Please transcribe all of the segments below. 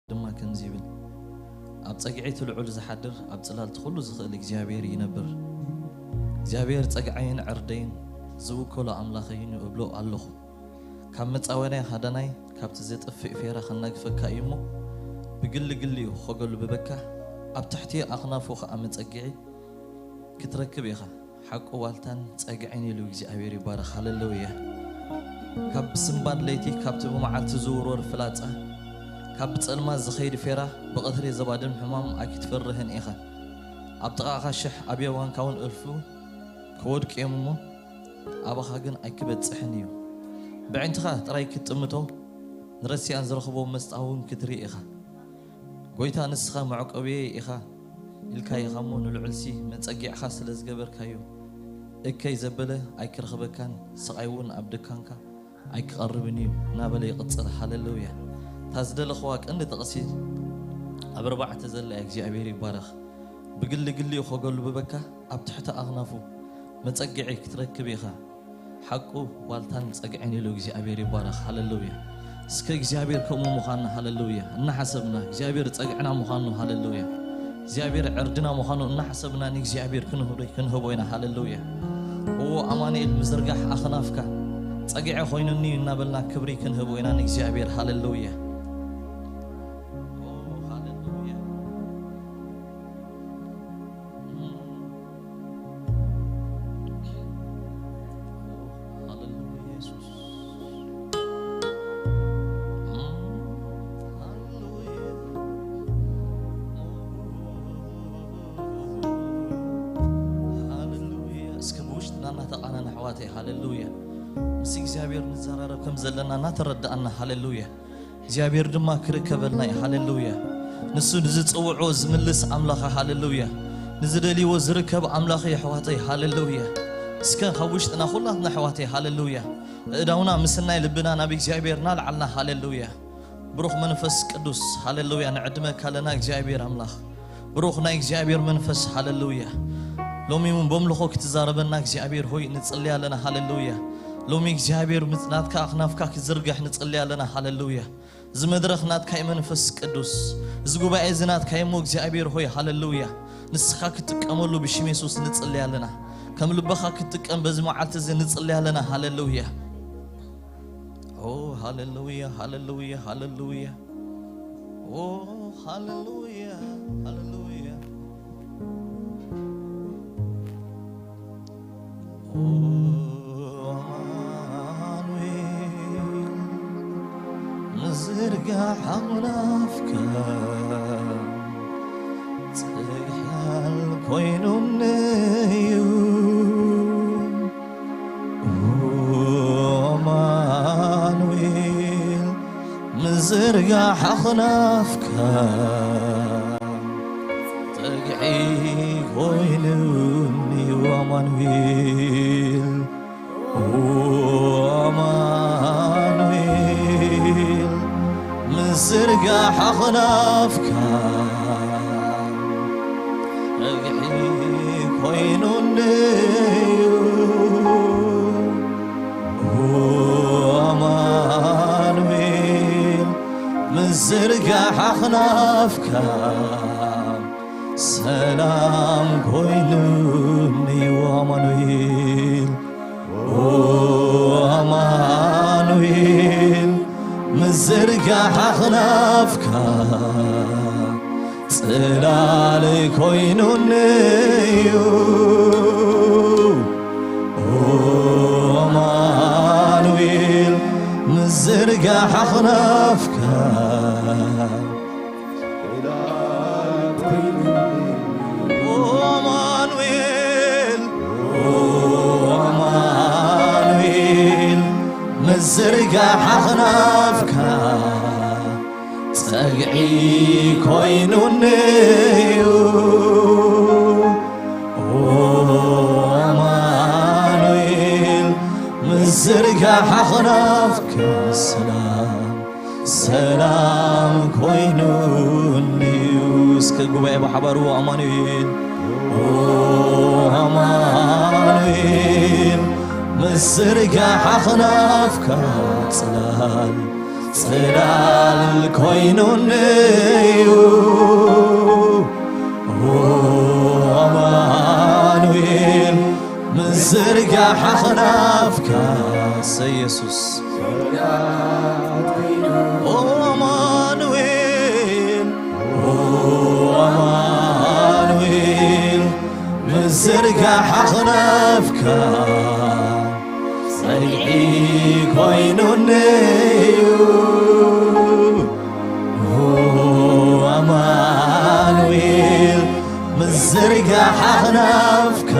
ድማ ከምዚ ይብል፣ ኣብ ጸግዒ እቲ ልዑል ዝሓድር፣ ኣብ ጽላልቲ ኩሉ ዝኽእል እግዚኣብሔር ይነብር። እግዚኣብሔር ጸግዓይን ዕርደይን ዝውከሎ ኣምላኸይን እዩ እብሎ ኣለኹ። ካብ መጻወንያ ሃዳናይ ካብቲ ዘጥፍእ ፌራ ከናግፈካ እዩ እሞ፣ ብግሊ ግሊኡ ኸጎልብበካ፣ ኣብ ትሕቲ ኣኽናፉ ኸኣ መጸግዒ ክትረክብ ኢኻ። ሓቁ ዋልታን ጸግዕን ኢሉ እግዚኣብሔር ይባረኽ። ሃሌሉያ። ካብ ብስንባድ ለይቲ፣ ካብቲ ብመዓልቲ ዝውርወር ፍላጻ፣ ካብ ብጸልማት ዝኸይድ ፌራ፣ ብቐትሪ ዘባድም ሕማም ኣይክትፈርህን ኢኻ። ኣብ ጥቓኻ ሽሕ፣ ኣብ የማንካ እውን እልፉ ክወድቁ እዮም እሞ፣ ኣባኻ ግን ኣይክበጽሕን እዩ። ብዕንትኻ ጥራይ ክትጥምቶ፣ ንረሲኣን ዝረኽቦ መስጣ እውን ክትርኢ ኢኻ። ጎይታ ንስኻ መዕቆብየይ ኢኻ ኢልካ ኢኻ እሞ፣ ንልዑልሲ መጸጊዕኻ ስለ ዝገበርካዮ፣ እከይ ዘበለ ኣይክረኽበካን፣ ስቓይ እውን ኣብ ድካንካ ኣይክቐርብን እዩ እናበለ ይቕጽል። ሃሌሉያ። እታ ዝደለኽዋ ቀንዲ ጥቕሲ ኣብ ኣርባዕተ ዘላ እግዚኣብሔር ይባረኽ። ብግሊ ግሊኡ ኸጎልብበካ ኣብ ትሕቲ ኣኽናፉ መጸግዒ ክትረክብ ኢኻ። ሓቁ ዋልታን ጸግዕን ኢሉ እግዚኣብሔር ይባረኽ። ሃሌሉያ። እስከ እግዚኣብሔር ከምኡ ምዃንና፣ ሃሌሉያ፣ እናሓሰብና እግዚኣብሔር ጸግዕና ምዃኑ፣ ሃሌሉያ፣ እግዚኣብሔር ዕርድና ምዃኑ እናሓሰብና ንእግዚኣብሔር ክንህብ-፣ ክንህቦ ኢና። ሃሌሉያ። እዎ ኣማኑኤል ምዝርጋሕ ኣኽናፍካ ጸግዒ ኮይኑኒ እናበልና ክብሪ ክንህቦ ኢና ንእግዚኣብሔር። ሃሌሉያ። ኦ፣ ሃሌሉያ። ሃሌሉያ ኢየሱስ። ሃሌሉያ። ሃሌሉያ። እስከ ብውሽጥና እናተቓናና ኣሕዋተይ፣ ሃሌሉያ፣ ምስ እግዚኣብሔር ንዘራረብ ከም ዘለና እናተረዳእና፣ ሃሌሉያ፣ እግዚኣብሔር ድማ ክርከበልና እዩ። ሃሌሉያ። ንሱ ንዝጽውዖ ዝምልስ ኣምላኽ፣ ሃሌሉያ፣ ንዝደልይዎ ዝርከብ ኣምላኽ እዩ ኣሕዋተይ። ሃሌሉያ። እስከ ካብ ውሽጥና ኩላትና ኣሕዋተይ፣ ሃሌሉያ፣ እእዳውና ምስናይ ልብና ናብ እግዚኣብሔር እናልዓልና፣ ሃሌሉያ። ብሩኽ መንፈስ ቅዱስ፣ ሃሌሉያ፣ ንዕድመካ ኣለና እግዚኣብሔር ኣምላኽ። ብሩኽ ናይ እግዚኣብሔር መንፈስ፣ ሃሌሉያ። ሎሚ እውን በምልኾ ክትዛረበና እግዚኣብሔር ሆይ ንጽሊ ኣለና፣ ሃሌሉያ። ሎሚ እግዚኣብሔር ምጽ-፣ ናትካ ኣኽናፍካ ክዝርግሕ ንጽሊ ኣለና፣ ሃሌሉያ። እዚ መድረኽ ናትካ እዩ መንፈስ ቅዱስ፣ እዚ ጉባኤ እዚ ናትካ እዩ እሞ እግዚኣብሔር ሆይ፣ ሃሌሉያ። ንስኻ ክትጥቀመሉ ብሽም የሱስ ንጽሊ ኣለና። ከም ልብኻ ክትጥቀም በዚ መዓልቲ እዚ ንጽሊ ኣለና፣ ሃሌሉያ። ኦ፣ ሃሌሉያ፣ ሃሌሉያ፣ ሃሌሉያ። ኦ፣ ሃሌሉያ፣ ሃሌሉያ። ኦ፣ ኣማኑኤል፣ ምዝርጋሕ ኣኽናፍካ ጽግዕል ኮይኑኒ እዩ። ኣማኑኤል፣ ምዝርጋሕ ኣኽናፍካ ጸግዒ ኮይኑኒ እዩ። ኣማኑኤል፣ ኣማኑኤል፣ ምዝርጋሕ ኣኽናፍካ ጸግዒ ኮይኑኒ እዩ። ኣማኑኤል፣ ምዝርጋሕ ኣኽናፍካ ሰላም ኮይኑኒ እዩ። ኣማኑኤል፣ ኦ፣ ኣማኑኤል፣ ምዝርጋሕ ኣኽናፍካ ጽላል ኮይኑኒ እዩ። ኦ፣ ኣማኑኤል፣ ምዝርጋሕ ኣኽናፍካ ኦ፣ ኣማኑኤል፣ ኦ፣ ኣማኑኤል፣ ምዝርጋሕ ኣኽናፍካ ጸግዒ ኮይኑኒ እዩ። ኦ፣ ኣማኑኤል፣ ምዝርጋሕ ኣኽናፍካ ሰላም ሰላም ኮይኑኒ እዩ። እስከ ጉባኤ ብሓባር፣ ኦ፣ ኣማኑኤል፣ ኦ፣ ኣማኑኤል፣ ምዝርጋሕ ኣኽናፍካ ጽላል ጽላል ኮይኑኒ እዩ ኣማኑኤል፣ ምዝርጋሕ ኣኽናፍካ ኢየሱስ። ኣማኑኤል፣ ኣማኑኤል፣ ምዝርጋሕ ኣኽናፍካ ጸግዒ ኮይኑኒ እዩ ኣማኑኤል፣ ምዝርጋሕ ኣኽናፍካ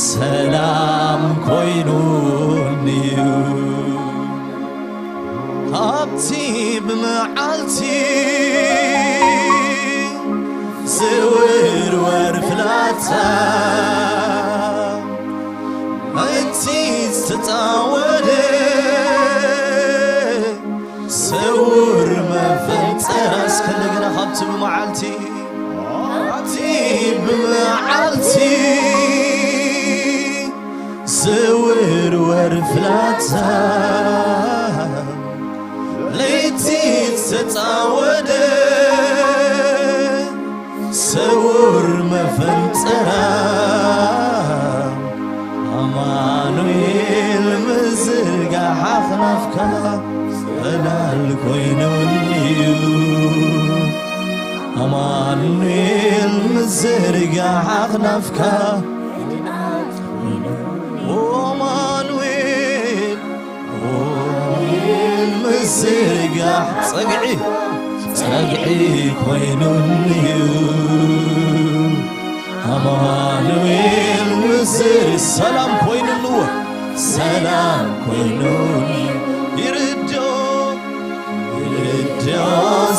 ሰላም ኮይኑኒ እዩ። ኣብቲ ብመዓልቲ ዝውርወር ፍላጻ፣ እቲ ዝተጻወደ ስውር መፈንጠራ። እስከ እንደገና፣ ካብቲ ብመዓልቲ፣ ኣብቲ ብመዓልቲ ዝውርወር ፍላጻ፣ ለይቲ ዝተጻወደ ስውር መፈንጠራ፣ ኣማኑኤል፣ ምዝርጋሕ ኣኽናፍካ ጽላል ኮይኑኒ እዩ ኣማኑኤል፣ ምዝርጋሕ ኣኽናፍካ። ኣማኑኤል፣ ኣማኑኤል፣ ምዝርጋሕ ጸግዒ፣ ጸግዒ ኮይኑኒ እዩ ኣማኑኤል፣ ምዝር ሰላም ኮይኑኒ፣ ሰላም ኮይኑኒ። ይርድኦ፣ ይርድኦ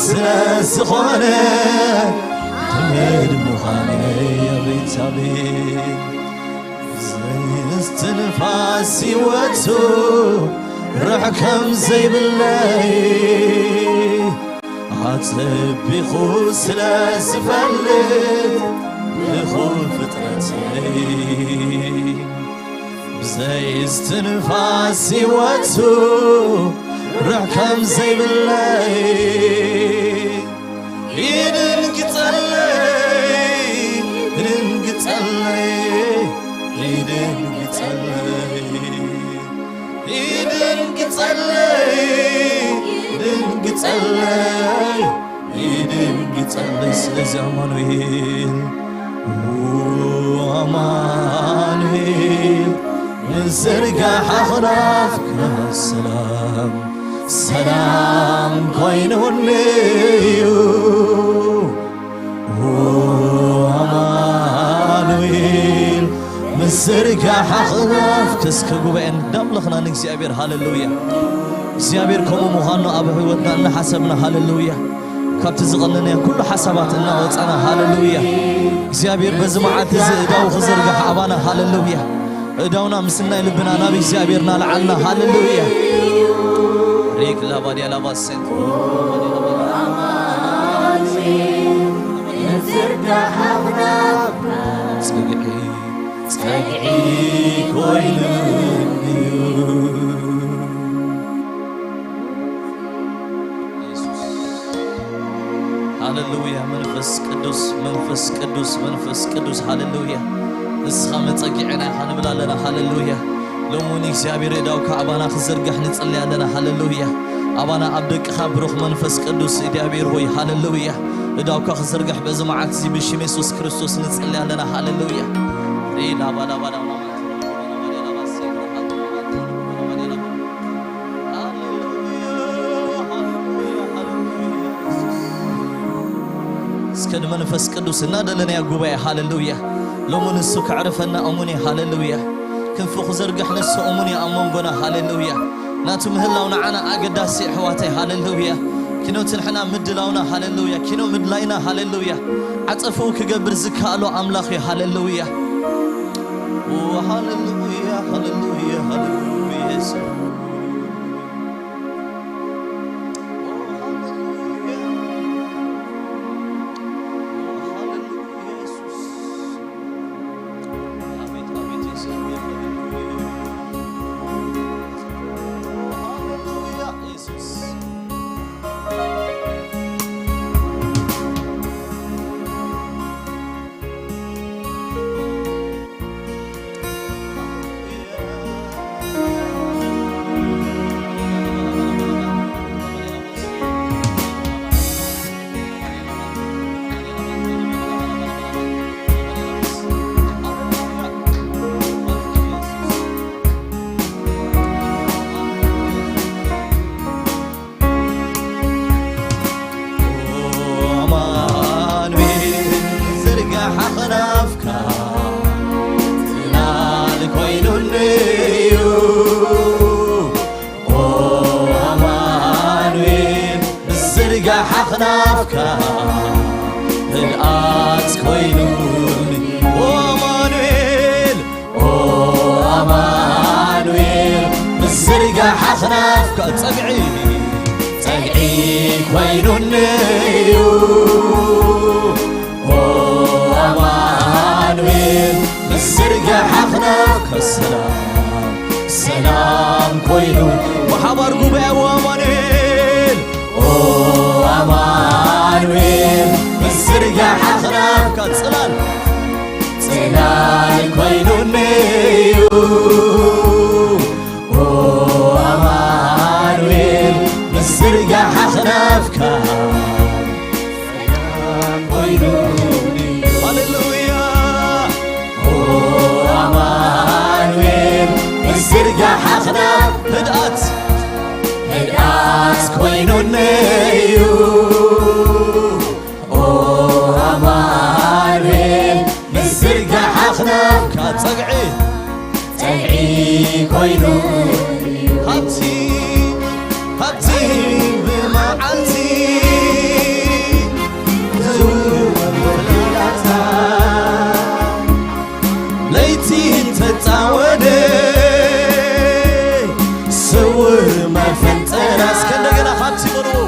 ስለ ዝኾነ፣ ሕምድ ምዃነይ። ኣቤት፣ ኣቤት። ዘይስትንፋስ ህይወቱ ርሕ ከም ዘይብለይ፣ ኣጸቢቑ ስለ ዝፈልጥ፣ ብኹል ፍጥረተይ። ብዘይ እስትንፋስ ህይወቱ ርሕ ከም ዘይብለይ፣ ይድንግጸለይ፣ ይድንግጸለይ፣ ይድንግጸለይ፣ ይድንግጸለይ፣ ይድንግጸለይ። ይድንግጸለይ። ስለዚ ኣማኑኤል፣ ኣማኑኤል፣ ምዝርጋሕ ኣኽናፍካ ሰላም፣ ሰላም ኮይኑኒ እዩ። ኣማኑኤል፣ ምዝርጋሕ ኣኽናፍካ። እስከ ጉባኤ እንዳምለኽና ንእግዚኣብሔር፣ ሃሌሉያ። እግዚኣብሔር ከምኡ ምዃኑ ኣብ ህይወትና እናሓሰብና፣ ሃሌሉያ፣ ካብቲ ዝቐነነ ኩሉ ሓሳባት እናወጻና፣ ሃሌሉያ። እግዚኣብሔር በዚ መዓልቲ እዚ እዳው ክዝርጋሕ ኣባና፣ ሃሌሉያ። እዳውና ምስ ናይ ልብና ናብ እግዚኣብሔር እናልዓልና፣ ሃሌሉያ። ሪክ ላባድያ ላባሰን። ዝርጋሕ ኣኽናፍካ ጸግዒ፣ ጸግዒ ኮይኑኒ እዩ። የሱስ። ሃሌሉያ። መንፈስ ቅዱስ፣ መንፈስ ቅዱስ፣ መንፈስ ቅዱስ፣ ሃሌሉያ። ንስኻ መጸጊዕና ኢኻ ንብል ኣለና። ሃሌሉያ። ሎሚ እውን እግዚኣብሔር እዳውካ ኣባና ክዝርጋሕ ንጽሊ ኣለና። ሃሌሉያ። ኣባና ኣብ ደቅኻ ብሩኽ መንፈስ ቅዱስ እግዚኣብሔር ሆይ፣ ሃሌሉያ። እዳውካ ክዝርጋሕ በዚ መዓልቲ እዚ ብሽም የሱስ ክርስቶስ ንጽሊ ኣለና። ሃሌሉያ። ሪላ ባላ ባላ እስከ ንመንፈስ ቅዱስ እናደለናዮ ጉባኤ፣ ሃሌሉያ። ሎሚ ንሱ ከዕርፈና እሙን እዩ፣ ሃሌሉያ። ክንፉ ክዘርግሕ ንሱ እሙን እዩ ኣብ መንጎና፣ ሃሌሉያ። ናቱ ምህላው ንዓና ኣገዳሲ፣ ኣሕዋተይ፣ ሃሌሉያ። ኪኖ ትንሕና ምድላውና፣ ሃሌሉያ። ኪኖ ምድላይና፣ ሃሌሉያ። ዓጸፍኡ ክገብር ዝከኣሎ ኣምላኽ እዩ፣ ሃሌሉያ። ኦ፣ ሃሌሉያ፣ ሃሌሉያ፣ ሃሌሉያ፣ የሱስ። ኦ፣ ሃሌሉያ። ኦ፣ ሃሌሉያ፣ የሱስ። አቤት፣ አቤት፣ የእግዚአብሔር ክብር። ሃሌሉያ፣ ኢየሱስ። ዝርጋሓ ክናፍካ ጸግዒ ጸግዒ ኮይኑኒ እዩ። ኦ ኣማኑኤል፣ ምስ ዝርጋሓ ክናፍካ ሰላም ሰላም ኮይኑ። ብሓባር ጉባኤ፣ ኦ ኣማኑኤል፣ ኦ ኣማኑኤል፣ ምስ ዝርጋሓ ክናፍካ ጽላል ጽላል ኮይኑኒ እዩ። ኦ ኣማኑኤል፣ ምስ ዝርጋሓ ክናፍካ ሰላም ኮይኑኒ። ሃሌሉያ። ኦ ኣማኑኤል፣ ምስ ዝርጋሓ ክናፍ ህድኣት ህድኣት ኮይኑኒ እዩ። ኦ ኣማኑኤል፣ ምስ ዝርጋሓ ክናፍካ ጸግዒ ጸግዒ ኮይኑ። ሃብቲ ሃብቲ ብመዓልቲ ዝውላታ ለይቲ ተጻወደ ስውር መፈንጠራ። እስከ እንደገና ካብቲ በልዎ።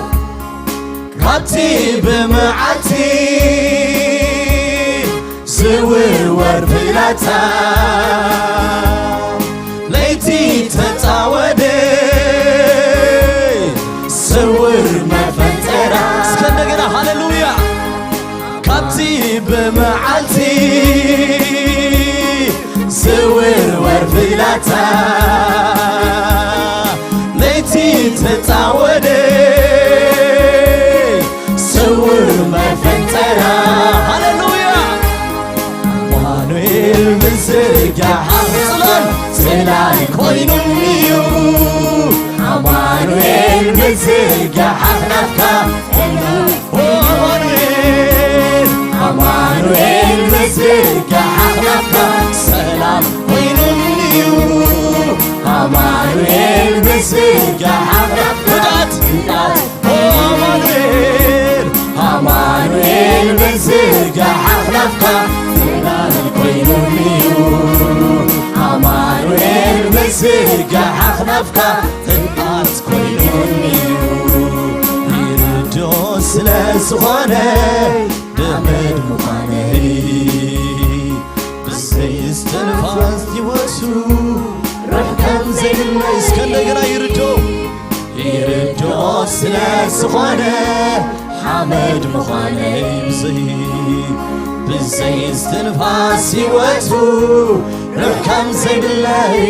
ካብቲ ብመዓልቲ ዝውርወር ፍላጻ ለይቲ ተጻወደ ስውር መፈንጠራ። እስከ እንደገና ሃሌሉያ። ካብቲ ብመዓልቲ ዝውርወር ፍላጻ ለይቲ ተጻወደ ስውር መፈንጠራ። ሃሌሉያ። ኣማኑኤል፣ ምዝርጋሕ ጽላል ጽላል ኮይኑኒ እዩ። ኣማኑኤል፣ ምዝርጋሕ ኣኽናፍካ። ኦ ኣማኑኤል፣ ኣማኑኤል፣ ምዝርጋሕ ኣኽናፍካ ሰላም ኮይኑኒ እዩ። ኣማኑኤል፣ ምዝርጋሕ ኣኽናፍካ ህድኣት፣ ህድኣት። ኦ ኣማኑኤል፣ ኣማኑኤል፣ ምዝርጋሕ ኣኽናፍካ ጽላል ኮይኑኒ እዩ። ኣማኑኤል፣ ምዝርጋሕ ኣኽናፍካ ህድኣት ኮይኑኒ እዩ። ይርድኦ ስለ ዝኾነ ሓመድ ምዃነይ ብዘይ እስትንፋስ ህይወቱ ሩሕ ከም ዘይብለይ እስከ እንደገና ይርድኦ። ይርድኦ ስለ ዝኾነ ሓመድ ምዃነይ ብዘይ ብዘይ እስትንፋስ ህይወቱ ሩሕ ከም ዘይብለይ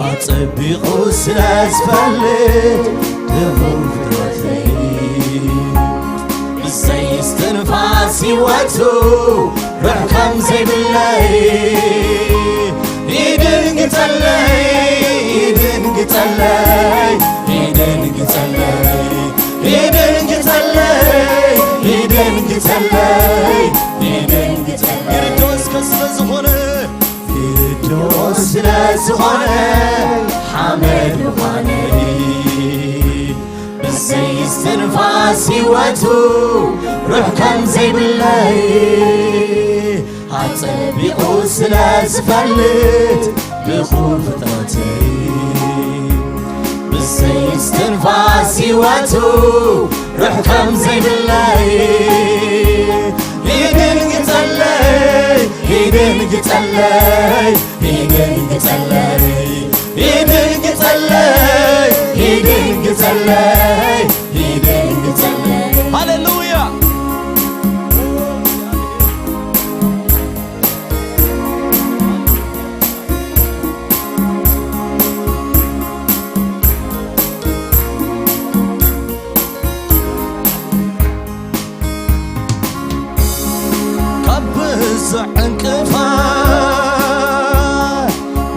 ኣጸቢቑ ስለ ዝፈልጥ ድኹም ፍጥረተይ ብዘይ እስትንፋስ ህይወቱ ሩሕ ከም ዘይብለይ ይድንግጸለይ፣ ይድንግጸለይ፣ ይድንግጸለይ፣ ይድንግጸለይ፣ ይድንግጸለይ፣ ይድንግጸለይ። ይርድኦ እስከ ስለ ዝኾነ ይርድኦ ስለ ዝኾነ ሓመድ ምዃነይ ብዘይ እስትንፋስ ህይወቱ ሩሕ ከም ዘይብለይ ኣጸቢቑ ስለ ዝፈልጥ ድኹም ፍጥረተይ ብዘይ እስትንፋስ ህይወቱ ሩሕ ከም ዘይብለይ ይድንግጸለይ፣ ይድንግጸለይ፣ ይድንግጸለይ፣ ይድንግጸለይ፣ ይድንግጸለይ፣ ይድንግጸለይ። ሃሌሉያ። ካብ ብዙሕ ዕንቅፋት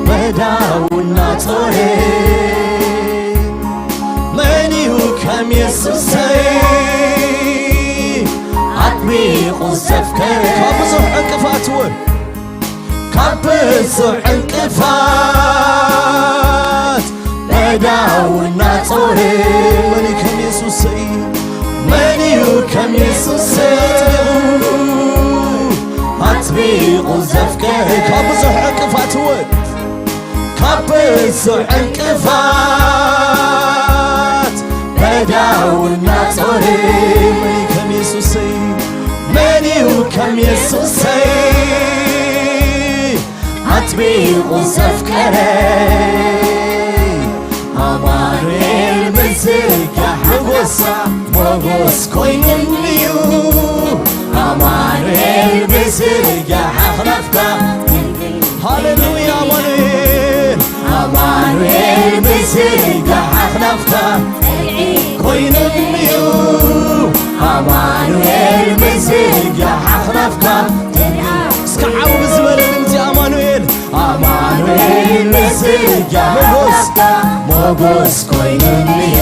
በዳውና ጾረ መን እዩ ከም የሱሰይ ኣጥቢቑ ዘፍቀረ። ካብ ብዙሕ ዕንቅፋት እውን ካብ ብዙሕ ዕንቅፋት በዳውና ጾረ መን ከም የሱሰይ መን እዩ ከም የሱሰይ ኣጥቢቑ ኣጥቢቑ ዘፍቀረ ካብ ብዙሕ ዕንቅፋት እውን ኣብ ብዙሕ ዕንቅፋት በዳውና ጾሪ። መን እዩ ከም የሱሰይ? መን እዩ ከም የሱሰይ? ኣጥቢቑ ዘፍቀረ ኣማኑኤል ምዝርጋሕ ሞጎስ ሞጎስ ኮይኑኒ እዩ። ኣማኑኤል ምዝርጋሕ ኣኽናፍካ። ሃሌሉያ። ኣማኑኤል ኣማኑኤል ምዝርጋሕ ኣኽናፍካ ኮይኑኒ እዩ። ኣማኑኤል ምዝርጋሕ ኣኽናፍካ። እስከ ዓው ብዝበለ ድምፂ ኣማኑኤል ኣማኑኤል ምዝርጋሕ ሞጎስ ሞጎስ ኮይኑኒ እዩ።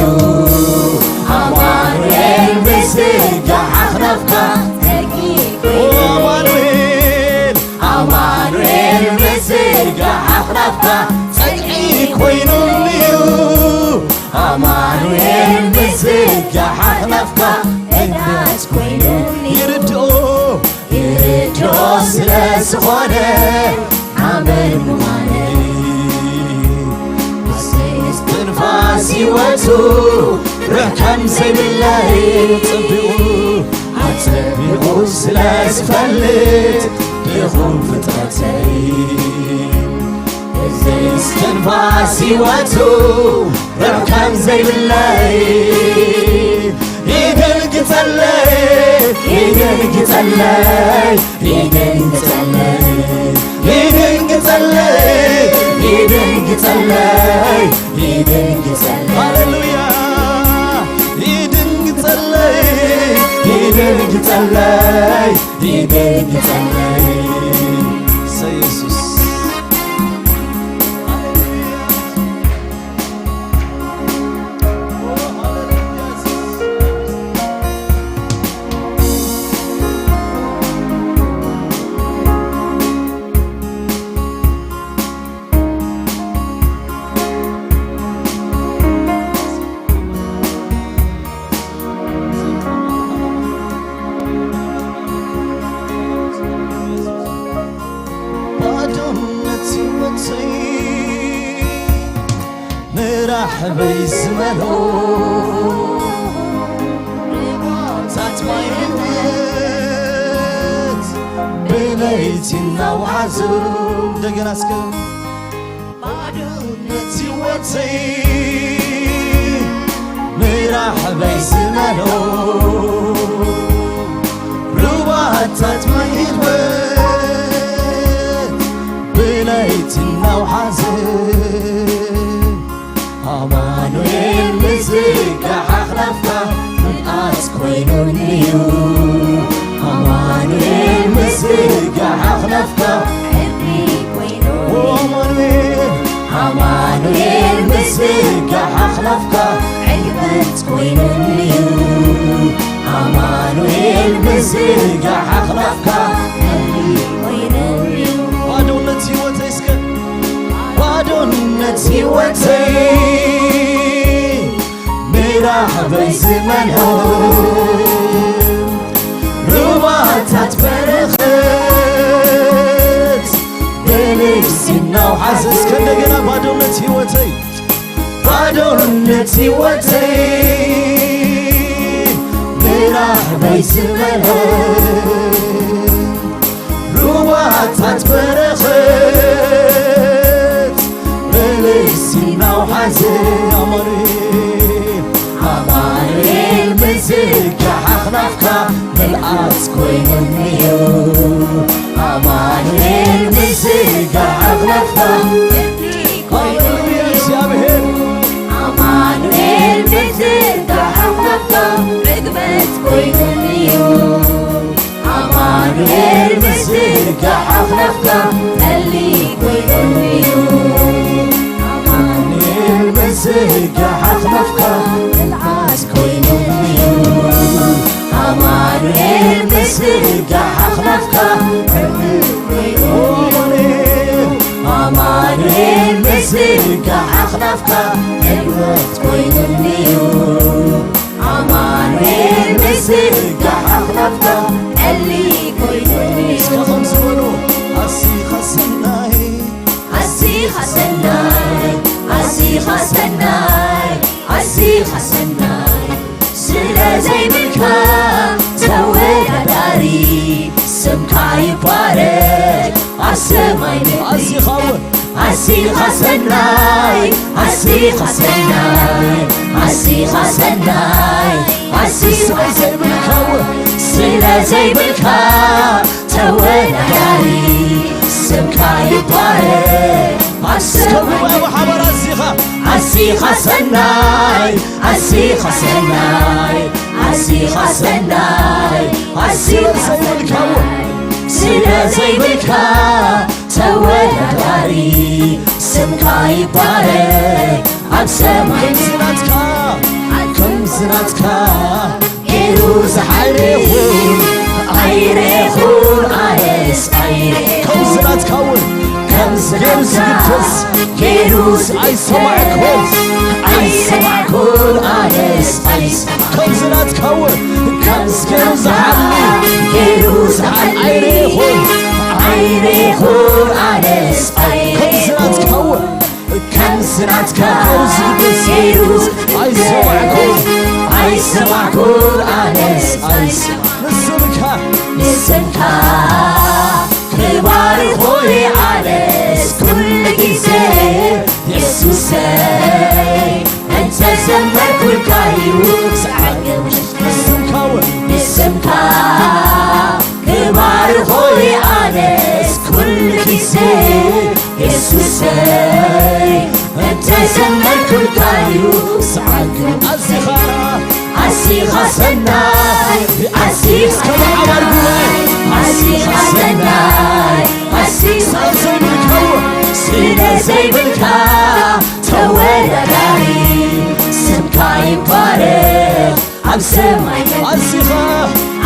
ኣማኑኤል ምዝርጋሕ ኣኽናፍካ። ኦ ኣማኑኤል ኣማኑኤል ምዝርጋሕ ኣኽናፍካ ጽግዒ ኮይኑኒ እዩ። ኣማኑኤል ምዝርጋሕ ኣኽናፍካ እዳት ኮይኑ ይርድኦ ይርድኦ ስለ ዝኾነ ኣመን ምዃነይ። እስትንፋስ ህይወቱ ርሕ ከም ዘይብለይ ጸቢቑ ኣጸቢቑ ስለ ዝፈልጥ ድኹም ፍጥረተይ። እዚ እስትንፋስ ህይወቱ ርሕ ከም ዘይብለይ ይደንግጸለይ፣ ይደንግጸለይ፣ ይደንግጸለይ፣ ይደንግጸለይ፣ ይደንግጸለይ፣ ይደንግጸለይ። ሃሌሉያ። ይደንግጸለይ፣ ይደንግጸለይ፣ ይደንግጸለይ። ኢየሱስ። ባዶነት ህይወተይ ንራሕበይ ዝመልኦ ሩባታት ማይ ህይወት ብለይቲ እናውሓዙ። እንደገና እስከ ባዶነት ህይወተይ ንራሕበይ ዝመልኦ ሩባታት ማይ ህይወት ብለይቲ እናውሓዘ ኣማኑኤል ምዝርጋሕ ኣኽናፍካ ምልኣት ኮይኑኒ እዩ። ኣማኑኤል ምዝርጋሕ ኣኽናፍካ ዕድሊ ኮይኑ። ኣማኑኤል ኣማኑኤል ምዝርጋሕ ኣኽናፍካ ዕግበት ኮይኑኒ እዩ። ኣማኑኤል ምዝርጋሕ ኣኽናፍካ ዕድሊ ኮይኑኒ እዩ። ባዶነት ህይወተይ እስከ ባዶነት ህይወተይ ንራሕበይ ዝመልኦ ሩባታት በረኸት ብልግሲ እናውሓዘ። እስከ እንደገና ባዶነት ህይወተይ ባዶነት ህይወተይ ንራሕበይ ዝመልኦ ሩባታት በረኸት ብልግሲ እናውሓዘ ኣማኑኤል ኣማኑኤል ምዝርጋሕ ኣኽናፍካ ምልኣት ኮይኑኒ እዩ። ኣማኑኤል ምዝርጋሕ ኣኽናፍካ ሃሌሉያ እግዚኣብሔር ኣማኑኤል ምዝርጋሕ ኣኽናፍካ ዕግበት ኮይኑኒ እዩ። ኣማኑኤል ምዝርጋሕ ኣኽናፍካ ዕሊ ኮይኑኒ እዩ። ኣማኑኤል ምዝርጋሕ ኣኽናፍካ ምልኣት ኮይኑኒ እዩ። ኣማኑኤል ምዝርጋሕ ኣኽናፍካ ዕሊ ኮይኑኒ እዩ። ኣማኑኤል ምዝርጋሕ ኣኽናፍካ ዕግበት ኮይኑኒ እዩ። ኣማኑኤል ምዝርጋሕ ኣኽናፍካ ዕሊ ኮይኑኒ እዩ። እስከ ከምዚ በሉ፣ ኣዚኻ ሰናይ፣ ኣዚኻ ሰናይ፣ ሰናይ ስለ ዘይብልካ ተወዳዳሪ ስምካ ይባረክ ኣብ ሰማይ ምድሪ። ኣዚኻ እውን ኣዚኻ ሰናይ ኣዚኻ ሰናይ ኣዚኻ ሰናይ ኣዚኻ ስለ ዘይብልካ እውን ስለ ዘይብልካ ተወዳዳሪ ስምካ ይባረክ ኣብ እስከ ሰማይ ጉባኤ ብሓባር ኣዚኻ ኣዚኻ ሰናይ ኣዚኻ ሰናይ ኣዚኻ ሰናይ ኣዚኻ ሰለ ዘይብልካ ሰናይ ስለ ዘይብልካ ተወዳዳሪ ስምካ ይባረክ ኣብ ሰማይ ከምዚ ናትካ ከምዚ ናትካ ገይሩ ዝሓሊ ኣይረኹን ኣነስ ኣይረኹን ከምዚ ናትካ እውን ከምዚ ገይሩ ዝግደስ ገይሩ ኣይሰማዕኩን ኣይሰማዕኩን ኣነስ ኣይሰማዕኩን ከምዚ ናትካ እውን ከምዚ ገይሩ ዝሓሊ ገይሩ ዝሓሊ ኣይረኹን ኣይረኹን ኣነስ ከምዚ ኣይረኹን ናትካ እውን ከምዚ ናትካ ገይሩ ዝግደስ ገይሩ ኣይሰማዕኩን ኣይሰማዕኩን ኣነስ ኣይሰማዕኩን ንስምካ ንስምካ ክባርኾ ኣነስ ኩሉ ግዜ የሱሰይ እንተዘመርኩልካ እዩ ዝዓግብ ንስምካ እውን ንስምካ ክባርኾ ኣነስ ኩሉ ግዜ የሱሰይ እንተዘመርኩልካ እዩ ዝዓግብ ኣዚኻ ኣዚኻ ሰናይ ኣዚኻ እስከ ብሓባር ጉባኤ ሰናይ ኣዚኻ ሰናይ ኣዚኻ ሰናይ ስለ ዘይብልካ ስለ ዘይብልካ ተወዳዳሪ ስምካ ይባረክ ኣብ ሰማይ ኣዚኻ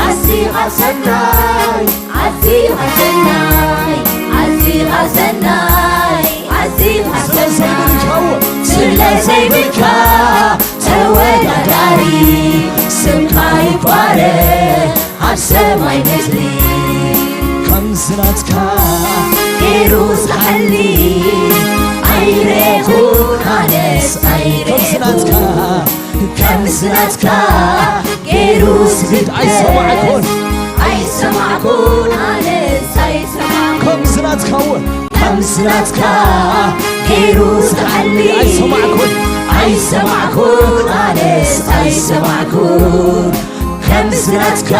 ኣዚኻ ሰናይ ኣዚኻ ሰናይ ኣዚኻ ሰናይ ኣዚኻ ስለ ሰናይ ዘይብልካ እውን ስለ ዘይብልካ ተወዳዳሪ ስምካ ይባረክ ኣብ ሰማይ ምድሪ ከምዚ ናትካ ገይሩ ዝሓሊ ኣይረኹን ኣነስ ከምዚ ናትካ ኣይረኹን ከምዚ ናትካ ገይሩ ዝግደስ ኣይሰማዕኩን ኣይሰማዕኩን ኣነስ ኣይሰማዕኩን ከምዚ ናትካ እውን ከምዚ ናትካ ገይሩ ዝሓሊ ኣይሰማዕኩን ኣይሰማዕኩን ኣነስ ኣይሰማዕኩን ከምዚ ናትካ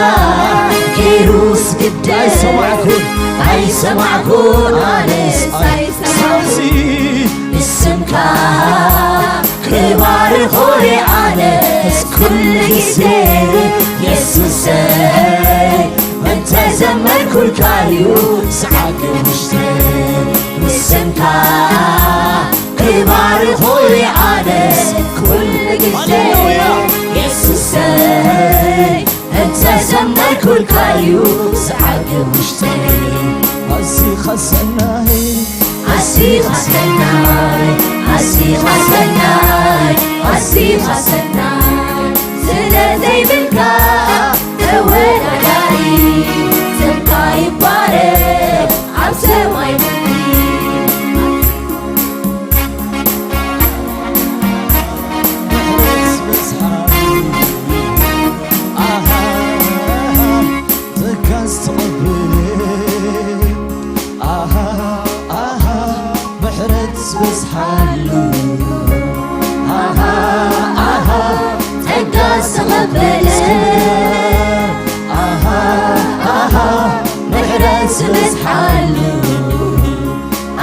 ገይሩ ዝግደስ ኣይሰማዕኩን ኣይሰማዕኩን ኣነስ ኣይሰማዕኩን ስለዚ ንስምካ ክባርኾ ኣነስ ኩሉ ግዜ የሱሰይ እንተዘመርኩልካ እዩ ዝዓግብ ውሽጠይ ንስምካ ክባርኾ ኣነስ ኩሉ ግዜ ሃሌሉያ የሱሰይ እንተዘመርኩልካ እዩ ዝዓግብ ውሽጠይ ኣዚኻ ሰናይ ኣዚኻ ሰናይ ኣዚኻ ሰናይ ኣዚኻ ሰናይ ስለ ዘይብልካ ተወዳዳሪ ስምካ ይባረክ ኣብ ሰማይ ምድሪ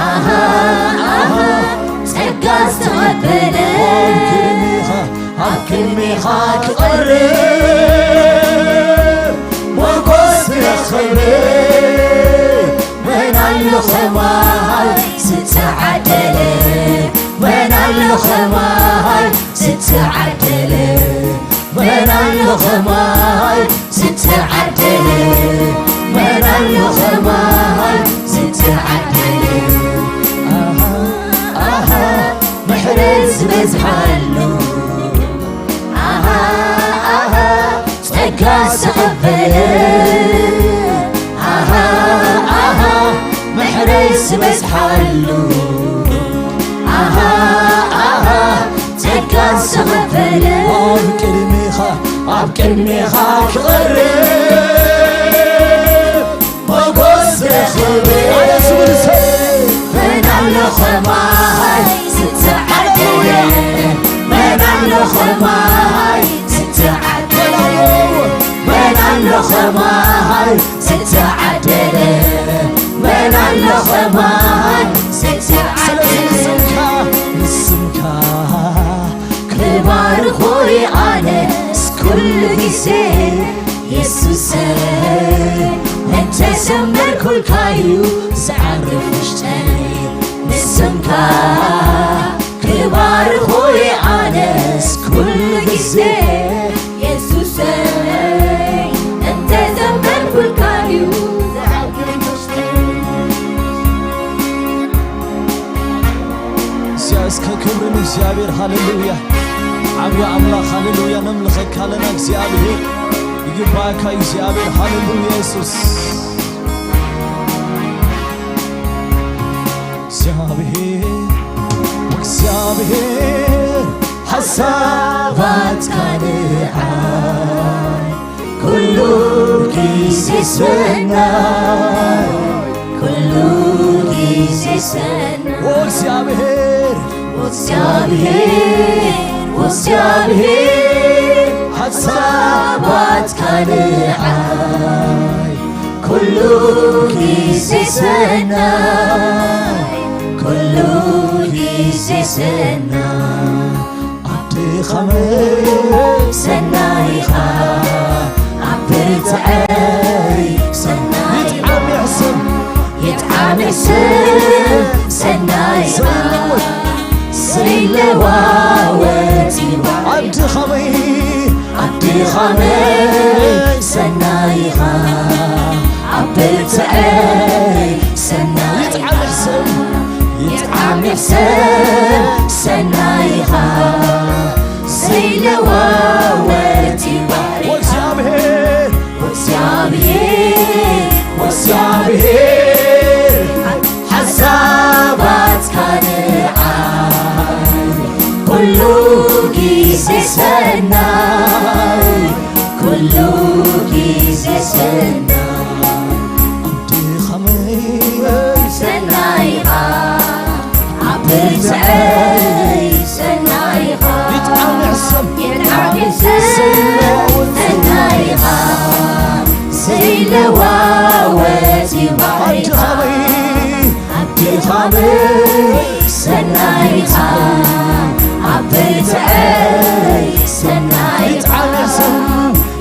ኣሃ ኣሃ ጸጋ ዝተቐበለ ኣብ ቅድሜኻ ክቐርብ ሞጎስ ክረኽብ መን ኣሎ ኸማይ ዝተዓደለ መን ኣሎ ኸማይ ዝተዓደለ መን ኣሎ ኸማይ ዝተዓደለ መን ኣሎ ኸማይ ዝተዓደለ ኣሃ ኣሃ ምሕረት ዝበዝሓሉ ኣሃ ኣሃ ጸጋ ዝተቐበለ ኣሃ ኣሃ ምሕረት ዝበዝሓሉ ኣሃ ኣሃ ጸጋ ዝተኸፈለ ኣብ ቅድሜኻ ኣብ ቅድሜኻ ክቐርብ ሞጎስ ረኽበ። ኣነ ዝብል ሰብ መን ኣሎ ኸማይ ዝተዓደለ? መን ኣሎ ኸማይ ዝተዓደለ? መን ኣሎ ኸማይ ዝተዓደለ? መን ኣሎ ኸማይ ስለዚ ዝተዓደለ? ንስምካ ንስምካ ክባርኾ ኣነ ኩሉ ግዜ የሱሰይ እንተዘመርኩልካዩ ዝዓርፍ ውሽጠይ ንስምካ ክባርኾ ኣነስ ኩሉ ግዜ የሱሰይ እንተዘመርኩልካዩ ዝዓርፍ ውሽጠይ። እስከ ክብሪ ንእግዚኣብሔር። ሃሌሉያ። ዓብዪ ኣምላኽ። ሃሌሉያ። ነምልኸካ ኣለና እግዚኣብሔር። ይግባእካ እግዚኣብሔር። ሃሌሉያ የሱስ። እግዚኣብሔር እግዚኣብሔር ሓሳባትካ ንዓይ ኩሉ ግዜ ሰናይ ኩሉ ግዜ ሰናይ። ኦ እግዚኣብሔር እግዚኣብሔር እግዚኣብሔር ሓሳባትካ ንዓይ ኩሉ ግዜ ሰናይ ኩሉ ግዜ ሰናይ። ኣብ ድኻመይ ሰናይኻ ኣብ ብርትዐይ ሰናይኻ ይጥዓም ይሕሰብ ይጥዓም ይሕሰብ ሰናይኻ ዘይለዋወጥ ይባርኽ ኣብ ድኻመይ ኣብ ድኻመይ ሰናይኻ ኣብ ብርትዐይ ሰናይ ይጥዓም ይሕሰብ ይጥዓም ይሕሰብ ሰናይኻ ዘይለዋወጥ ይባርኽ እግዚኣብሔር እግዚኣብሔር እግዚኣብሔር ሓሳባትካ ንዓይ ኩሉ ግዜ ሰናይ ኩሉ ግዜ ሰናይ። ኣብ ድኻመይ ሰናይኻ ኣብ ብርትዐይ ሰናይኻ ይጥዓም ይሕሰብ ይጥዓም ይሕሰብ ሰናይኻ ዘይለዋወጥ ይባርኻ። ኣብ ድኻመይ ሰናይኻ ኣብ ብርትዐይ ሰናይኻ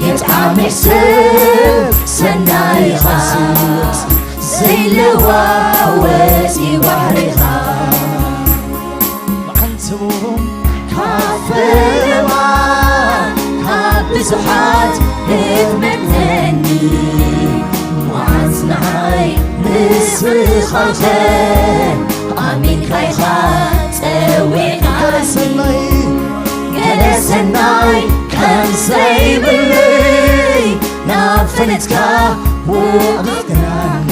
ይጥዓም ይሕሰብ ሰናይኻ ዘይለዋወጥ ይባርኻ። መዓንትቦም ካብ ፈለማ ካብ ብዙሓት ክትመርተኒ መዓስ ንዓይ ንስኻኸ ኣሚንካ ኢኻ ጸዊዕካ ሰናይ ገለ ሰናይ ከም ዘይብለይ ናብ ፈለጥካ ውዕል ገናኒ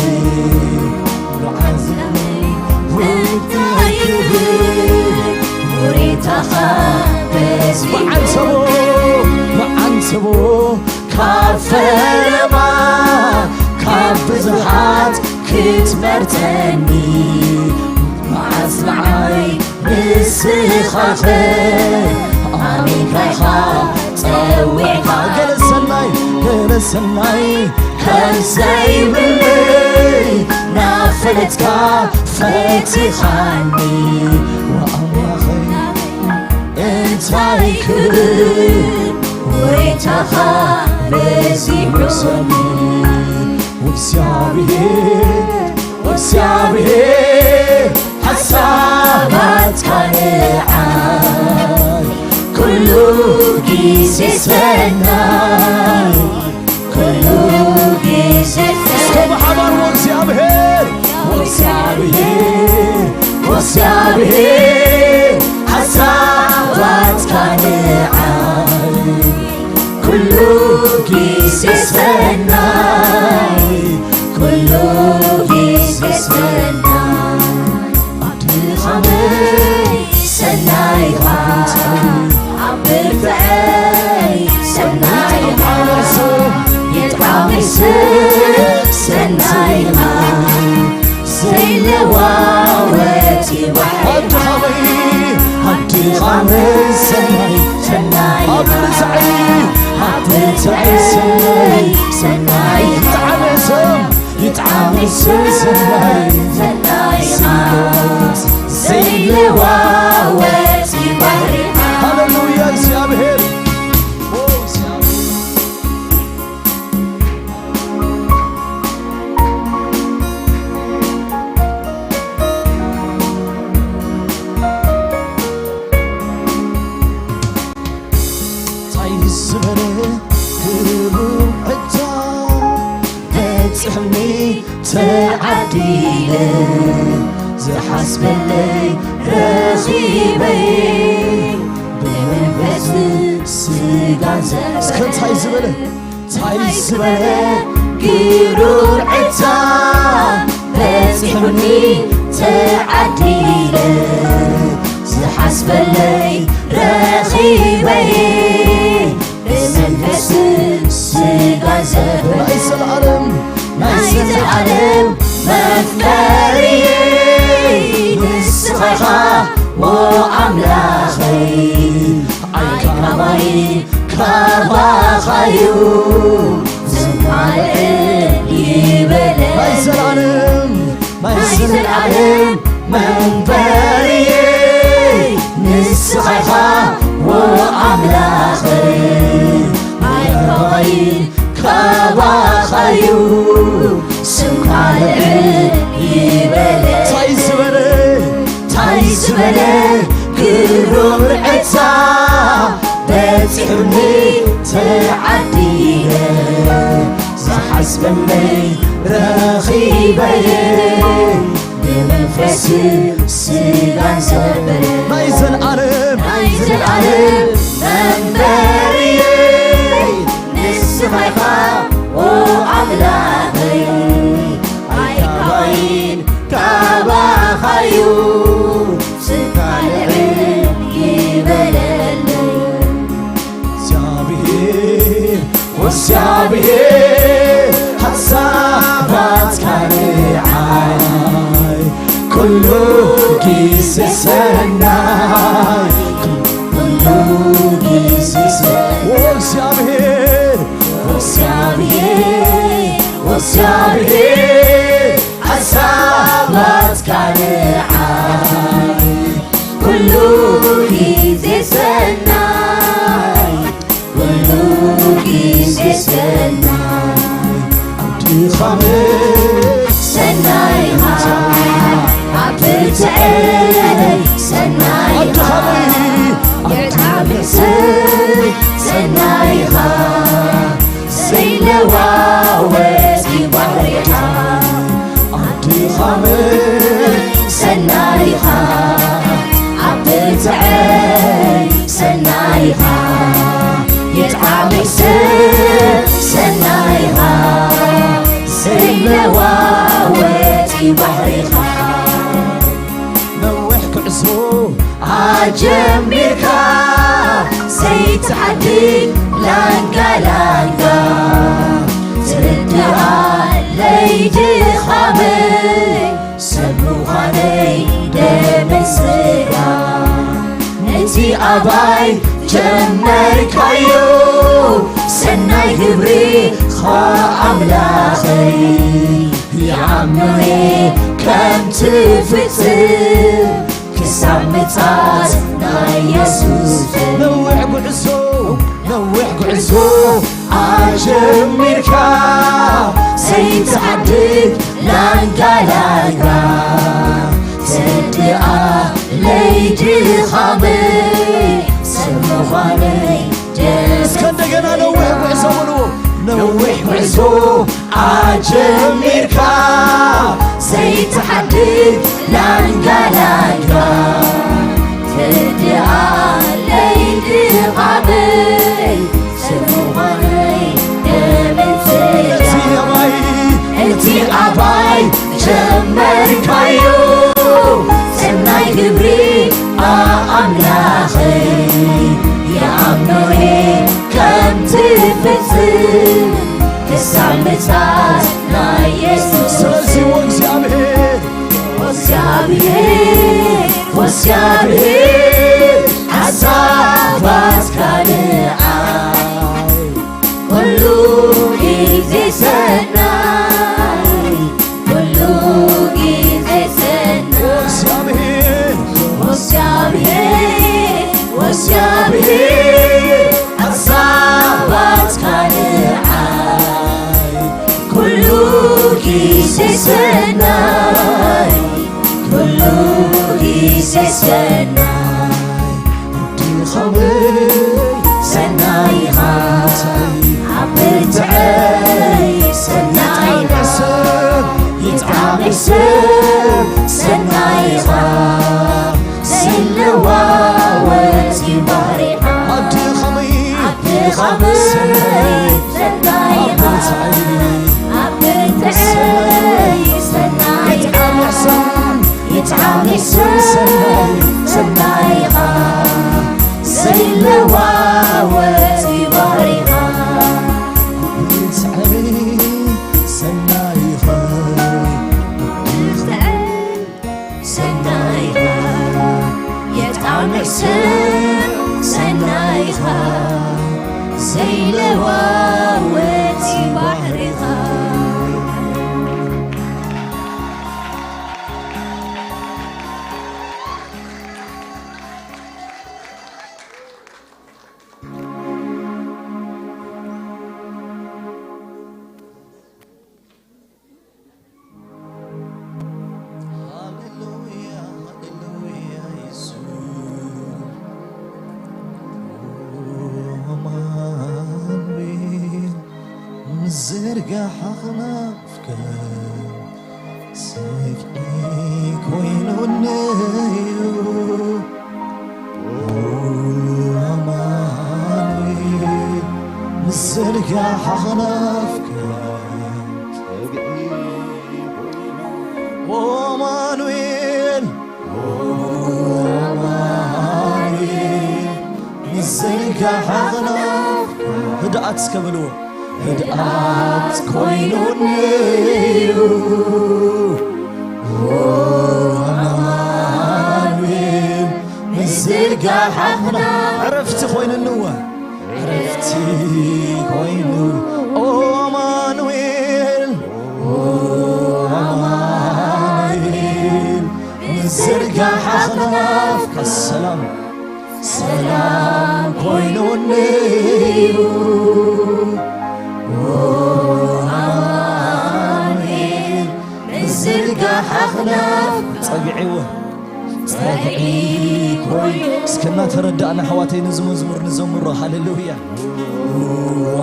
መዓንተቦ መዓንተቦ ካብ ፈለማ ካብ ብዙሓት ክትመርተኒ መዓስ ንዓይ ንስኻኸ ኣሚንካ ኢኻ ጸዊዕካ ገለ ሰናይ ገለ ሰናይ ከም ዘይብለይ ናብ ፈለጥካ ፈቲኻኒ ኣምላኸይ እንታይ ክብል ውሬታኻ በዚሑሰኒ እግዚኣብሔር እግዚኣብሔር ሓሳባትካ ንዓይ ኩሉ ግዜ ሰናይ ኩሉ ግዜ እስከ ብሓባር ወእግዚኣብሔር ወእግዚኣብሔር ወእግዚኣብሔር ሓሳባትካ ንዓይ ኩሉ ግዜ ሰናይ ኩሉ ግዜ ሰናይ ኣብ ድኻመይ ሰናይኻ ሰናይ ሰናይ ኣብ ብርታዐይ ኣብ ብርታዐይ ሰናይ ሰናይ ይጥዓመ ሰብ ይጥዓመ ሰብ ሰናይ ሰናይ ዘይለዋወጥ ባሕሪ ሃሌሉያ እግዚኣብሔር እንታይ ዝበለ ግሩም ዕዳ በፂሑኒ ተዓዲለ ዝሓስበለይ ረኺበይ ብመንፈስ ስጋን ዘ እስከ እንታይ ዝበለ እንታይ ዝበለ ግሩር ዕታ በፂሑኒ ተዓዲለ ዝሓስበለይ ረኺበይ ብመንፈስ ስጋ ዘበለ ናይ ዘለዓለም ናይ ዘለዓለም መፍቀሪየይ ንስኻ ኢኻ ዎ ኣምላኸይ ኣይካባይ ካባኻዩ ዝማልእ ይበለ ናይ ዘላለም ናይ ዘላለም መንበርየ ንስኻ ኢኻ ዎ ኣምላኸይ ኣይካባይ ካባኻዩ ስምካ ልዕል ይበለ ታይ ዝበለ ታይ ዝበለ ግሩም ርዕታ በፂሑኒ ተዓዲለ ዝሓስበለይ ረኺበየ ብመንፈስ ስጋን ዘበለ ናይ ዘለዓለም ናይ ዘለዓለም መንበርየ ንስኻ ኢኻ ኦ ኣምላኸይ ኣይካባይን ካባኻዩ ስጋልዕል ይበለለይ እግዚኣብሔር ወእግዚኣብሔር ሓሳባትካ ንዓይ ኩሉ ጊዜ ሰናይ ኩሉ ጊዜ ሰናይ ወእግዚኣብሔር ወእግዚኣብሔር ወእግዚኣብሔር ሓሳባትካ ንዓይ ኩሉ ጊዜ ሰናይ ኩሉ ጊዜ ሰናይ ኣብ ድኻመይ ሰናይ ኢኻ ኣብ ብርትዐይ ሰናይ ኢኻ ኣብ ድኻመይ ሰናይ ኢኻ ዘይለዋወጥ እዩ ባህሪኻ ኣብ ድኻመይ ሰናይ ኢኻ ኣብ ብርትዐይ ሰናይ ኢኻ ይጥዓመይ ሰብ ሰናይ ኢኻ ዘይለዋወጥ እዩ ባህሪኻ ነዊሕ ጉዕዞ ኣጀሚርካ ዘይትሓድግ ላንጋ ላንጋ ትርድኣለይ ድኻመይ ሰብ ምዃነይ ደምን ስጋ ነቲ ኣባይ ጀመርካዮ ሰናይ ግብሪ ኸ ኣምላኸይ ይኣምኖ እየ ከም ትፍጽም ክሳብ ምጽኣት ናይ የሱስ ነዊሕ ጉዕዞ ነዊሕ ጉዕዞ ኣጀሚርካ ዘይትሓድግ ላንጋ ላንጋ ትድኣ ለይድኻመይ ሰብ ምዃነይ እስከ እንደገና ነዊሕ ጉዕዞ በልዎ ነዊሕ ጉዕዞ ኣጀሚርካ ዘይትሓድግ ላንጋ ላንጋ ትድኣ ለይድኻመይ ሰብ ምዃነይ ደምንትያ እቲ ኣባይ እቲ ኣባይ ጀመርካዮ ሰናይ ግብሪ ኣምላኸይ ይኣምኖ እየ ከም ትፍጽም ክሳብ ምጽኣት ናይ የሱስ ስለዚ ወእግዚኣብሔር ወእግዚኣብሔር ወእግዚኣብሔር ሓሳ ሰናይ፣ ኩሉ ግዜ ሰናይ። ድኻመይ ሰናይ ኢኻ፣ ኣብ ብርትዐይ ሰናይ ኢኻ። ይጥዓም ሕሰብ ሰናይ ኢኻ፣ ዘይለዋወጥ እዩ ባህሪኻ። ኣብ ድኻመይ፣ ኣብ ድኻመይ ሰናይ፣ ሰናይ ኢኻ፣ ኣብ ብርትዐይ ሰናይ ኢኻ። ይጥዓም ሕሰብ ሰናይ፣ ሰናይ ኢኻ፣ ዘይለዋወጥ እዩ ባህሪኻ። ብርትዐይ ሰናይ ኢኻ፣ ብርትዐይ ሰናይ ኢኻ፣ የጣምዕ ስም ሰናይ ኢኻ፣ ዘይለዋወጥ እዩ ባህሪኻ። ሃሌሉያ፣ ሃሌሉያ፣ የሱስ። ኣማኑኤል፣ ምዝርጋሕ ኣኽናፍካ ጽድቂ ኮይኑኒ እዩ። ኣማኑኤል፣ ምዝርጋሕ ኣኽናፍካ። ኣማኑኤል፣ ኣማኑኤል፣ ምዝርጋሕ ኣኽናፍካ። ህድኣት እስከ በልዎ። ህድኣት ኮይኑኒ እዩ። ኣማኑኤል፣ ምዝርጋሕ ኣኽናፍ። ዕረፍቲ ኮይኑኒ እወ። ዕረፍቲ ኮይኑ። ኣማኑኤል፣ ኣማኑኤል፣ ምዝርጋሕ ኣኽናፍካ ሰላም ሰላም ኮይኑኒ እዩ። ኣማኑኤል፣ ምዝርጋሕ ኣኽናፍ ጸግዒዎ፣ ጸግዒ ኮይኑ። እስከ እናተረዳእና ኣሕዋተይ ነዚ መዝሙር ንዘምሮ። ሃሌሉያ።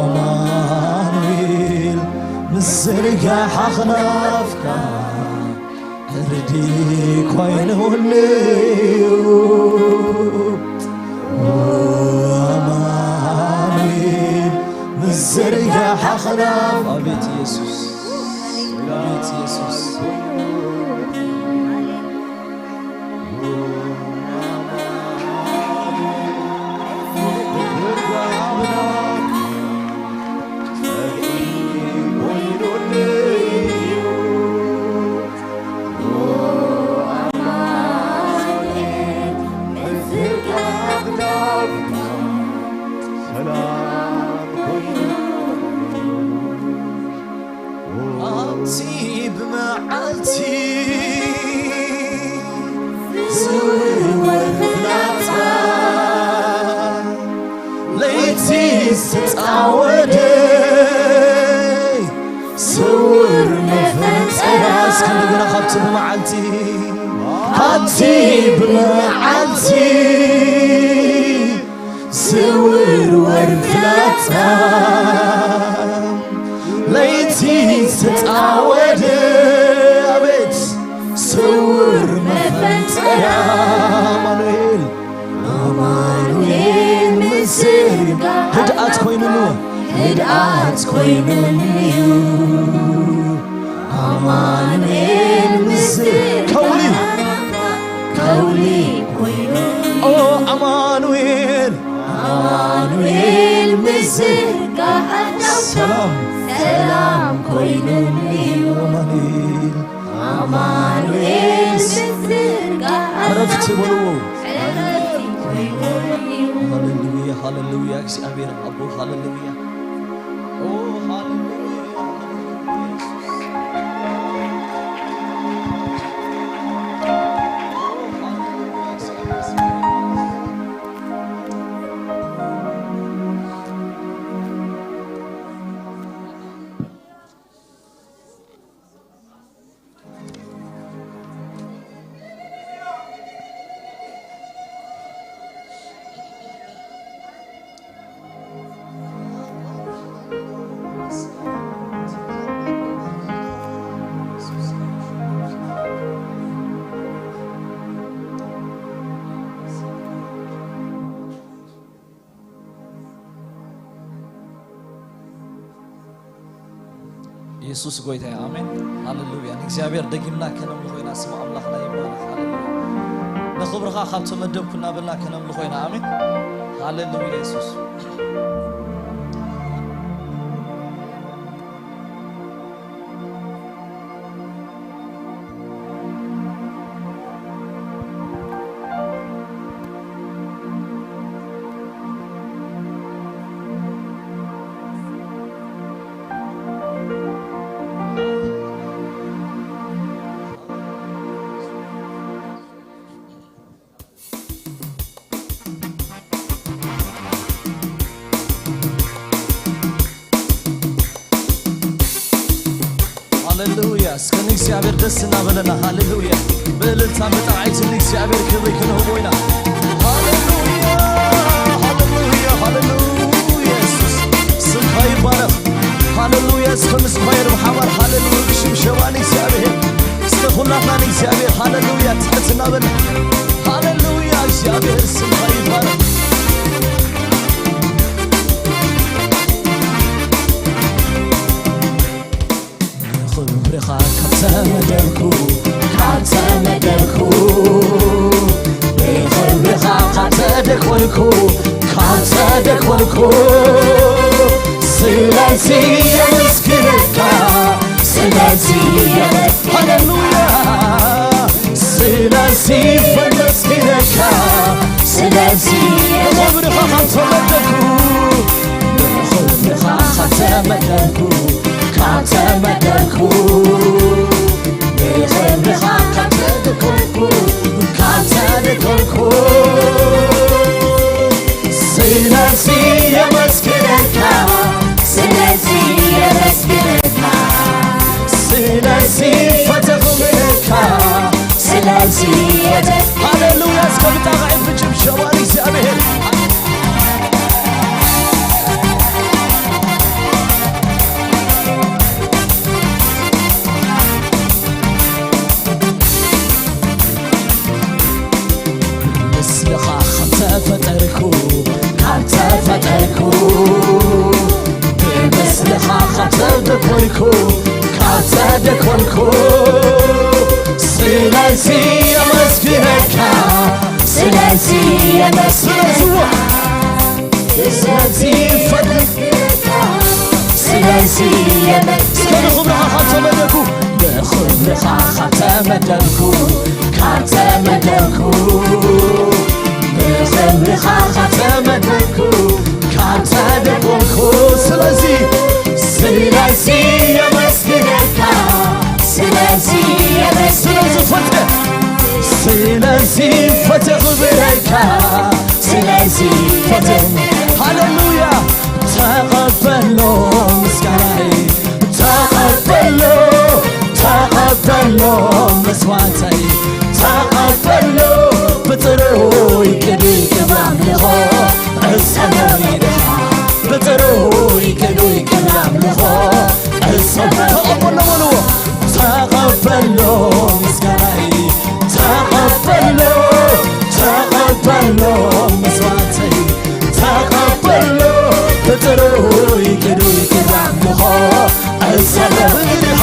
ኣማኑኤል፣ ምዝርጋሕ ኣኽናፍካ ዕርዲ ኮይኑኒ እዩ። ኣማኑኤል፣ ምዝርጋሕ ኣኽናፍ። ኣቤት ኢየሱስ፣ ኣቤት ኢየሱስ። ኣብቲ ብመዓልቲ ዝውርወር ፍላጻ፣ ለይቲ ዝተጻወደ ስውር መፈንጠያ። እስከ እንደገና ካብቲ ብመዓልቲ፣ ካብቲ ብመዓልቲ ዝውርወር ፍላጻ፣ ለይቲ ዝተጻወደ ኣቤት ስውር መፈንጠያ። ኣማኑኤል፣ ኣማኑኤል ምስል ህድኣት ኮይኑሉ፣ ህድኣት ኮይኑሉ እዩ። ኣማኑኤል ምስል ከውሊ፣ ከውሊ ኮይኑ። ኦ ኣማኑኤል፣ ኣማኑኤል ምስል ሰላም፣ ሰላም ኮይኑሉ እዩ። ኣማኑኤል፣ ኣማኑኤል ምስል ዕረፍቲ በልዎ። ዕረፍቲ ኮይኑሉ እዩ። ሃሌሉያ፣ ሃሌሉያ፣ እግዚኣብሔር ኣቦ፣ ሃሌሉያ። ኦ፣ ሃሌሉያ፣ ሃሌሉያ፣ ኢየሱስ። ኦ፣ ሃሌሉያ፣ እግዚኣብሔር። የሱስ ጎይታ እዩ። ኣሜን። ሃሌሉያ። ንእግዚኣብሔር ደጊምና ከነምልኾ ኢና። ስም ኣምላኽና ይባረኽ። ሃሌሉያ። ንኽብርኻ ካብ ተመደብኩ እናበልና ከነምልኾ ኢና። ኣሜን። ሃሌሉያ የሱስ። ሃሌሉያ። እስከ ንእግዚኣብሔር ደስ እናበለና፣ ሃሌሉያ፣ ብእልልታን ብጣዕዓይትን ንእግዚኣብሔር ክብሪ ክንህቦ ኢና። ሃሌሉያ፣ ሃሌሉያ፣ ሃሌሉያ። የሱስ ስምካ ይባረኽ። ሃሌሉያ። እስከ ምስ ኳየር ብሓባር ሃሌሉያ ብሽብሸባ ንእግዚኣብሔር። እስከ ኩላትና ንእግዚኣብሔር ሃሌሉያ ትሕት እናበልና። ሃሌሉያ፣ እግዚኣብሔር ስምካ ይባረኽ። ንኽብርኻ ካብ ተመደብኩ፣ ካብ ተመደብኩ፣ ንኽብርኻ ካብ ተደኮንኩ፣ ካብ ተደኮንኩ፣ ስለዚ የመስግነካ፣ ስለዚ የመ-፣ ሃሌሉያ፣ ስለዚ የመስግነካ፣ ስለዚ ንኽብርኻ ካብ ተመደብኩ፣ ንኽብርኻ ካብ ተመደብኩ፣ ካብ ተመደብኩ፣ ንኽብርኻ ካብ ተደኮንኩ፣ ካብ ተደኮንኩ፣ ስለዚ የመስግነካ፣ ስለዚ የመስግነካ፣ ስለዚ ፈተኹምካ፣ ስለዚ የተ-፣ ሃሌሉያ። እስከ ብጣቕዒት ብጭብጨባ ንእግዚኣብሔር። ምስልኻ ካብ ተፈጠርኩ፣ ካብ ተፈጠርኩ፣ ብምስልኻ ካብ ተደኮንኩ፣ ካብ ተደኮንኩ፣ ስለዚ የመስግነካ፣ ስለዚ የመስግነካ። ስለዚ ፈትካ፣ ስለዚ የመ-፣ እስከ ንኽብርኻ ካብ ተመደብኩ፣ ንኽብርኻ ካብ ተመደብኩ፣ ካብ ተመደብኩ፣ ንኽብርኻ ካብ ተመደብኩ፣ ካብ ተደኮንኩ፣ ስለዚ፣ ስለዚ የመስግነካ፣ ስለዚ የመስግነካ። ስለዚ ፈተ-፣ ስለዚ ፈተ ክብረካ፣ ስለዚ ፈተ-፣ ሃሌሉያ። ተቐበሎ ምስጋናይ፣ ተቐበሎ፣ ተቐበሎ መስዋዕተይ፣ ተቐበሎ ብጽሩይ ቅዱይ ክብሪ ኣምልኾ፣ እሰመ ኢልኻ ብጽሩይ ቅዱይ ክብሪ ኣምልኾ፣ እሰመ ተቐበሎ በልዎ። ተቐበሎ ምስጋናይ፣ ተቐበሎ፣ ተቐበሎ መስዋዕተይ፣ ተቐበሎ ብጽሩይ ቅዱይ ክብሪ ኣምልኾ፣ እሰመ ኢልኻ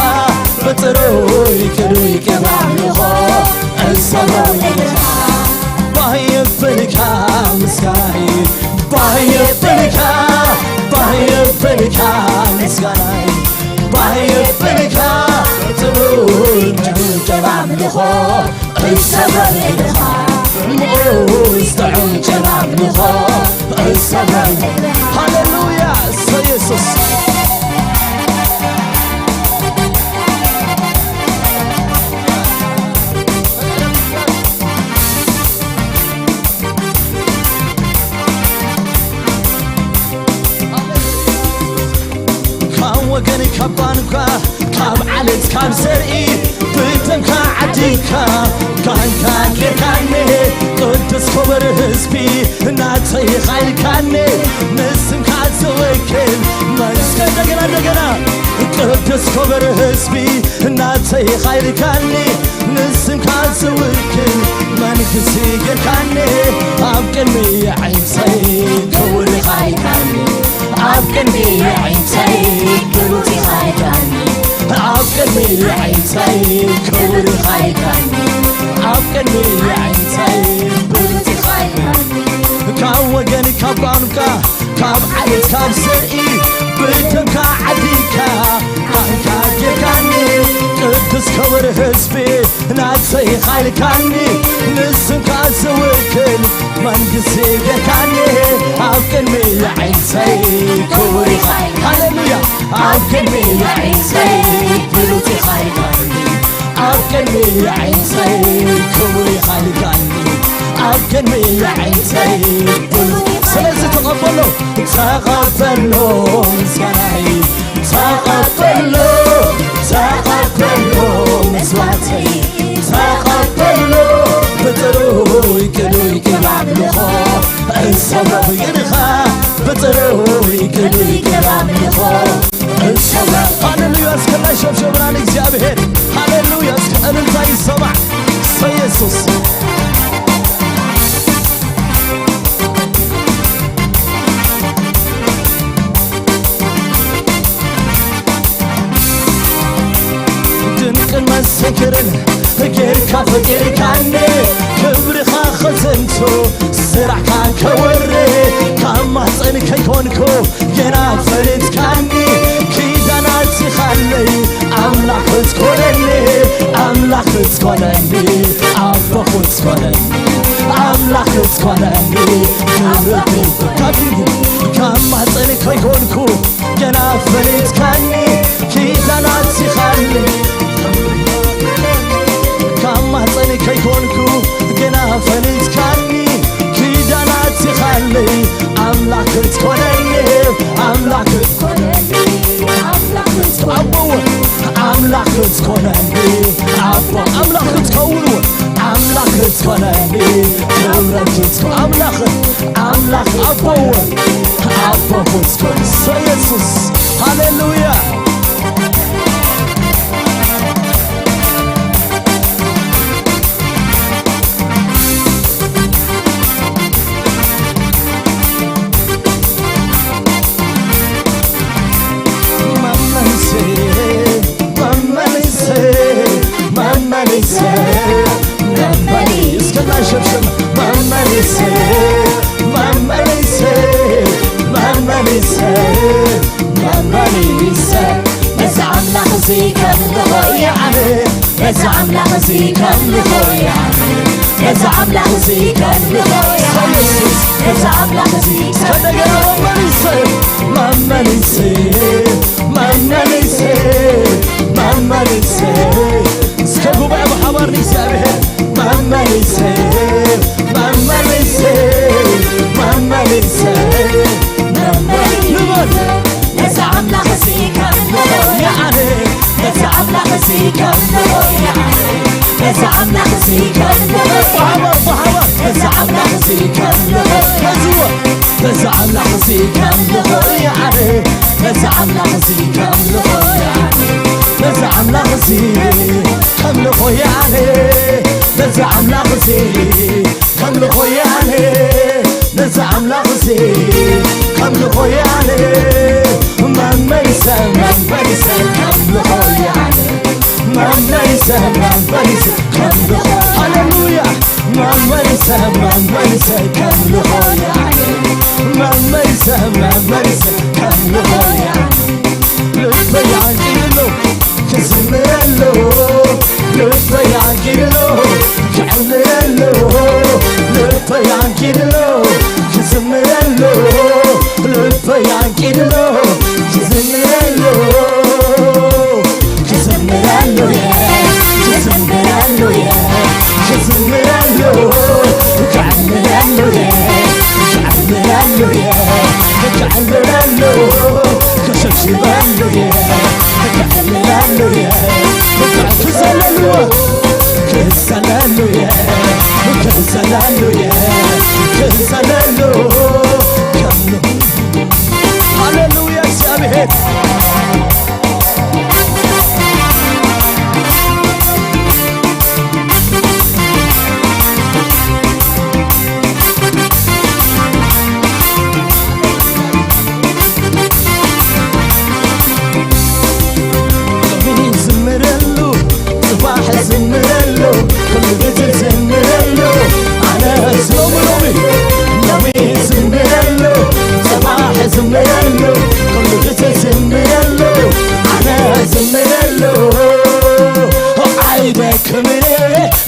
ብጽሩይ ቅዱይ ክብሪ ኣምልኾ፣ እሰመ ኢልኻ ባህ የብልካ ምስጋናይ፣ ባህ የብልካ፣ ባህ የብልካ ምስጋናይ፣ ባህ የብልካ ጥዑም ጭብጨባ ኣምልኾ እሰመ ኢልኻ፣ ንዑ ጥዑም ጭብጨባ ኣምልኾ እሰመ። ሃሌሉያ፣ እሰይ የሱስ። ካብ ወገን ካብ ባንኳ ካብ ዓሌት ካብ ዘርኢ ብደምካ ዓዲካ ካህንካ ጌርካኒ ቅዱስ ክቡር ህዝቢ ናተይ ኢኻ ኢልካኒ ንስምካ ዝውክል መንግስቲ እንደገና እንደገና ቅዱስ ክቡር ህዝቢ ናተይ ኢኻ ኢልካኒ ንስምካ ዝውክል መንግስቲ ጌርካኒ ኣብ ቅድሚ ዓይንተይ ክቡር ኢኻ ኢልካኒ ኣብ ቅድሚ ዓይንተይ ክቡር ኢኻ ኢልካኒ ኣብ ቅድሚ የዒንተይ ክቡር ኢኻ ኢልካኒ። ኣብ ቅድሚ የዒንተይ ብሉጽ ኢኻ ኢልካኒ። ካብ ወገን ካብ ቋንቋ ካብ ዓሌት ካብ ዘርኢ ብደምካ ዓዲካ ኣንካ ጌርካኒ። ቅዱስ ክቡር ህዝቢ ናተይ ኢኻ ኢልካኒ። ንስምካ ዝውክል መንግስቲ ጌርካኒ። ኣብ ቅድሚ የዒንተይ ክቡር ኢኻ። ሃሌሉያ። ኣብ ቅድሚ የዒንተይ ብሉጽ ኢኻ ኢልካኒ። ኣብ ቅድሚ የዒንተይ ክቡር ኢኻ ኢልካኒ። ኣብ ቅድሚ የዒንተይ ብሉጽ። ስለዚ ተቐበሎ፣ ተቐበሎ ምስጋናይ፣ ተቐበሎ፣ ተቐበሎ መስዋዕተይ፣ ተቐበሎ ብጽሩይ ቅኑይ ክብ ኣምልኾ። እሰዋ ብግንኻ ብጽሩይ ቅኑይ ክብ ኣምልኾ። እሰዋ። ሃሌሉያ። እስከ ናይ ሸብሸብና ንእግዚኣብሔር። ሃሌሉያ። እስከ እልልታ ይሰማዕ። እሰይ የሱስ። ድንቅን መሰክርን ጌርካ ፈጢርካኒ፣ ክብርኻ ኸዘንቶ ስራሕካ ከወሪ። ካብ ማህፀን ከይኮንኩ ገና ፈሊጥካኒ፣ ኪዳን ኣቲኻለይ ኣምላኽ ክትኮነኒ፣ ኣምላኽ ክትኮነኒ፣ ኣቦ ክትኮነኒ፣ ኣምላኽ ክትኮነኒ። ክብሪ ካብ ካብ ማህፀን ከይኮንኩ ገና ፈሊጥካኒ፣ ኪዳን ኣቲኻለይ። ካብ ማህፀን ከይኮንኩ ገና ፈሊጥካኒ፣ ኪዳን ኣቲኻለይ። ኣምላኽ ክትኮነኒ፣ ኣምላኽ ክትኮነኒ፣ ኣቦ ኣምላኽ ክትኮነኒ፣ ኣቦ ኣምላኽ ክትከውን፣ ኣምላኽ ክትኮነኒ፣ ክብረት ክትኮ-፣ ኣምላኽ ኣምላኽ ኣቦ፣ ኣቦ ሆይ፣ እሰይ የሱስ፣ ሃሌሉያ። መመሊሰ፣ መመሊሰ፣ መመሊሰ፣ መመሊ-፣ እስከ እናሸብሽብ። መመሊሰ፣ መመሊሰ፣ መመሊሰ፣ መመሊሰ፣ ነዚ ኣምላኽ እዚ ከምልኾ እየ ኣነ። ነዚ ኣምላኽ እዚ ከምልኾ እየ ኣነ። ነዚ ኣምላኽ እዚ ከምልኾ እየ ኣነ። ነዚ ኣምላኽ እዚ ከእንደገና መመሊሰ፣ መመሊሰ፣ መመሊሰ፣ መመሊሰ። እስከ ጉባኤ ብሓባር ንእግዚኣብሔር መመሊሰ፣ መመሊሰ፣ መመሊሰ፣ መመሊሰ። ንበል። ነዚ ኣምላኽ እዚ ከምልኾ እየ ኣነ። ነዚ ኣምላኽ እዚ ከምልኾ እየ ኣነ። ነዚ ኣምላኽ እዚ ከምልኾ። ብሓባር፣ ብሓባር። ነዚ ኣምላኽ እዚ ከምልኾ እየ ኣነ። ነዚ ኣምላኽ እዚ ከምልኾ እየ ኣነ። ነዚ ኣምላኽ እዚ ከምልኾ እየ ኣነ። ነዚ ኣምላኽ እዚ ከምልኾ እየ ኣነ። ነዚ ኣምላኽ እዚ ከምልኾ እየ ኣነ። ነዚ ኣምላኽ እዚ ከምልኾ እየ ኣነ። መመሊሰ፣ መመሊሰ ከምልኾ እየ ኣነ። መመሊሰ፣ መመሊሰ ከምልኾ። ሃሌሉያ። መመሊሰ፣ መመሊሰ ከምልኾ እየ ኣነ። መመሊሰ፣ መመሊሰ ከምልኾ እየ ኣነ። ልበይ ኣንቂድሎ ክዝምረሉ፣ ልበይ ኣንቂድሎ ክዕልለሉ፣ ልበይ ኣንቂድሎ ክዝምረሉ፣ ልበይ ኣንቂድሎ ክዝምረሉ፣ ክዝምረሉ እየ፣ ክዝምረሉ እየ፣ ክዝምረሉ፣ ክዕልለሉ እየ፣ ክዕልለሉ እየ፣ ክዕልለሉ፣ ክሸብሽበሉ እየ፣ ክዕልለሉ እየ፣ ክዘለሉ፣ ክዘለሉ እየ፣ ክዘለሉ እየ፣ ክዘለሉ። ሃሌሉያ፣ እግዚኣብሔር።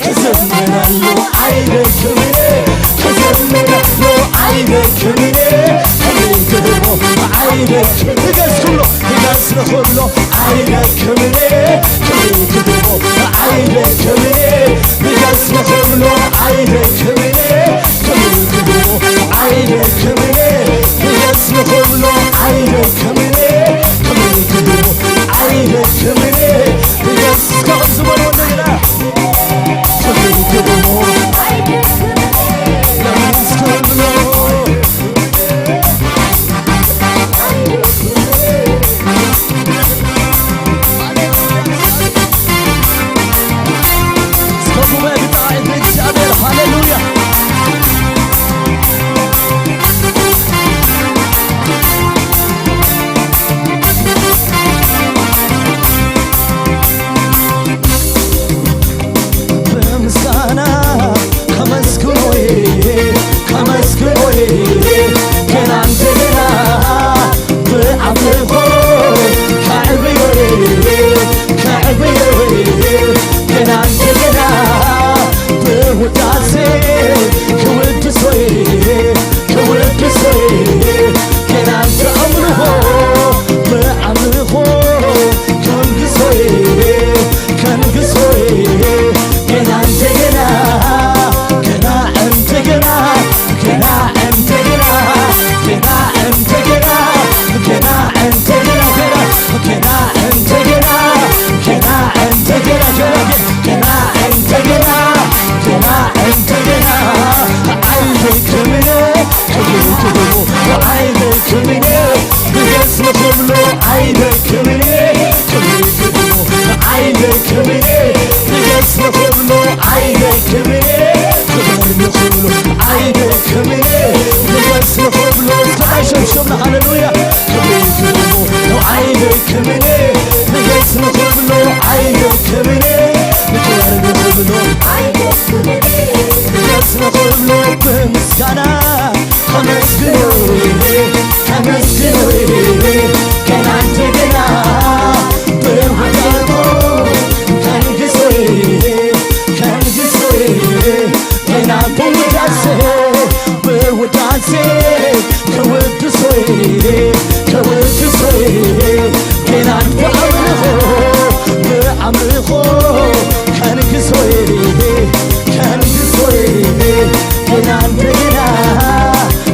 ክዘምረሉ ኣይደክምን፣ ክዘምረሉ ኣይደክምን። ክብሪ ክብሮ ኣይደክም። ንገስ ኩሎ፣ ንገስ ንኹሎ ኣይደክምን። ክብሪ ክብሮ ኣይደክምን። ንገስ ንኹሎ ኣይደክምን። ክብሪ ክብሮ ኣይደክምን። ንገስ ንኹሎ ኣይደክምን። ክብሪ ክብሮ ኣይደክምን። ንገስ እስከ ክዝመሮ እንደገና ሃሌሉያ። ብምስጋና ከመስግኖ፣ ከመስግኖ፣ ገና እንደገና ብኣምልኾ ከዕብዮ፣ ከዕብዮ፣ ገና እንደገና ብውዳሴ ክውድሶ፣ ክውድሶ፣ ገና ብኣምልኾ፣ ብኣምልኾ ከንግሶ፣ ከንግሶ፣ ገና እንደገና፣ ገና እንደገና፣ ገና እንደገና፣ ገና እንደገና፣ ገና እንደገና፣ ገና እንደገና፣ ገና እንደገና፣ ገና እንደገና፣ ገና እንደገና። ኣይደክምን፣ ክብሪ ክብሩ ኣይደክምን፣ ንገስ ንኽብሎ ኣይደክምን፣ ክብሪ ክብሩ ኣይደክምን፣ ንገስ ንኽብሎ ኣይደክምን፣ ክብሪ ንኽብሎ ኣይደክምን፣ ንገስ ንኽብሎ። እስከ ኣይሸብሸብና፣ ሃሌሉያ። ክብሪ ክብሩ ኣይደክምን፣ ንገስ ንኽብሎ ኣይደክምን፣ ንክብሪ ንኽብሎ ኣይደክምን፣ ንገስ ንኽብሎ ብምስጋና ከመስግኖ፣ ከመስግኖ፣ ገና እንደገና ብውዳሴ ከንግሶ፣ ከንግሶ፣ ገና ብውዳሴ፣ ብውዳሴ ከወድሶ፣ ከወድሶ፣ ገና ብኣምልኾ፣ ብኣምልኾ ከንግሶ፣ ከንግሶ፣ ገና እንደገና፣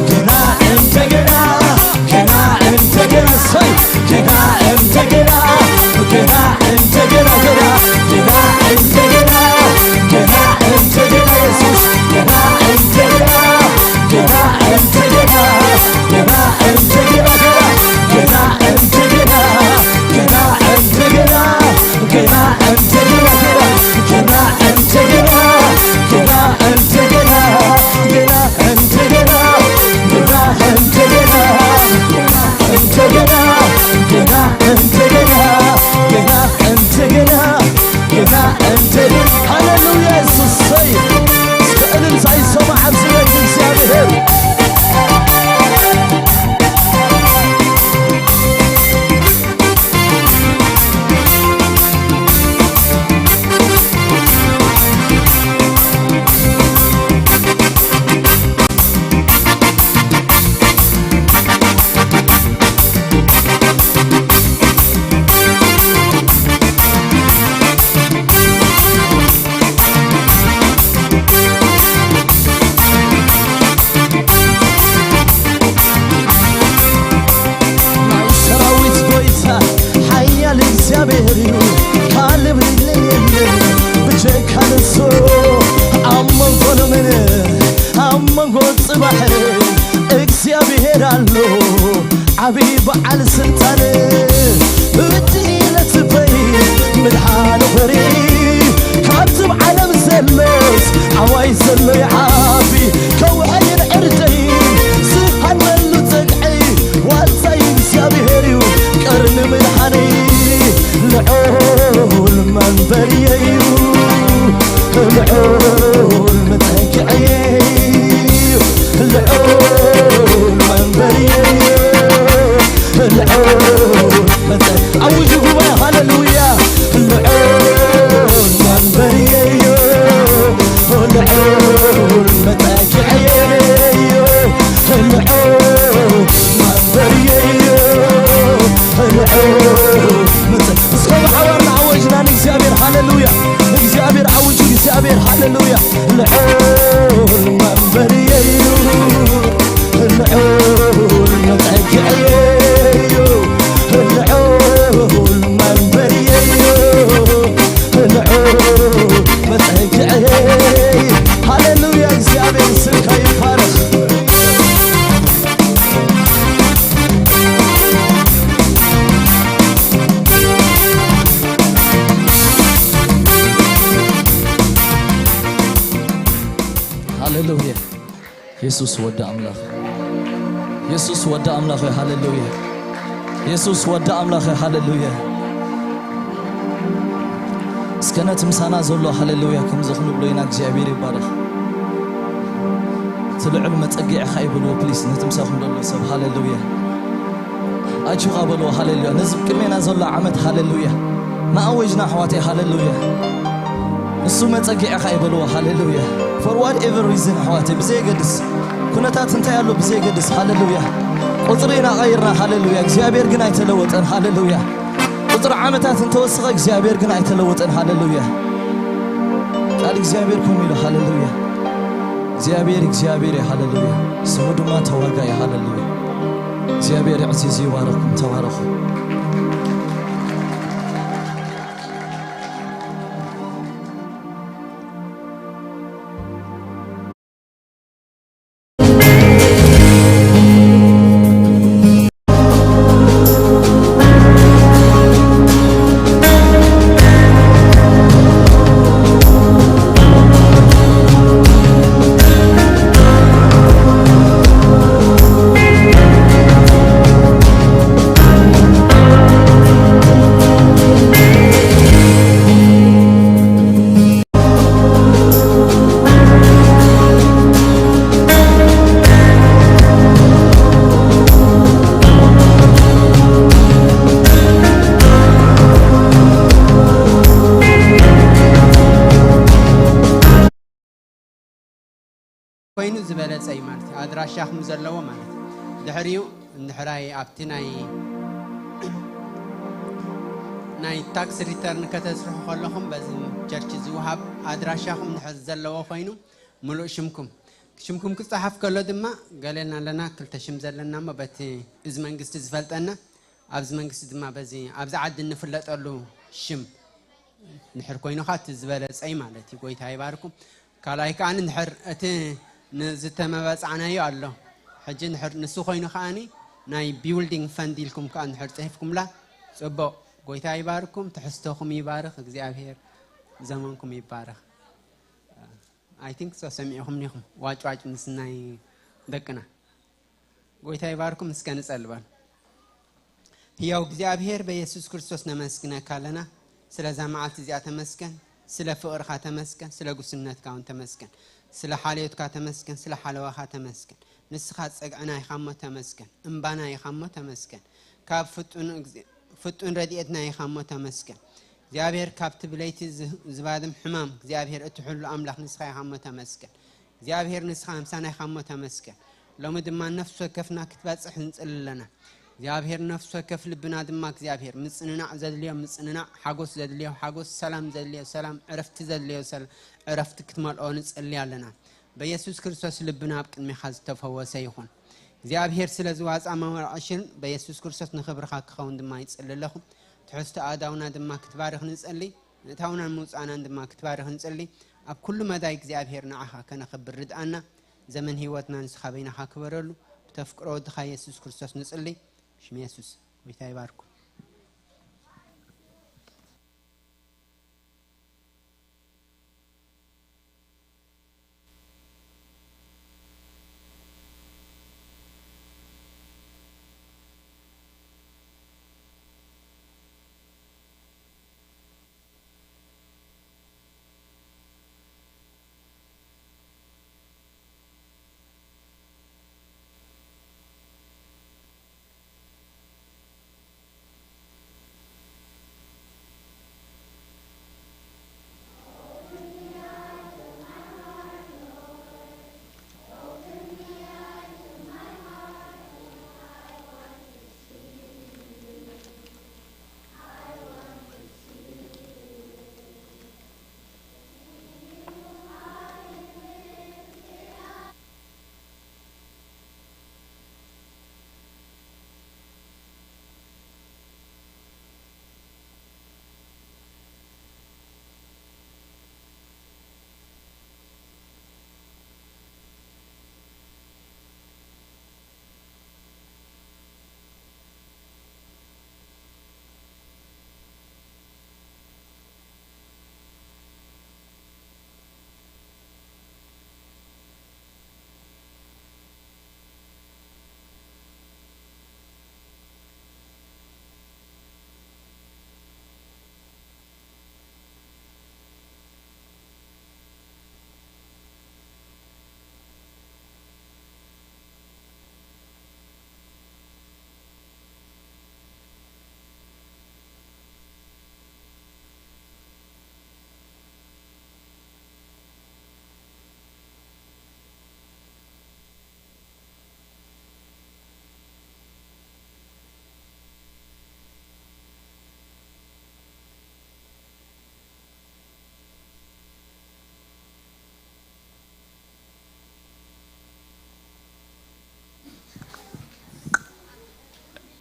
ገና እንደገና፣ ገና እንደገና፣ እሰይ፣ ገና እንደገና፣ ገና እንደገና፣ ገና፣ ገና እንደገና፣ ገና እንደገና፣ ኢየሱስ፣ ገና እንደገና፣ ገና እንደገና፣ ገና እንደገና፣ ገና፣ ገና እንደገና፣ ገና እንደገና፣ ገና እንደገና፣ ገና እንደገና፣ ገና እንደገና፣ ገና እንደገና፣ ገና እንደገና፣ ገና እንደገና፣ ገና እንደገና፣ ገና እንደገና፣ ገና እንደገና። ሃሌሉያ፣ ኢየሱስ፣ ሰይ። እስከ እልልታ ይሰማዕ ኣብዚ ቤት እግዚኣብሔር። ናይ ሰራዊት ጎይታ ሓያል እግዚኣብሔር እዩ፣ ካልእ የለን ብጀካ ንሱ። ኣብ መንጎ ሎምን ኣብ መንጎ ጽባሕን እግዚኣብሔር ኣሎ ዓቢ በዓል ስልጣን። እድለት በይ ምድሓን ኾሪ ካብቲ ዓለም ዘሎስ ዓዋይ ዘሎ ይዓቢ ከውሕይን ዕርደይን ዝሃነሉ ጸግዒ ዋልታይ እግዚኣብሔር እዩ ቀርኒ ምድሓነይ ልዑል መንበርየይ እዩ ልዑል መጸግዕየይ እዩ ልዑል መንበርየይ እዩ ልዑል መጸ ኣውጁ ጉባኤ ሃሌሉያ ልዑል መንበርየይ እዩ ልዑል መንበርየዩ፣ ልዑል መጠጊዕየዩ፣ ልዑል መንበርየዩ፣ ልዑል መጠጊዕየዩ። ሃሌሉያ፣ እግዚኣብሔር ስምካ ይባረኽ። ሃሌሉያ። የሱስ ወዲ ኣምላኽ፣ የሱስ ወዲ ኣምላኽ፣ ሃሌሉያ። የሱስ ወዲ ኣምላኽ፣ ሃሌሉያ። እስከ ነቲ ምሳና ዘሎ ሃሌሉያ ከምዚ ክንብሎ ኢና። እግዚኣብሔር ይባረኽ። እቲ ልዑል መጸጊዕኻ ይበልዎ ፕሊስ፣ ነቲ ምሳኹም ዘሎ ሰብ ሃሌሉያ። ኣጆኻ በልዎ ሃሌሉያ። ነዚ ቅድሜና ዘሎ ዓመት ሃሌሉያ ንኣወጅና ኣሕዋተይ ሃሌሉያ። ንሱ መጸጊዕኻ ይበልዎ ሃሌሉያ። For whatever reason ኣሕዋተይ ብዘየገድስ ኩነታት እንታይ ኣሎ ብዘየገድስ ሃሌሉያ። ቁጽሪ ኢና ቀይርና ሃሌሉያ። እግዚኣብሔር ግን ኣይተለወጠን ሃሌሉያ። ቁጽሪ ዓመታት እንተወሰኸ እግዚኣብሔር ግን ኣይተለወጠን ሃሌሉያ። ቃል እግዚኣብሔር ከምኡ ኢሉ ሃሌሉያ። እግዚኣብሔር እግዚኣብሔር እዩ ሃሌሉያ። ስሙ ድማ ተዋጋኢ ሃሌሉያ። እግዚኣብሔር ዕዚዝ ይባረኩም። ተባረኹ። ኮይኑ ዝበለጸ እዩ ማለት እዩ። ኣድራሻኹም ዘለዎ ማለት እዩ። ድሕሪኡ እንድሕራይ ኣብቲ ናይ ናይ ታክስ ሪተርን ከተስርሑ ከለኹም በዚ ቸርች ዝወሃብ ኣድራሻኹም እንድሕር ዘለዎ ኮይኑ ምሉእ ሽምኩም ሽምኩም ክጸሓፍ ከሎ ድማ ገሌና ኣለና ክልተ ሽም ዘለና እሞ በቲ እዚ መንግስቲ ዝፈልጠና ኣብዚ መንግስቲ ድማ በዚ ኣብዚ ዓዲ እንፍለጠሉ ሽም እንድሕር ኮይኑኻ እቲ ዝበለጸይ ማለት እዩ። ጎይታ ይባርኩም። ካልኣይ ከኣ እንድሕር እቲ ንዝተመባጻዕናዮ ኣሎ ሕጂ እንድሕር ንሱ ኮይኑ ከኣኒ ናይ ቢውልዲንግ ፈንድ ኢልኩም ከኣ እንድሕር ጽሒፍኩምላ ጽቡቕ። ጎይታ ይባርኩም፣ ትሕዝቶኹም ይባርኽ፣ እግዚኣብሔር ዘመንኩም ይባረኽ። ኣይ ቲንክ ሶ ሰሚዕኹም ኒኹም ዋጭዋጭ ምስ ናይ ደቅና። ጎይታ ይባርኩም። እስከ ንጸልበል። ህያው እግዚኣብሔር በኢየሱስ ክርስቶስ ነመስግነካ ኣለና። ስለዛ መዓልቲ እዚኣ ተመስገን፣ ስለ ፍቕርኻ ተመስገን፣ ስለ ጉስነትካ እውን ተመስገን፣ ስለ ሓልዮትካ ተመስገን፣ ስለ ሓለዋኻ ተመስገን። ንስኻ ጸግዕና ኢኻ እሞ ተመስገን፣ እምባና ኢኻ እሞ ተመስገን። ካብ ፍጡን ፍጡን ረድኤትና ኢኻ እሞ ተመስገን። እግዚኣብሔር ካብቲ ብለይቲ ዝ- ዝባድም ሕማም እግዚኣብሔር እትሕሉ ኣምላኽ ንስኻ ኢኻ እሞ ተመስገን። እግዚኣብሔር ንስኻ ምሳና ኢኻ እሞ ተመስገን። ሎሚ ድማ ነፍሲ ወከፍና ክትበጽሕ ንጽሊ ኣለና። እግዚኣብሔር ነፍሲ ወከፍ ልብና ድማ እግዚኣብሔር ምጽንናዕ ዘድልዮ ምጽንናዕ፣ ሓጎስ ዘድልዮ ሓጎስ፣ ሰላም ዘድልዮ ሰላም፣ ዕረፍቲ ዘድልዮ ሰላም፣ ዕረፍቲ ክትመልኦ ንጽሊ ኣለና። በኢየሱስ ክርስቶስ ልብና ኣብ ቅድሚኻ ዝተፈወሰ ይኹን። እግዚኣብሔር ስለ ዝዋፃ መመርዓሽን በኢየሱስ ክርስቶስ ንኽብርኻ ክኸውን ድማ ይጽሊ ኣለኹ። ትሕዝቶ ኣእዳውና ድማ ክትባርኽ ንጸሊ፣ ምእታውናን ምውፃእናን ድማ ክትባርኽ ንጸሊ። ኣብ ኩሉ መዳይ እግዚኣብሔር ንዓኻ ከነኽብር ርድኣና። ዘመን ህይወትና ንስኻ በይናኻ ክበረሉ። ብተፍቅሮ ወድኻ የሱስ ክርስቶስ ንጽሊ። ሽም የሱስ። ጎይታ ይባርኩም።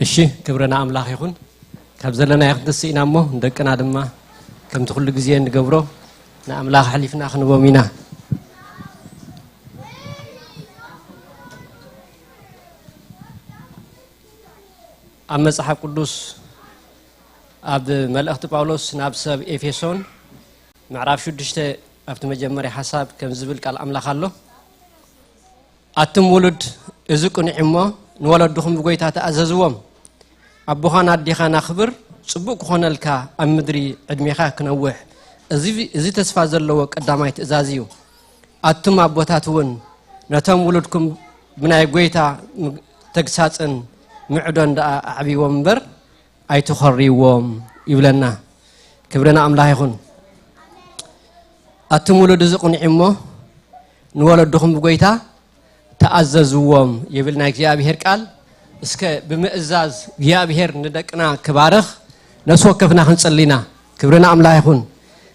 እሺ፣ ክብሪ ንኣምላኽ ይኹን። ካብ ዘለናዮ ክንትስእ ኢና እሞ፣ ንደቅና ድማ ከምቲ ኩሉ ግዜ እንገብሮ ንኣምላኽ ኣሕሊፍና ክንቦም ኢና። ኣብ መጽሓፍ ቅዱስ፣ ኣብ መልእኽቲ ጳውሎስ ናብ ሰብ ኤፌሶን ምዕራፍ ሽዱሽተ፣ ኣብቲ መጀመርያ ሓሳብ ከም ዝብል ቃል ኣምላኽ ኣሎ። ኣቱም ውሉድ፣ እዚ ቅኑዕ እሞ፣ ንወለድኹም ብጎይታ ተኣዘዝዎም። ኣቦኻን ኣዴኻን ኣኽብር፣ ጽቡቕ ክኾነልካ፣ ኣብ ምድሪ ዕድሜኻ ክነውሕ። እዚ፣ እዚ ተስፋ ዘለዎ ቀዳማይ ትእዛዝ እዩ። ኣቱም ኣቦታት እውን፣ ነቶም ውሉድኩም ብናይ ጎይታ ም-፣ ተግሳጽን ምዕዶን ደኣ ኣዕብይዎም እምበር፣ ኣይትኾርይዎም ይብለና። ክብሪ ንኣምላኽ ይኹን። ኣቱም ውሉድ፣ እዚ ቅኑዕ እሞ፣ ንወለድኹም ብጎይታ ተኣዘዝዎም ይብል ናይ እግዚኣብሔር ቃል። እስከ ብምእዛዝ እግዚኣብሔር ንደቅና ክባርኽ ነፍሲ ወከፍና ክንጽሊ ኢና። ክብሪ ንኣምላኽ ይኹን።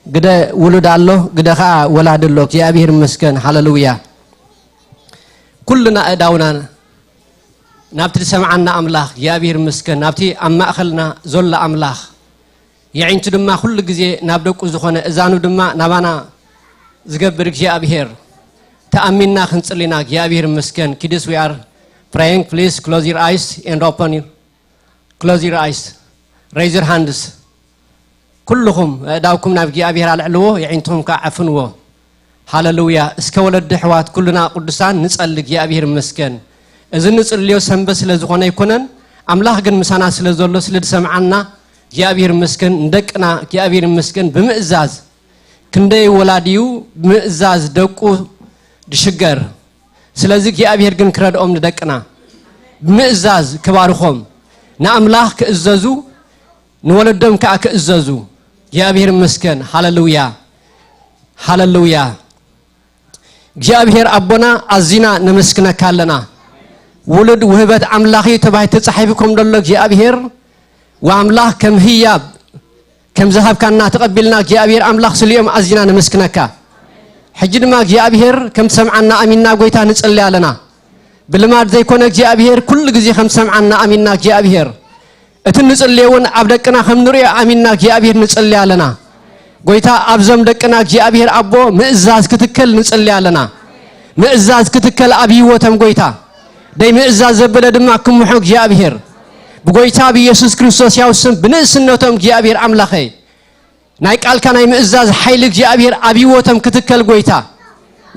ግደ ውሉድ ኣሎ፣ ግደ ኸኣ ወላዲ ኣሎ። እግዚኣብሔር ይመስገን። ሃሌሉያ። ኩልና ኣእዳውና ናብቲ ዝሰምዓና ኣምላኽ እግዚኣብሔር ይመስገን፣ ናብቲ ኣብ ማእከልና ዘሎ ኣምላኽ፣ የዒንቱ ድማ ኩሉ ግዜ ናብ ደቁ ዝኾነ፣ እዛኑ ድማ ናባና ዝገብር እግዚኣብሔር፣ ተኣሚንና ክንጽሊ ኢና። እግዚኣብሔር ይመስገን። Kids, we are praying. Please close your eyes and open your, close your eyes. Raise your hands. ኩልኹም ኣእዳውኩም ናብ እግዚኣብሔር ኣልዕልዎ፣ የዒንትኹም ከኣ ዓፍንዎ። ሃሌሉያ። እስከ ወለዲ ኣሕዋት ኩልና ቅዱሳን ንጸሊ። እግዚኣብሔር ይመስገን። እዚ ንጽልዮ ሰንበት ስለ ዝኾነ ኣይኮነን፣ ኣምላኽ ግን ምሳና ስለ ዘሎ፣ ስለ ዝሰምዓና እግዚኣብሔር ይመስገን። ንደቅና እግዚኣብሔር ይመስገን። ብምእዛዝ፣ ክንደይ ወላዲ እዩ ብምእዛዝ ደቁ ድሽገር። ስለዚ እግዚኣብሔር ግን ክረድኦም ንደቅና ብምእዛዝ ክባርኾም፣ ንኣምላኽ ክእዘዙ፣ ንወለዶም ከኣ ክእዘዙ። እግዚኣብሔር ይመስገን። ሃሌሉያ፣ ሃሌሉያ። እግዚኣብሔር ኣቦና፣ ኣዚና ነመስግነካ ኣለና። ውሉድ ውህበት ኣምላኽ እዩ ተባሂሉ ተጻሒፉ ከም ዘሎ፣ እግዚኣብሔር ወኣምላኽ ከም ህያብ ከም ዝሃብካና ተቐቢልና እግዚኣብሔር ኣምላኽ ስሊኦም ኣዚና ነመስግነካ። ሕጂ ድማ እግዚኣብሔር ከም ትሰምዓና ኣሚንና ጎይታ ንጽሊ ኣለና። ብልማድ ዘይኮነ እግዚኣብሔር ኩሉ ግዜ ከም ትሰምዓና ኣሚንና እግዚኣብሔር እቲ ንጽልዮ እውን ኣብ ደቅና ከም ንርእዮ ኣሚንና እግዚኣብሔር ንጽሊ ኣለና። ጎይታ ኣብዞም ደቅና እግዚኣብሔር ኣቦ ምእዛዝ ክትከል ንጽሊ ኣለና። ምእዛዝ ክትከል ኣብ ህይወቶም ጎይታ ደይ ምእዛዝ ዘበለ ድማ ክምሖ እግዚኣብሔር ብጎይታ ብኢየሱስ ክርስቶስ ያው ስም ብንእስነቶም እግዚኣብሔር ኣምላኸይ ናይ ቃልካ ናይ ምእዛዝ ሓይሊ እግዚኣብሔር ኣብ ህይወቶም ክትከል ጎይታ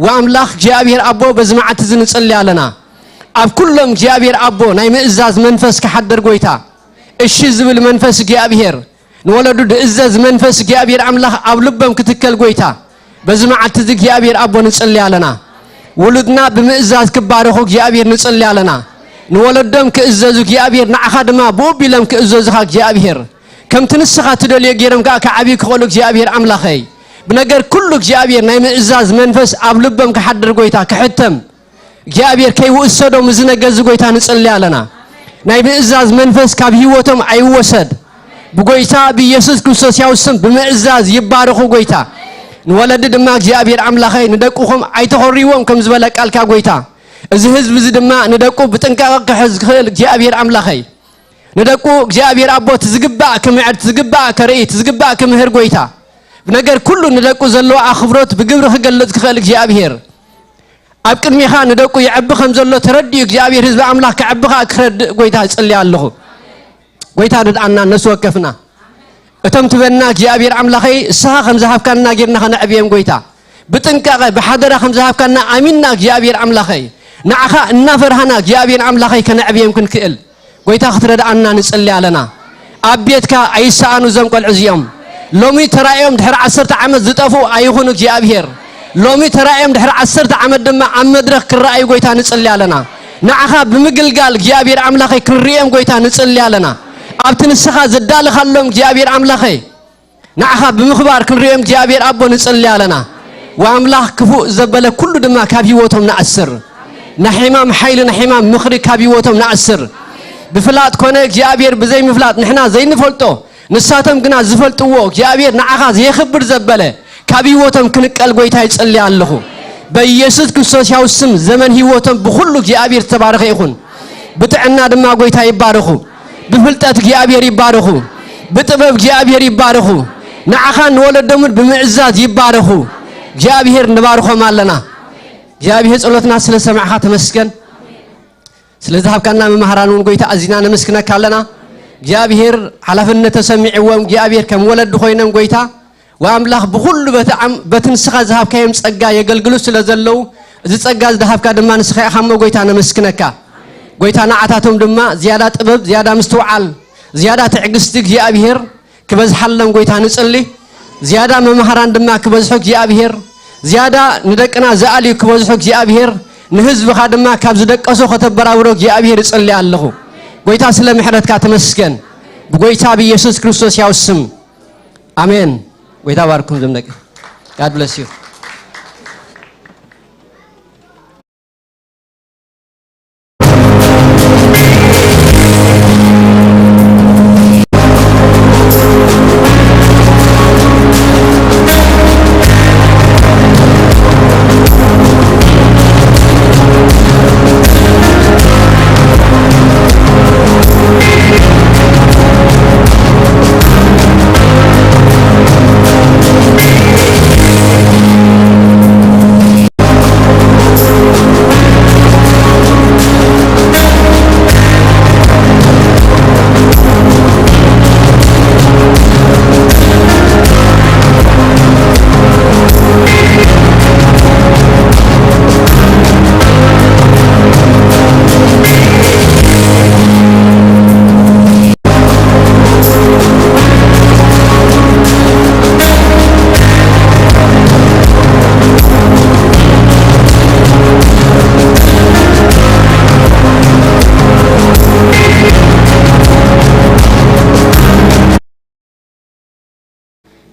ወኣምላኽ እግዚኣብሔር ኣቦ በዚ መዓልቲ እዚ ንጽሊ ኣለና። ኣብ ኩሎም እግዚኣብሔር ኣቦ ናይ ምእዛዝ መንፈስ ክሓደር ጎይታ እሺ ዝብል መንፈስ እግዚኣብሔር ንወለዱ ድእዘዝ መንፈስ እግዚኣብሔር ኣምላኽ ኣብ ልቦም ክትከል ጎይታ በዚ መዓልቲ እዚ እግዚኣብሔር ኣቦ ንጽሊ ኣለና። ውሉድና ብምእዛዝ ክባረኹ እግዚኣብሔር ንጽሊ ኣለና። ንወለዶም ክእዘዙ እግዚኣብሔር ንዓኻ ድማ ብኡቢሎም ክእዘዙኻ እግዚኣብሔር ከምቲ ንስኻ ትደልዮ ገይሮም ከዓ ክዓብዩ ክኽእሉ እግዚኣብሔር ኣምላኸይ ብነገር ኩሉ እግዚኣብሔር ናይ ምእዛዝ መንፈስ ኣብ ልቦም ክሓድር ጎይታ ክሕተም እግዚኣብሔር ከይውሰዶም እዚ ነገር እዚ ጎይታ ንጽሊ ኣለና። ናይ ምእዛዝ መንፈስ ካብ ህይወቶም ኣይወሰድ። ብጎይታ ብኢየሱስ ክርስቶስ ያው ስም ብምእዛዝ ይባረኹ ጎይታ። ንወለዲ ድማ እግዚኣብሔር ኣምላኸይ ንደቅኹም ኣይተኾርይዎም ከም ዝበለ ቃልካ ጎይታ። እዚ ህዝቢ እዚ ድማ ንደቁ ብጥንቃቐ ክሕዝ ክኽእል እግዚኣብሔር ኣምላኸይ ንደቁ እግዚኣብሔር ኣቦ ትዝግባእ ክምዕድ ትዝግባእ ከርኢ ትዝግባእ ክምህር ጎይታ ብነገር ኩሉ ንደቁ ዘለዎ ኣኽብሮት ብግብሪ ክገልጽ ክኽእል እግዚኣብሔር ኣብ ቅድሚኻ ንደቁ ይዕቢ ከም ዘሎ ተረዲኡ እግዚኣብሔር ህዝቢ ኣምላኽ ክዕቢ ኸዓ ክረድእ ጎይታ እጽልያ ኣለኹ። ጎይታ ርድኣና ነሱ ወከፍና እቶም ትበና እግዚኣብሔር ኣምላኸይ እስኻ ከም ዝሃብካና ጌርና ኸነዕብዮም ጎይታ ብጥንቃቐ ብሓደራ ከም ዝሃብካና ኣሚንና እግዚኣብሔር ኣምላኸይ ንዓኻ እናፈርሃና እግዚኣብሔር ኣምላኸይ ከነዕብዮም ክንክእል ጎይታ ክትረድኣና ንጽሊ ኣለና። ኣብ ቤትካ ኣይሰኣኑ እዞም ቆልዑ እዚኦም ሎሚ ተራእዮም ድሕሪ ዓሰርተ ዓመት ዝጠፍኡ ኣይኹኑ እግዚኣብሔር ሎሚ ተራእዮም ድሕሪ ዓሰርተ ዓመት ድማ ኣብ መድረኽ ክረኣዩ ጎይታ ንጽሊ ኣለና። ንዓኻ ብምግልጋል እግዚኣብሔር ኣምላኸይ ክንርእዮም ጎይታ ንጽሊ ኣለና። ኣብቲ ንስኻ ዘዳለኻሎም እግዚኣብሔር ኣምላኸይ ንዓኻ ብምኽባር ክንርእዮም እግዚኣብሔር ኣቦ ንጽሊ ኣለና። ወኣምላኽ ክፉእ ዘበለ ኩሉ ድማ ካብ ህይወቶም ንኣስር። ናይ ሕማም ሓይሊ ናይ ሕማም ምኽሪ ካብ ህይወቶም ንኣስር። ብፍላጥ ኮነ እግዚኣብሔር ብዘይምፍላጥ ንሕና ዘይንፈልጦ ንሳቶም ግና ዝፈልጥዎ እግዚኣብሔር ንዓኻ ዘየኽብር ዘበለ ካብ ህይወቶም ክንቀል ጎይታ ይጸሊ ኣለኹ። በኢየሱስ ክርስቶስ ያው ስም ዘመን ህይወቶም ብኹሉ እግዚኣብሔር ዝተባረኸ ይኹን። ብጥዕና ድማ ጎይታ ይባረኹ። ብፍልጠት እግዚኣብሔር ይባረኹ። ብጥበብ እግዚኣብሔር ይባረኹ። ንዓኻን ንወለዶምን ብምዕዛዝ ይባረኹ። እግዚኣብሔር ንባርኾም ኣለና። እግዚኣብሔር ጸሎትና ስለ ሰማዕኻ ተመስገን። ስለ ዝሃብካና መማህራን እውን ጎይታ ኣዚና ነመስግነካ ኣለና። እግዚኣብሔር ሓላፍነት ተሰሚዕዎም እግዚኣብሔር ከም ወለዲ ኮይኖም ጎይታ ወኣምላኽ ብኹሉ በቲ ዓም-፣ በቲ ንስኻ ዝሃብካዮም ጸጋ የገልግሉ ስለ ዘለዉ፣ እዚ ጸጋ ዝሃብካ ድማ ንስኻ ኢኻ እሞ፣ ጎይታ ነመስግነካ። ጎይታ ንዓታቶም ድማ ዝያዳ ጥበብ፣ ዝያዳ ምስትውዓል፣ ዝያዳ ትዕግስቲ እግዚኣብሔር ክበዝሓሎም ጎይታ ንጽሊ። ዝያዳ መማህራን ድማ ክበዝሑ እግዚኣብሔር፣ ዝያዳ ንደቅና ዝኣልዩ ክበዝሑ እግዚኣብሔር፣ ንህዝብኻ ድማ ካብ ዝደቀሱ ከተበራብሮ እግዚኣብሔር እጽሊ ኣለኹ። ጎይታ ስለ ምሕረትካ ተመስገን። ብጎይታ ብኢየሱስ ክርስቶስ ያው ስም። ኣሜን። ጎይታ ባርኩም ዘምደቂ። God bless you።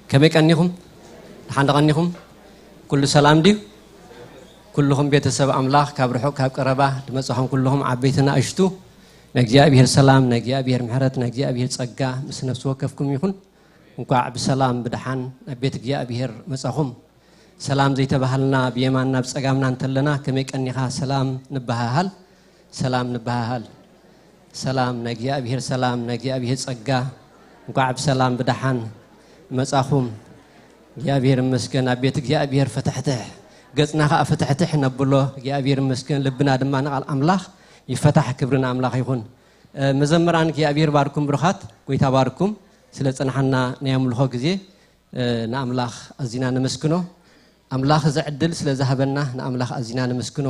ከመይ ቀኒኹም? ደሓን ዶ ቀኒኹም? ኩሉ ሰላም ድዩ? ኩልኹም ቤተሰብ ኣምላኽ፣ ካብ ርሑቕ ካብ ቀረባ ዝመጻኹም ኩልኹም ዓበይቲ ንኣሽቱ፣ ናይ እግዚኣብሔር ሰላም፣ ናይ እግዚኣብሔር ምሕረት፣ ናይ እግዚኣብሔር ጸጋ ምስ ነፍሲ ወከፍኩም ይኹን። እንኳዕ ብሰላም ብደሓን ናብ ቤት እግዚኣብሔር መጻኹም። ሰላም ዘይተባሃልና ብየማንና ብጸጋምና እንተለና ከመይ ቀኒኻ ሰላም ንበሃሃል፣ ሰላም ንበሃሃል። ሰላም ናይ እግዚኣብሔር ሰላም፣ ናይ እግዚኣብሔር ጸጋ። እንኳዕ ብሰላም ብደሓን መጻኹም። እግዚኣብሔር ይመስገን። ኣብ ቤት እግዚኣብሔር ፍትሕትሕ፣ ገጽና ኸኣ ፍትሕትሕ ነብሎ። እግዚኣብሔር ይመስገን። ልብና ድማ ንቓል ኣምላኽ ይፈታሕ። ክብሪ ንኣምላኽ ይኹን። እ፣ መዘምራን እግዚኣብሔር ባርኩም ብሩኻት፣ ጎይታ ባርኩም ስለ ጸናሓና ናይ ኣምልኾ ግዜ። እ፣ ንኣምላኽ ኣዚና ነመስግኖ። ኣምላኽ እዚ ዕድል ስለ ዝሃበና ንኣምላኽ ኣዚና ነመስግኖ።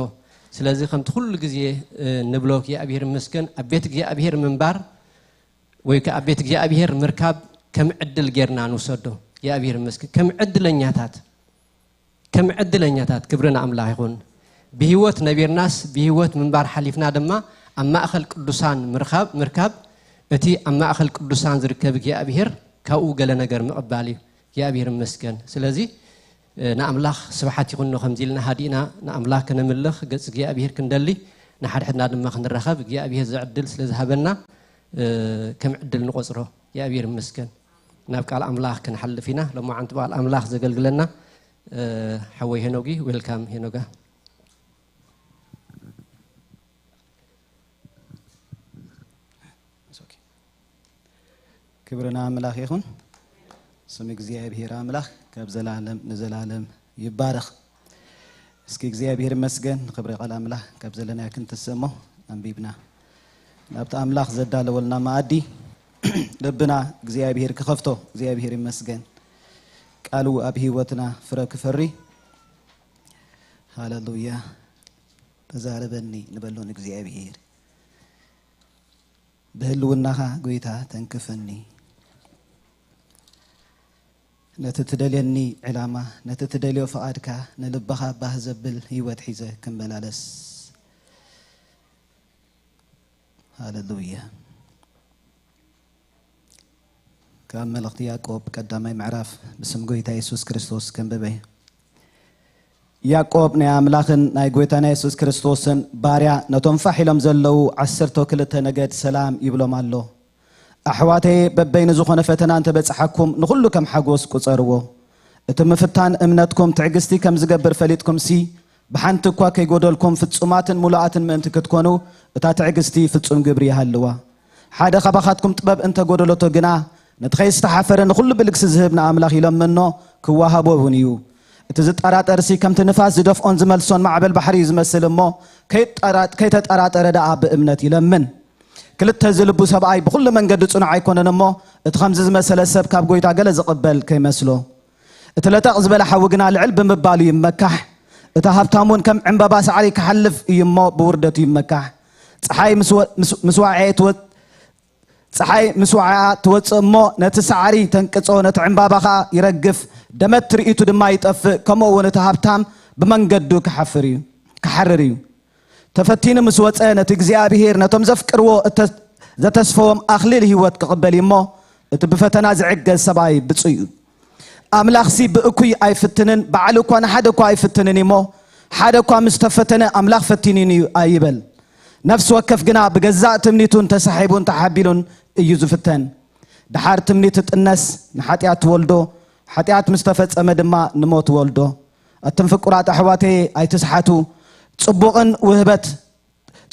ስለዚ ከምቲ ኩሉ ግዜ፣ እ፣ ንብሎ እግዚኣብሔር ይመስገን። ኣብ ቤት እግዚኣብሔር ምንባር ወይ ከኣ ኣብ ቤት እግዚኣብሔር ምርካብ ከም ዕድል ጌርና ንውሰዶ። እግዚኣብሔር ይመስገን። ከም ዕድለኛታት፣ ከም ዕድለኛታት ክብሪ ንኣምላኽ ይኹን። ብህይወት ነቢርናስ ብህይወት ምንባር ሓሊፍና ድማ ኣብ ማእከል ቅዱሳን ምርካብ፣ ምርካብ እቲ ኣብ ማእከል ቅዱሳን ዝርከብ እግዚኣብሔር ካብኡ ገለ ነገር ምቕባል እዩ። እግዚኣብሔር ይመስገን። ስለዚ፣ እ፣ ንኣምላኽ ስብሓት ይኹኖ ከምዚ ኢልና ሃዲእና ንኣምላኽ ከነምልኽ ገጽ እግዚኣብሔር ክንደሊ ንሓድሕድና ድማ ክንራኸብ እግዚኣብሔር ዝዕድል ስለ ዝሃበና፣ እ፣ ከም ዕድል ንቖጽሮ። እግዚኣብሔር ይመስገን። ናብ ቃል ኣምላኽ ክንሓልፍ ኢና። ሎማዓንቲ ብቓል ኣምላኽ ዘገልግለና፣ እ፣ ሓወይ ሄኖጊ፣ ዌልካም ሄኖጋ። It's okay። ክብሪ ንኣምላኽ ይኹን። ስም እግዚኣብሔር ኣምላኽ ካብ ዘላለም ንዘላለም ይባረኽ። እስኪ እግዚኣብሔር ይመስገን። ንኽብሪ ቃል ኣምላኽ ካብ ዘለናዮ ክንትስእ እሞ ኣንቢብና ናብቲ ኣምላኽ ዘዳለወልና መኣዲ ልብና እግዚኣብሔር ክኸፍቶ እግዚኣብሔር ይመስገን። ቃሉ ኣብ ህይወትና ፍረ ክፈሪ። ሃሌሉያ። ተዛረበኒ ንበሎ ንእግዚኣብሔር። ብህልውናኻ ጎይታ ተንክፈኒ። ነቲ ትደልየኒ ዕላማ፣ ነቲ ትደልዮ ፍቓድካ፣ ንልብኻ ባህ ዘብል ህይወት ሒዘ ክመላለስ። ሃሌሉያ። ካብ መልእኽቲ ያዕቆብ ቀዳማይ ምዕራፍ ብስም ጎይታ የሱስ ክርስቶስ ከንብበ። ያዕቆብ ናይ ኣምላኽን ናይ ጎይታና የሱስ ክርስቶስን ባርያ ነቶም ፋሕ ኢሎም ዘለዉ ዓሰርተ ክልተ ነገድ ሰላም ይብሎም ኣሎ። ኣሕዋተየ፣ በበይኑ ዝኾነ ፈተና እንተበጽሓኩም ንኹሉ ከም ሓጎስ ቁጸርዎ። እቲ ምፍታን እምነትኩም ትዕግስቲ ከም ዝገብር ፈሊጥኩምሲ፣ ብሓንቲ እኳ ከይጎደልኩም ፍጹማትን ምሉኣትን ምእንቲ ክትኮኑ፣ እታ ትዕግስቲ ፍጹም ግብሪ ይሃልዋ። ሓደ ካባኻትኩም ጥበብ እንተጎደለቶ ግና፣ ነቲ ከይስተሓፈረ ንኹሉ ብልግሲ ዝህብ ንኣምላኽ ይለምኖ፣ ክወሃቦ እውን እዩ። እቲ ዝጠራጠርሲ ከምቲ ንፋስ ዝደፍኦን ዝመልሶን ማዕበል ባሕሪ እዩ ዝመስል እሞ፣ ከይጠራ-፣ ከይተጠራጠረ ደኣ ብእምነት ይለምን። ክልተ ዝልቡ ሰብኣይ ብኹሉ መንገዲ ጽኑዕ ኣይኮነን እሞ፣ እቲ ከምዚ ዝመሰለ ሰብ ካብ ጎይታ ገለ ዝቕበል ከይመስሎ። እቲ ለጠቕ ዝበለ ሓዊ ግና ልዕል ብምባሉ ይመካሕ። እቲ ሃብታም እውን ከም ዕምባባ ሳዕሪ ክሓልፍ እዩ እሞ፣ ብውርደቱ ይመካሕ። ጸሓይ ምስ ወ-፣ ምስ-፣ ምስ ዋዕየ ትወ-፣ ጸሓይ ምስ ወዓኣ ትወጽእ እሞ፣ ነቲ ሳዕሪ ተንቅጾ፣ ነቲ ዕምባባ ኸኣ ይረግፍ፣ ደመት ትርኢቱ ድማ ይጠፍእ። ከምኡ እውን እቲ ሃብታም ብመንገዱ ክሓፍር እዩ፣ ክሓርር እዩ። ተፈቲኑ ምስ ወጸ፣ ነቲ እግዚኣብሔር ነቶም ዘፍቅርዎ እተ-፣ ዘተስፈዎም ኣኽሊል ህይወት ክቕበል እዩ እሞ፣ እቲ ብፈተና ዝዕገዝ ሰብኣይ ብፁዕ እዩ። ኣምላኽሲ ብእኩይ ኣይፍትንን፣ ባዕሉ እኳ ንሓደ እኳ ኣይፍትንን እዩ እሞ፣ ሓደ እኳ ምስ ተፈተነ ኣምላኽ ፈቲኑኒ እዩ ኣይበል። ነፍሲ ወከፍ ግና ብገዛእ ትምኒቱን ተሳሒቡን ተሓቢሉን እዩ ዝፍተን። ደሓር ትምኒት ትጥነስ፣ ንሓጢኣት ትወልዶ፣ ሓጢኣት ምስ ተፈጸመ ድማ ንሞት ትወልዶ። ኣቱም ፍቁራት ኣሕዋተየ ኣይትስሓቱ። ጽቡቕን ውህበት፣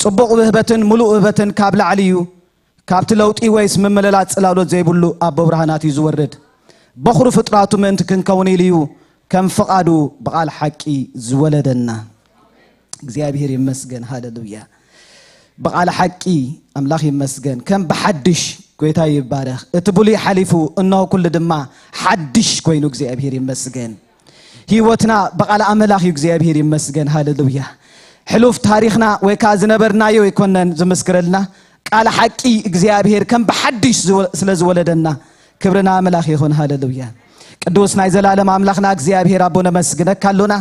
ጽቡቕ ውህበትን ምሉእ ውህበትን ካብ ላዕሊ እዩ። ካብቲ ለውጢ ወይስ ምምልላስ ጽላሎት ዘይብሉ ኣቦ ብርሃናት እዩ ዝወርድ። በኹሪ ፍጥራቱ ምእንቲ ክንከውን ኢሉ እዩ ከም ፍቓዱ ብቓል ሓቂ ዝወለደና። እግዚኣብሔር ይመስገን። ሃሌሉያ። ብቓል ሓቂ ኣምላኽ ይመስገን። ከም ብሓድሽ ጎይታ ይባረኽ። እቲ ብሉይ ሓሊፉ፣ እነሆ ኩሉ ድማ ሓድሽ ኮይኑ እግዚኣብሔር ይመስገን። ህይወትና ብቓል ኣምላኽ እዩ። እግዚኣብሔር ይመስገን። ሃሌሉያ። ሕሉፍ ታሪኽና ወይ ከኣ ዝነበርናዮ ኣይኮነን ዝምስክረልና። ቃል ሓቂ እግዚኣብሔር ከም ብሓድሽ ዝወ-፣ ስለ ዝወለደና ክብሪ ንኣምላኽ ይኹን። ሃሌሉያ። ቅዱስ ናይ ዘላለም ኣምላኽና እግዚኣብሔር ኣቦ ነመስግነካ ኣሎና።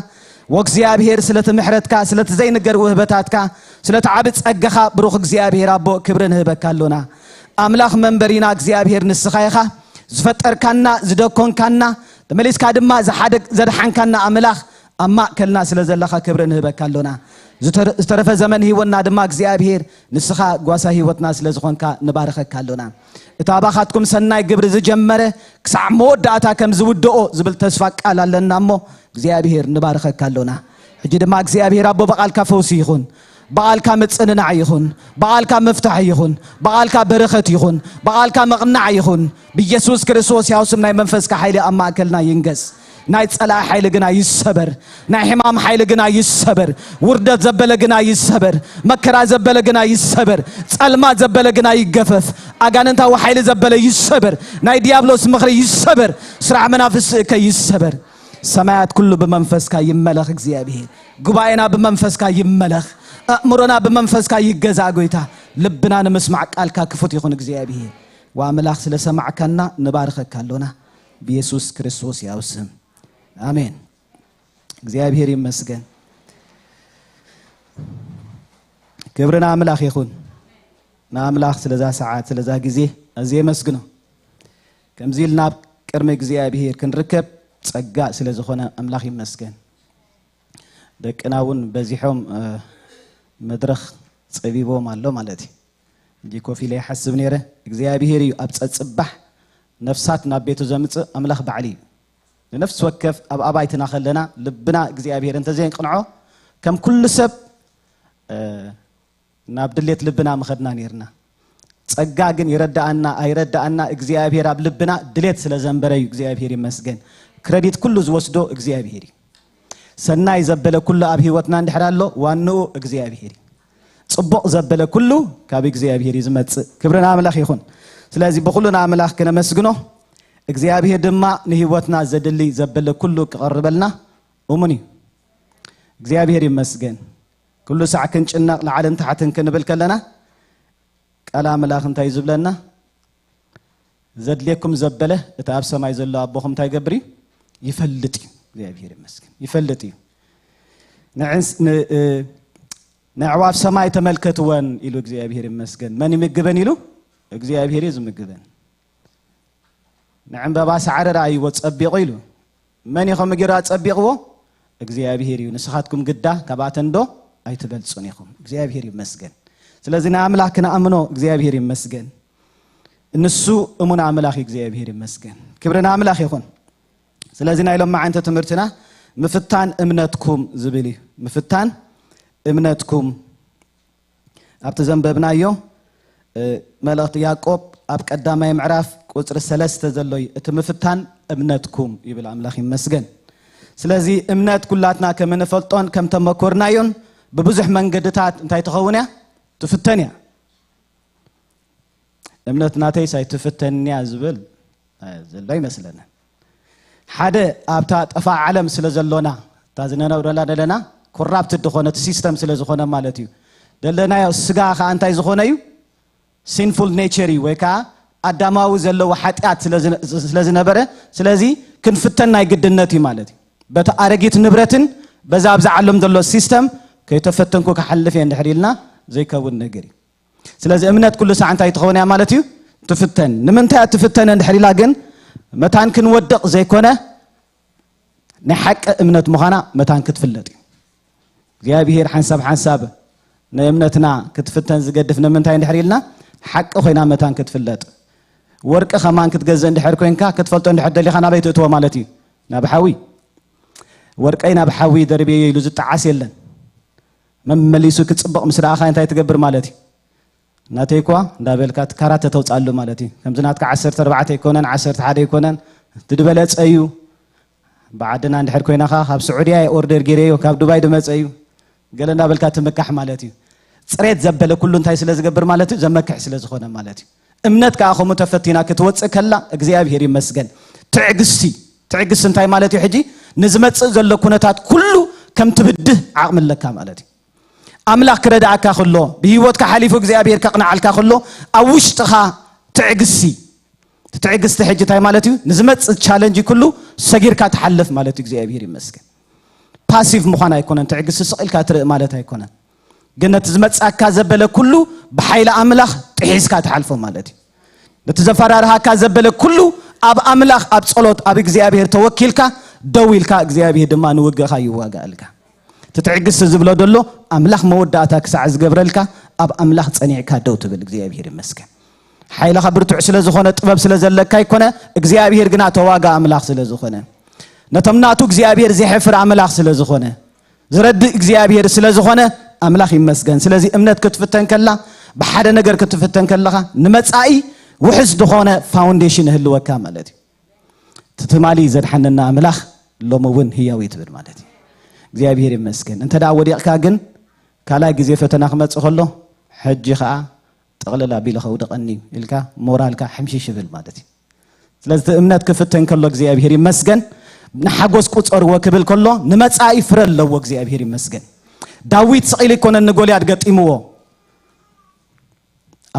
ወእግዚኣብሔር ስለቲ ምሕረትካ፣ ስለቲ ዘይንገር ውህበታትካ፣ ስለቲ ዓቢ ጸጋኻ ብሩኽ እግዚኣብሔር ኣቦ ክብሪ ንህበካ ኣሎና። ኣምላኽ መንበሪና እግዚኣብሔር ንስኻ ኢኻ። ዝፈጠርካና፣ ዝደኮንካና፣ ተመሊስካ ድማ ዝሓደ-፣ ዘድሓንካና ኣምላኽ ኣብ ማእከልና ስለ ዘለኻ ክብሪ ንህበካ ኣሎና። ዝተረ-፣ ዝተረፈ ዘመን ህይወትና ድማ እግዚኣብሔር ንስኻ ጓሳ ህይወትና ስለ ዝኾንካ ንባርኸካ ኣሎና። እቲ ኣባኻትኩም ሰናይ ግብሪ ዝጀመረ ክሳዕ መወዳእታ ከም ዝውድኦ ዝብል ተስፋ ቃል ኣለና እሞ እግዚኣብሔር ንባርኸካ ኣሎና። ሕጂ ድማ እግዚኣብሔር ኣቦ ብቓልካ ፈውሲ ይኹን፣ ብቓልካ ምጽንናዕ ይኹን፣ ብቓልካ ምፍታሕ ይኹን፣ ብቓልካ በረኸት ይኹን፣ ብቓልካ ምቕናዕ ይኹን። ብኢየሱስ ክርስቶስ ያው ስም ናይ መንፈስካ ሓይሊ ኣብ ማእከልና ይንገስ። ናይ ጸላኢ ሓይሊ ግና ይሰበር። ናይ ሕማም ሓይሊ ግና ይሰበር። ውርደት ዘበለ ግና ይሰበር። መከራ ዘበለ ግና ይሰበር። ጸልማት ዘበለ ግና ይገፈፍ። ኣጋንንታዊ ሓይሊ ዘበለ ይሰበር። ናይ ዲያብሎስ ምኽሪ ይሰበር። ስራሕ መናፍስቲ እከ ይሰበር። ሰማያት ኩሉ ብመንፈስካ ይመለኽ እግዚኣብሔር። ጉባኤና ብመንፈስካ ይመለኽ። ኣእምሮና ብመንፈስካ ይገዛእ ጎይታ። ልብና ንምስማዕ ቃልካ ክፉት ይኹን እግዚኣብሔር። ወኣምላኽ ስለ ሰማዕካና ንባርኸካ ኣሎና። ብየሱስ ክርስቶስ ያው ስም። ኣሜን። እግዚኣብሔር ይመስገን። ክብሪ ንኣምላኽ ይኹን። ንኣምላኽ ስለዛ ሰዓት፣ ስለዛ ግዜ ኣዝየ የመስግኖ። ከምዚ ኢልና ኣብ ቅድሚ እግዚኣብሔር ክንርከብ ጸጋ ስለ ዝኾነ ኣምላኽ ይመስገን። ደቅና እውን በዚሖም፣ እ፣ መድረኽ ጸቢቦም ኣሎ ማለት እዩ። እንጂ ኮፍ ኢለ ይሓስብ ነይረ፣ እግዚኣብሔር እዩ ኣብ ጸጽባሕ ነፍሳት ናብ ቤቱ ዘምጽእ ኣምላኽ ባዕሉ እዩ። ንነፍሲ ወከፍ ኣብ ኣባይትና ከለና ልብና እግዚኣብሔር እንተዘይንቅንዖ፣ ከም ኩሉ ሰብ፣ እ፣ ናብ ድሌት ልብና ምኸድና ነይርና። ጸጋ ግን ይረዳኣና ኣይረዳኣና፣ እግዚኣብሔር ኣብ ልብና ድሌት ስለ ዘንበረ እዩ። እግዚኣብሔር ይመስገን። ክረዲት ኩሉ ዝወስዶ እግዚኣብሔር እዩ። ሰናይ ዘበለ ኩሉ ኣብ ህይወትና እንድሕር ኣሎ፣ ዋንኡ እግዚኣብሔር እዩ። ጽቡቕ ዘበለ ኩሉ ካብ እግዚኣብሔር እዩ ዝመጽእ። ክብሪ ንኣምላኽ ይኹን። ስለዚ ብኹሉ ንኣምላኽ ክነመስግኖ፣ እግዚኣብሔር ድማ ንህይወትና ዘድሊ ዘበለ ኩሉ ክቐርበልና እሙን እዩ። እግዚኣብሔር ይመስገን። ኩሉ ሳዕ ክንጭነቕ ላዕልን ታሕትን ክንብል ከለና፣ ቃል ኣምላኽ እንታይ እዩ ዝብለና? ዘድልየኩም ዘበለ እቲ ኣብ ሰማይ ዘሎ ኣቦኹም እንታይ ይገብር እዩ? ይፈልጥ እዩ። እግዚኣብሔር ይመስገን። ይፈልጥ እዩ። ንዕንስ-፣ ን-፣ እ፣ ነዕዋፍ ሰማይ ተመልከትወን ኢሉ እግዚኣብሔር ይመስገን። መን ይምግበን ኢሉ? እግዚኣብሔር እዩ ዝምግበን። ንዕምበባ ሳዕሪ ረኣይዎ ጸቢቑ ኢሉ። መን እዩ ከምኡ ገይሩ ኣጸቢቕዎ? እግዚኣብሔር እዩ። ንስኻትኩም ግዳ ካብኣተን ዶ ኣይትበልጹን ኢኹም? እግዚኣብሔር ይመስገን። ስለዚ ንኣምላኽ ክንኣምኖ እግዚኣብሔር ይመስገን። ንሱ እሙን ኣምላኽ እዩ። እግዚኣብሔር ይመስገን። ክብሪ ንኣምላኽ ይኹን። ስለዚ ናይ ሎማዓንቲ ትምህርትና ምፍታን እምነትኩም ዝብል እዩ። ምፍታን እምነትኩም ኣብቲ ዘንበብናዮ መልእኽቲ ያዕቆብ ኣብ ቀዳማይ ምዕራፍ ቁጽሪ ሰለስተ ዘሎ እዩ። እቲ ምፍታን እምነትኩም ይብል። ኣምላኽ ይመስገን። ስለዚ እምነት ኩላትና ከም እንፈልጦን ከም ተመኮርናዮን ብብዙሕ መንገድታት እንታይ ትኸውን እያ? ትፍተን እያ። እምነት ናተይስ ኣይትፍተንያ ዝብል ዘሎ ይመስለኒ። ሓደ ኣብታ ጠፋ ዓለም ስለ ዘሎና፣ እታ ዝነነብረላ ዘለና ኮራፕትድ ዝኾነ እቲ ሲስተም ስለ ዝኾነ ማለት እዩ። ዘለናዮ ስጋ ከኣ እንታይ ዝኾነ እዩ? ሲንፉል ኔቸር እዩ፣ ወይ ከዓ ኣዳማዊ ዘለዎ ሓጢኣት ስለ ዝነ- ስለ ዝነበረ፣ ስለዚ ክንፍተን ናይ ግድነት እዩ ማለት እዩ። በቲ ኣረጊት ንብረትን በዛ ኣብዛ ዓለም ዘሎ ሲስተም ከይተፈተንኩ ክሓልፍ እየ እንድሕር ኢልና ዘይከውን ነገር እዩ። ስለዚ እምነት ኩሉ ሳዕ እንታይ ትኸውን እያ ማለት እዩ? ትፍተን። ንምንታይ እያ ትፍተን እንድሕር ኢላ ግን መታን ክንወድቕ ዘይኮነ ናይ ሓቂ እምነት ምዃና መታን ክትፍለጥ እዩ። እግዚኣብሔር ሓንሳብ ሓንሳብ ንእምነትና ክትፍተን ዝገድፍ ንምንታይ እንድሕር ኢልና ሓቂ ኮይና መታን ክትፍለጥ። ወርቂ ከማን ክትገዝእ እንድሕር ኮይንካ ክትፈልጦ እንድሕር ደሊኻ ናበይ ትእትዎ ማለት እዩ? ናብ ሓዊ። ወርቀይ ናብ ሓዊ ደርብየ ኢሉ ዝጠዓስ የለን። መመሊሱ ክጽብቕ ምስ ረኣኻ እንታይ ትገብር ማለት እዩ? ናተይ እኳ እንዳበልካ ትካራት ተተውፅኣሉ ማለት እዩ። ከምዚ ናትካ ዓሰርተ ኣርባዕተ ኣይኮነን፣ ዓሰርተ ሓደ ኣይኮነን፣ እቲ ዝበለፀ እዩ። ብዓድና እንድሕር ኮይናኻ ካብ ስዑድያ ኦርደር ገይረዮ ካብ ዱባይ ድመፀ እዩ ገለ እንዳበልካ ትምካሕ ማለት እዩ። ፅሬት ዘበለ ኩሉ እንታይ ስለ ዝገብር ማለት እዩ? ዘመክሕ ስለ ዝኾነ ማለት እዩ። እምነት ከዓ ከምኡ ተፈቲና ክትወፅእ ከላ እግዚኣብሔር ይመስገን። ትዕግስቲ ትዕግስቲ እንታይ ማለት እዩ? ሕጂ ንዝመፅእ ዘሎ ኩነታት ኩሉ ከም ትብድህ ዓቕሚ ኣለካ ማለት እዩ። ኣምላኽ ክረድኣካ ከሎ፣ ብህይወትካ ሓሊፉ እግዚኣብሔር ከቕንዓልካ ከሎ፣ ኣብ ውሽጥኻ ትዕግስቲ። እቲ ትዕግስቲ ሕጂ እንታይ ማለት እዩ? ንዝመጽእ ቻለንጅ ኩሉ ሰጊርካ ትሓልፍ ማለት እዩ። እግዚኣብሔር ይመስገን። ፓሲቭ ምዃን ኣይኮነን። ትዕግስቲ ስቕ ኢልካ ትርኢ ማለት ኣይኮነን። ግን ነቲ ዝመጻካ ዘበለ ኩሉ ብሓይሊ ኣምላኽ ጥሒስካ ትሓልፎ ማለት እዩ። ነቲ ዘፈራርሃካ ዘበለ ኩሉ ኣብ ኣምላኽ፣ ኣብ ጸሎት፣ ኣብ እግዚኣብሔር ተወኪልካ ደው ኢልካ፣ እግዚኣብሔር ድማ ንውግእኻ ይዋጋእልካ። እቲ ትዕግስቲ ዝብሎ ዘሎ ኣምላኽ መወዳእታ ክሳዕ ዝገብረልካ ኣብ ኣምላኽ ጸኒዕካ ደው ትብል። እግዚኣብሔር ይመስገን። ሓይልኻ ብርቱዕ ስለ ዝኾነ ጥበብ ስለ ዘለካ ኣይኮነ፣ እግዚኣብሔር ግና ተዋጋ ኣምላኽ ስለ ዝኾነ፣ ነቶም ናቱ እግዚኣብሔር ዘሕፍር ኣምላኽ ስለ ዝኾነ፣ ዝረድእ እግዚኣብሔር ስለ ዝኾነ ኣምላኽ ይመስገን። ስለዚ እምነት ክትፍተን ከላ፣ ብሓደ ነገር ክትፍተን ከለኻ ንመጻኢ ውሕስ ዝኾነ ፋውንዴሽን ይህልወካ ማለት እዩ። እቲ ትማሊ ዘድሓነና ኣምላኽ ሎሚ እውን ህያው እዩ ትብል ማለት እዩ። እግዚኣብሔር ይመስገን። እንተ ደኣ ወዲቕካ ግን ካልኣይ ግዜ ፈተና ክመጽእ ከሎ ሕጂ ኸኣ ጥቕልል ኣቢለ ከውድቐኒ እዩ ኢልካ ሞራልካ ሕምሽሽ ይብል ማለት እዩ። ስለዚ እቲ እምነት ክፍተን ከሎ እግዚኣብሔር ይመስገን። ንሓጎስ ቁጸርዎ ክብል ከሎ ንመጻኢ ፍረ ኣለዎ። እግዚኣብሔር ይመስገን። ዳዊት ስቕ ኢሉ ኣይኮነን ንጎልያድ ገጢምዎ።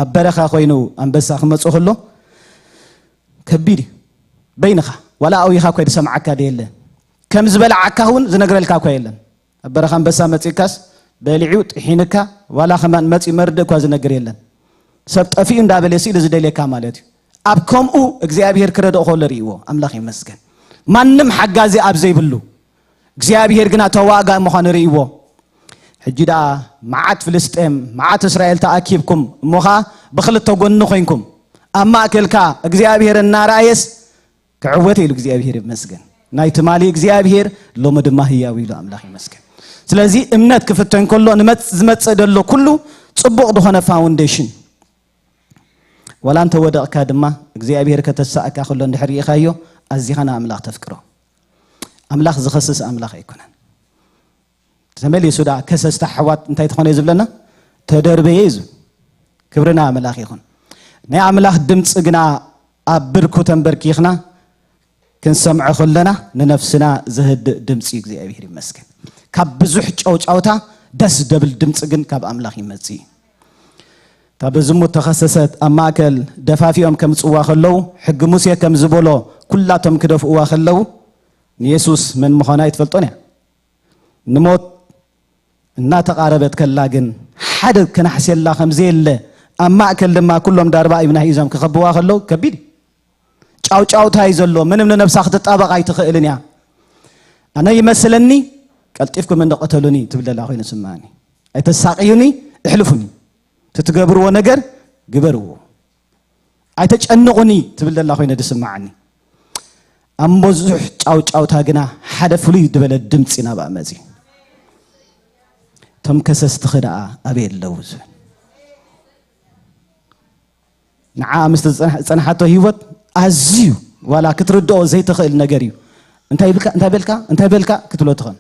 ኣብ በረኻ ኮይኑ ኣንበሳ ክመጽእ ከሎ ከቢድ እዩ። በይንኻ ዋላ ኣውይኻ እኳ ዝሰምዓካ ደየለ፣ ከም ዝበልዓካ እውን ዝነግረልካ እኳ የለን። ኣብ በረኻ ኣንበሳ መጺእካስ በሊዑ ጥሒንካ ዋላ ከማን መጺኡ መርድእ እኳ ዝነግር የለን። ሰብ ጠፊኡ እንዳበለ ስኢሉ ዝደልየካ ማለት እዩ። ኣብ ከምኡ እግዚኣብሔር ክረድኦ ከሎ ርእይዎ ኣምላኽ ይመስገን። ማንም ሓጋዚ ኣብ ዘይብሉ እግዚኣብሔር ግና ተዋጋኢ ምዃኑ ርእይዎ። ሕጂ ደኣ መዓት ፍልስጤም መዓት እስራኤል ተኣኪብኩም እሞ ኸኣ ብኽልተ ጎኒ ኮይንኩም ኣብ ማእከልካ እግዚኣብሔር እናረኣየስ ክዕወት ኢሉ እግዚኣብሔር ይመስገን። ናይ ትማሊ እግዚኣብሔር ሎሚ ድማ ህያው ኢሉ ኣምላኽ ይመስገን። ስለዚ እምነት ክፍተን ከሎ ንመጽ- ዝመጽእ ዘሎ ኩሉ ጽቡቕ ዝኾነ ፋውንዴሽን ዋላ እንተ ወደቕካ ድማ እግዚኣብሔር ከተሳእካ ከሎ እንድሕር ርኢኻዮ ኣዚኻ ንኣምላኽ ተፍቅሮ። ኣምላኽ ዝኸስስ ኣምላኽ ኣይኮነን። ተመሊሱ ደኣ ከሰስቲ ኣሕዋት እንታይ ትኾነ እዩ ዝብለና? ተደርበየ እዩ ዝብል። ክብሪ ንኣምላኽ ይኹን። ናይ ኣምላኽ ድምፂ ግና ኣብ ብርኩ ተንበርኪኽና ክንሰምዖ ከለና ንነፍስና ዘህድእ ድምፂ እዩ። እግዚኣብሔር ይመስገን። ካብ ብዙሕ ጨውጫውታ ደስ ደብል ድምፂ ግን ካብ ኣምላኽ ይመፅእ እዩ። እታ ብዝሙት ተኸሰሰት ኣብ ማእከል ደፋፊኦም ከምጽዋ ከለዉ ሕጊ ሙሴ ከም ዝበሎ ኩላቶም ክደፍእዋ ከለዉ ንየሱስ መን ምዃና ኣይትፈልጦን እያ። ንሞት እናተቓረበት ከላ ግን ሓደ ክናሕስየላ ከም ዘየለ ኣብ ማእከል ድማ ኩሎም ዳርባ እምና ሒዞም ክኸብዋ ከለዉ ከቢድ እዩ። ጫውጫውታ እዩ ዘሎ። ምንም ንነብሳ ክትጣበቕ ኣይትኽእልን እያ። ኣነ ይመስለኒ ቀልጢፍኩም እንድቐተሉኒ ትብል ዘላ ኮይኑ ስምዓኒ። ኣይተሳቕዩኒ፣ እሕልፉኒ። ትትገብርዎ ነገር ግበርዎ። ኣይተጨንቑኒ ትብል ዘላ ኮይነ ድስምዓኒ። ኣብ ብዙሕ ጫውጫውታ ግና ሓደ ፍሉይ ዝበለ ድምፂ ናብኣ መፂ። እቶም ከሰስትኺ ደኣ ኣበይ ኣለዉ ዝብል። ንዓ ምስ ዝጸንሓቶ ህይወት ኣዝዩ ዋላ ክትርድኦ ዘይትኽእል ነገር እዩ። እንታይ በልካ እንታይ በልካ እንታይ በልካ ክትብሎ ትኾን።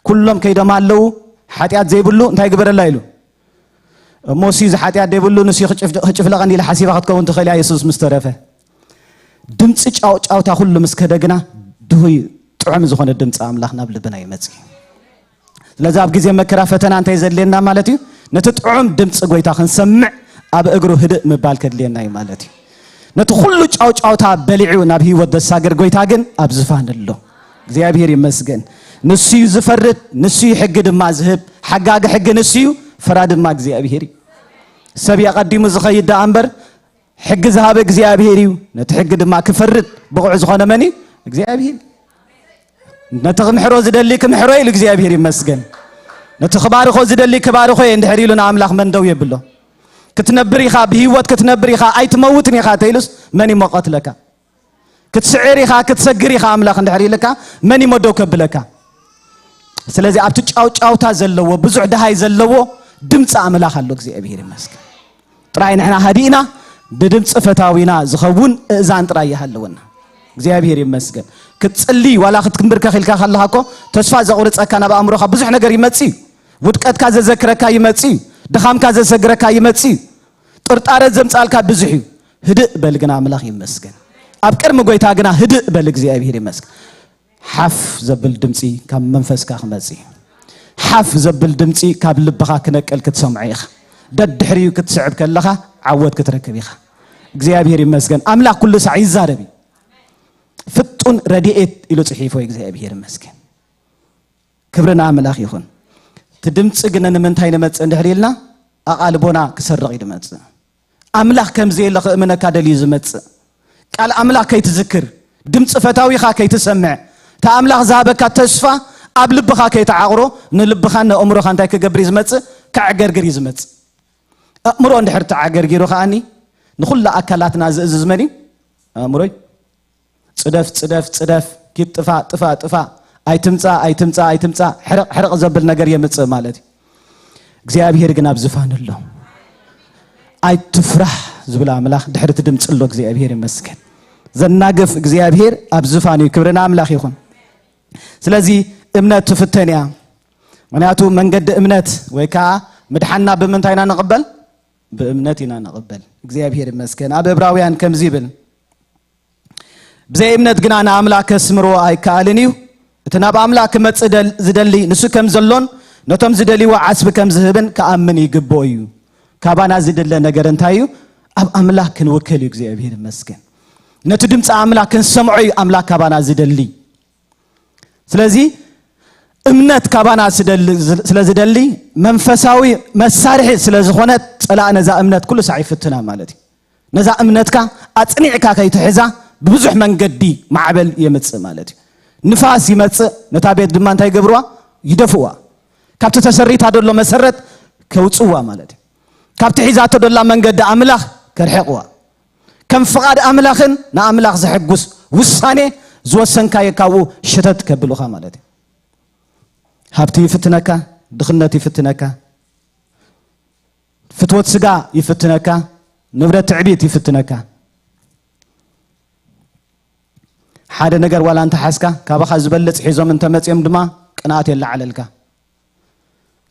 ኩሎም ከይዶም ኣለዉ፣ ሓጢኣት ዘይብሉ እንታይ ግበረላ ኢሉ። እሞ እሱ እዚ ሓጢኣት ዘይብሉ ንሱ ክጭፍለቐኒ ኢለ ሓሲባ ክትከውን ትኽእል እያ። የሱስ ምስ ተረፈ ድምፂ ጫውጫውታ ኩሉ ምስ ከደግና ድሁይ ጥዑም ዝኾነ ድምፂ ኣምላኽ ናብ ልብና ይመፅእ። ስለዚ ኣብ ግዜ መከራ ፈተና እንታይ ዘድልየና ማለት እዩ? ነቲ ጥዑም ድምፂ ጎይታ ክንሰምዕ ኣብ እግሩ ህድእ ምባል ከድልየና እዩ ማለት እዩ። ነቲ ኩሉ ጫውጫውታ በሊዑ ናብ ህይወት ዘሳግር ጎይታ ግን ኣብ ዝፋን ኣሎ። እግዚኣብሔር ይመስገን። ንሱ እዩ ዝፈርድ፣ ንሱ እዩ ሕጊ ድማ ዝህብ። ሓጋጊ ሕጊ ንሱ እዩ፣ ፈራዲ ድማ እግዚኣብሔር እዩ። ሰብ እዩ ኣቐዲሙ ዝኸይድ ደኣ እምበር ሕጊ ዝሃበ እግዚኣብሔር እዩ። ነቲ ሕጊ ድማ ክፈርድ ብቑዕ ዝኾነ መን እዩ? እግዚኣብሔር። ነቲ ክምሕሮ ዝደሊ ክምሕሮ ኢሉ እግዚኣብሔር ይመስገን። ነቲ ክባርኾ ዝደሊ ክባርኾ እየ እንድሕር ኢሉ ንኣምላኽ መን ደው የብሎ። ክትነብር ኢኻ፣ ብህይወት ክትነብር ኢኻ፣ ኣይትመውትን ኢኻ ተኢሉስ መን ይሞ ቀትለካ? ክትስዕር ኢኻ፣ ክትሰግር ኢኻ ኣምላኽ እንድሕር ኢልካ መን ይሞ ደው ከብለካ? ስለዚ ኣብቲ ጫውጫውታ ዘለዎ ብዙሕ ደሃይ ዘለዎ ድምፂ ኣምላኽ ኣሎ። እግዚኣብሔር ይመስገን። ጥራይ ንሕና ሃዲእና ብድምፂ ፈታዊና ዝኸውን እእዛን ጥራይ ይሃለወና። እግዚኣብሔር ይመስገን። ክትጽሊ ዋላ ክትምብርከኽ ኢልካ ከለኻ እኮ ተስፋ ዘቑርጸካ ናብ ኣእምሮኻ ብዙሕ ነገር ይመጽእ እዩ። ውድቀትካ ዘዘክረካ ይመጽእ እዩ። ድኻምካ ዘሰግረካ ይመጽእ እዩ። ጥርጣረ ዘምጻልካ ብዙሕ እዩ። ህድእ በል ግና ኣምላኽ ይመስገን። ኣብ ቅድሚ ጎይታ ግና ህድእ በል እግዚኣብሔር ይመስገን። ሓፍ ዘብል ድምፂ ካብ መንፈስካ ክመፅእ እዩ። ሓፍ ዘብል ድምፂ ካብ ልብኻ ክነቅል ክትሰምዖ ኢኻ። ደድሕሪኡ ክትስዕብ ከለኻ ዓወት ክትረክብ ኢኻ። እግዚኣብሔር ይመስገን። ኣምላኽ ኩሉ ሳዕ ይዛረብ እዩ። ፍጡን ረድኤት ኢሉ ጽሒፎ እግዚኣብሔር ይመስገን። ክብሪ ንኣምላኽ ይኹን። እቲ ድምፂ ግን ንምንታይ ንመፅእ እንድሕር ኢልና ኣቓልቦና ክሰርቕ እዩ ድመፅእ። ኣምላኽ ከም ዘየለ ክእምነካ ደልዩ ዝመጽእ። ቃል ኣምላኽ ከይትዝክር፣ ድምፂ ፈታዊኻ ከይትሰምዕ፣ እቲ ኣምላኽ ዝሃበካ ተስፋ ኣብ ልብኻ ከይትዓቕሮ፣ ንልብኻን ንእምሮኻ እንታይ ክገብር እዩ ዝመጽእ? ከዕገርግር እዩ ዝመጽእ። ኣእምሮ እንድሕር ተዓገርጊሩ ከኣኒ ንኹሉ ኣካላትና ዝእዝዝ መን እዩ? ኣእምሮ እዩ። ጽደፍ፣ ጽደፍ፣ ጽደፍ፣ ኪድ ጥፋ፣ ጥፋ፣ ጥፋ፣ ኣይትምጻ፣ ኣይትምጻ፣ ኣይትምጻ፣ ሕርቕ፣ ሕርቕ ዘብል ነገር የምጽእ ማለት እዩ። እግዚኣብሔር ግን ኣብ ዝፋን ኣሎ። ኣይትፍራህ ዝብል ኣምላኽ ድሕሪ እቲ ድምፂ ኣሎ። እግዚኣብሔር ይመስገን። ዘናግፍ እግዚኣብሔር ኣብ ዝፋን እዩ። ክብሪ ንኣምላኽ ይኹን። ስለዚ እምነት ትፍተን እያ። ምክንያቱ መንገዲ እምነት ወይ ከዓ ምድሓንና ብምንታይ ኢና ንቕበል? ብእምነት ኢና ንቕበል። እግዚኣብሔር ይመስገን። ኣብ ዕብራውያን ከምዚ ይብል፣ ብዘይ እምነት ግና ንኣምላኽ ከስምርዎ ኣይከኣልን እዩ። እቲ ናብ ኣምላኽ ክመጽእ ደል-፣ ዝደሊ ንሱ ከም ዘሎን ነቶም ዝደልይዎ ዓስቢ ከም ዝህብን ክኣምን ይግብኦ እዩ። ካባና ዝድለ ነገር እንታይ እዩ? ኣብ ኣምላኽ ክንውከል እዩ። እግዚኣብሔር ይመስገን። ነቲ ድምፂ ኣምላኽ ክንሰምዖ እዩ ኣምላኽ ካባና ዝደሊ። ስለዚ እምነት ካባና ስደሊ-፣ ስለ ዝደሊ መንፈሳዊ መሳርሒ ስለ ዝኾነት ጸላእ ነዛ እምነት ኩሉ ሳዕ ይፍትና ማለት እዩ። ነዛ እምነትካ ኣጽኒዕካ ከይትሕዛ ብብዙሕ መንገዲ ማዕበል የምጽእ ማለት እዩ። ንፋስ ይመጽእ፣ ነታ ቤት ድማ እንታይ ይገብርዋ? ይደፍዋ። ካብቲ ተሰሪታ ደሎ መሰረት ከውጽዋ ማለት እዩ። ካብቲ ሒዛቶ ደላ መንገዲ ኣምላኽ ከርሕቕዋ። ከም ፍቓድ ኣምላኽን ንኣምላኽ ዘሐጉስ ውሳኔ ዝወሰንካዮ ካብኡ ሸተት ከብሉኻ ማለት እዩ። ሃብቲ ይፍትነካ፣ ድኽነት ይፍትነካ፣ ፍትወት ስጋ ይፍትነካ፣ ንብረት ትዕቢት ይፍትነካ። ሓደ ነገር ዋላ እንተሓዝካ፣ ካባኻ ዝበልጽ ሒዞም እንተመጽዮም ድማ ቅንኣት የለዓለልካ።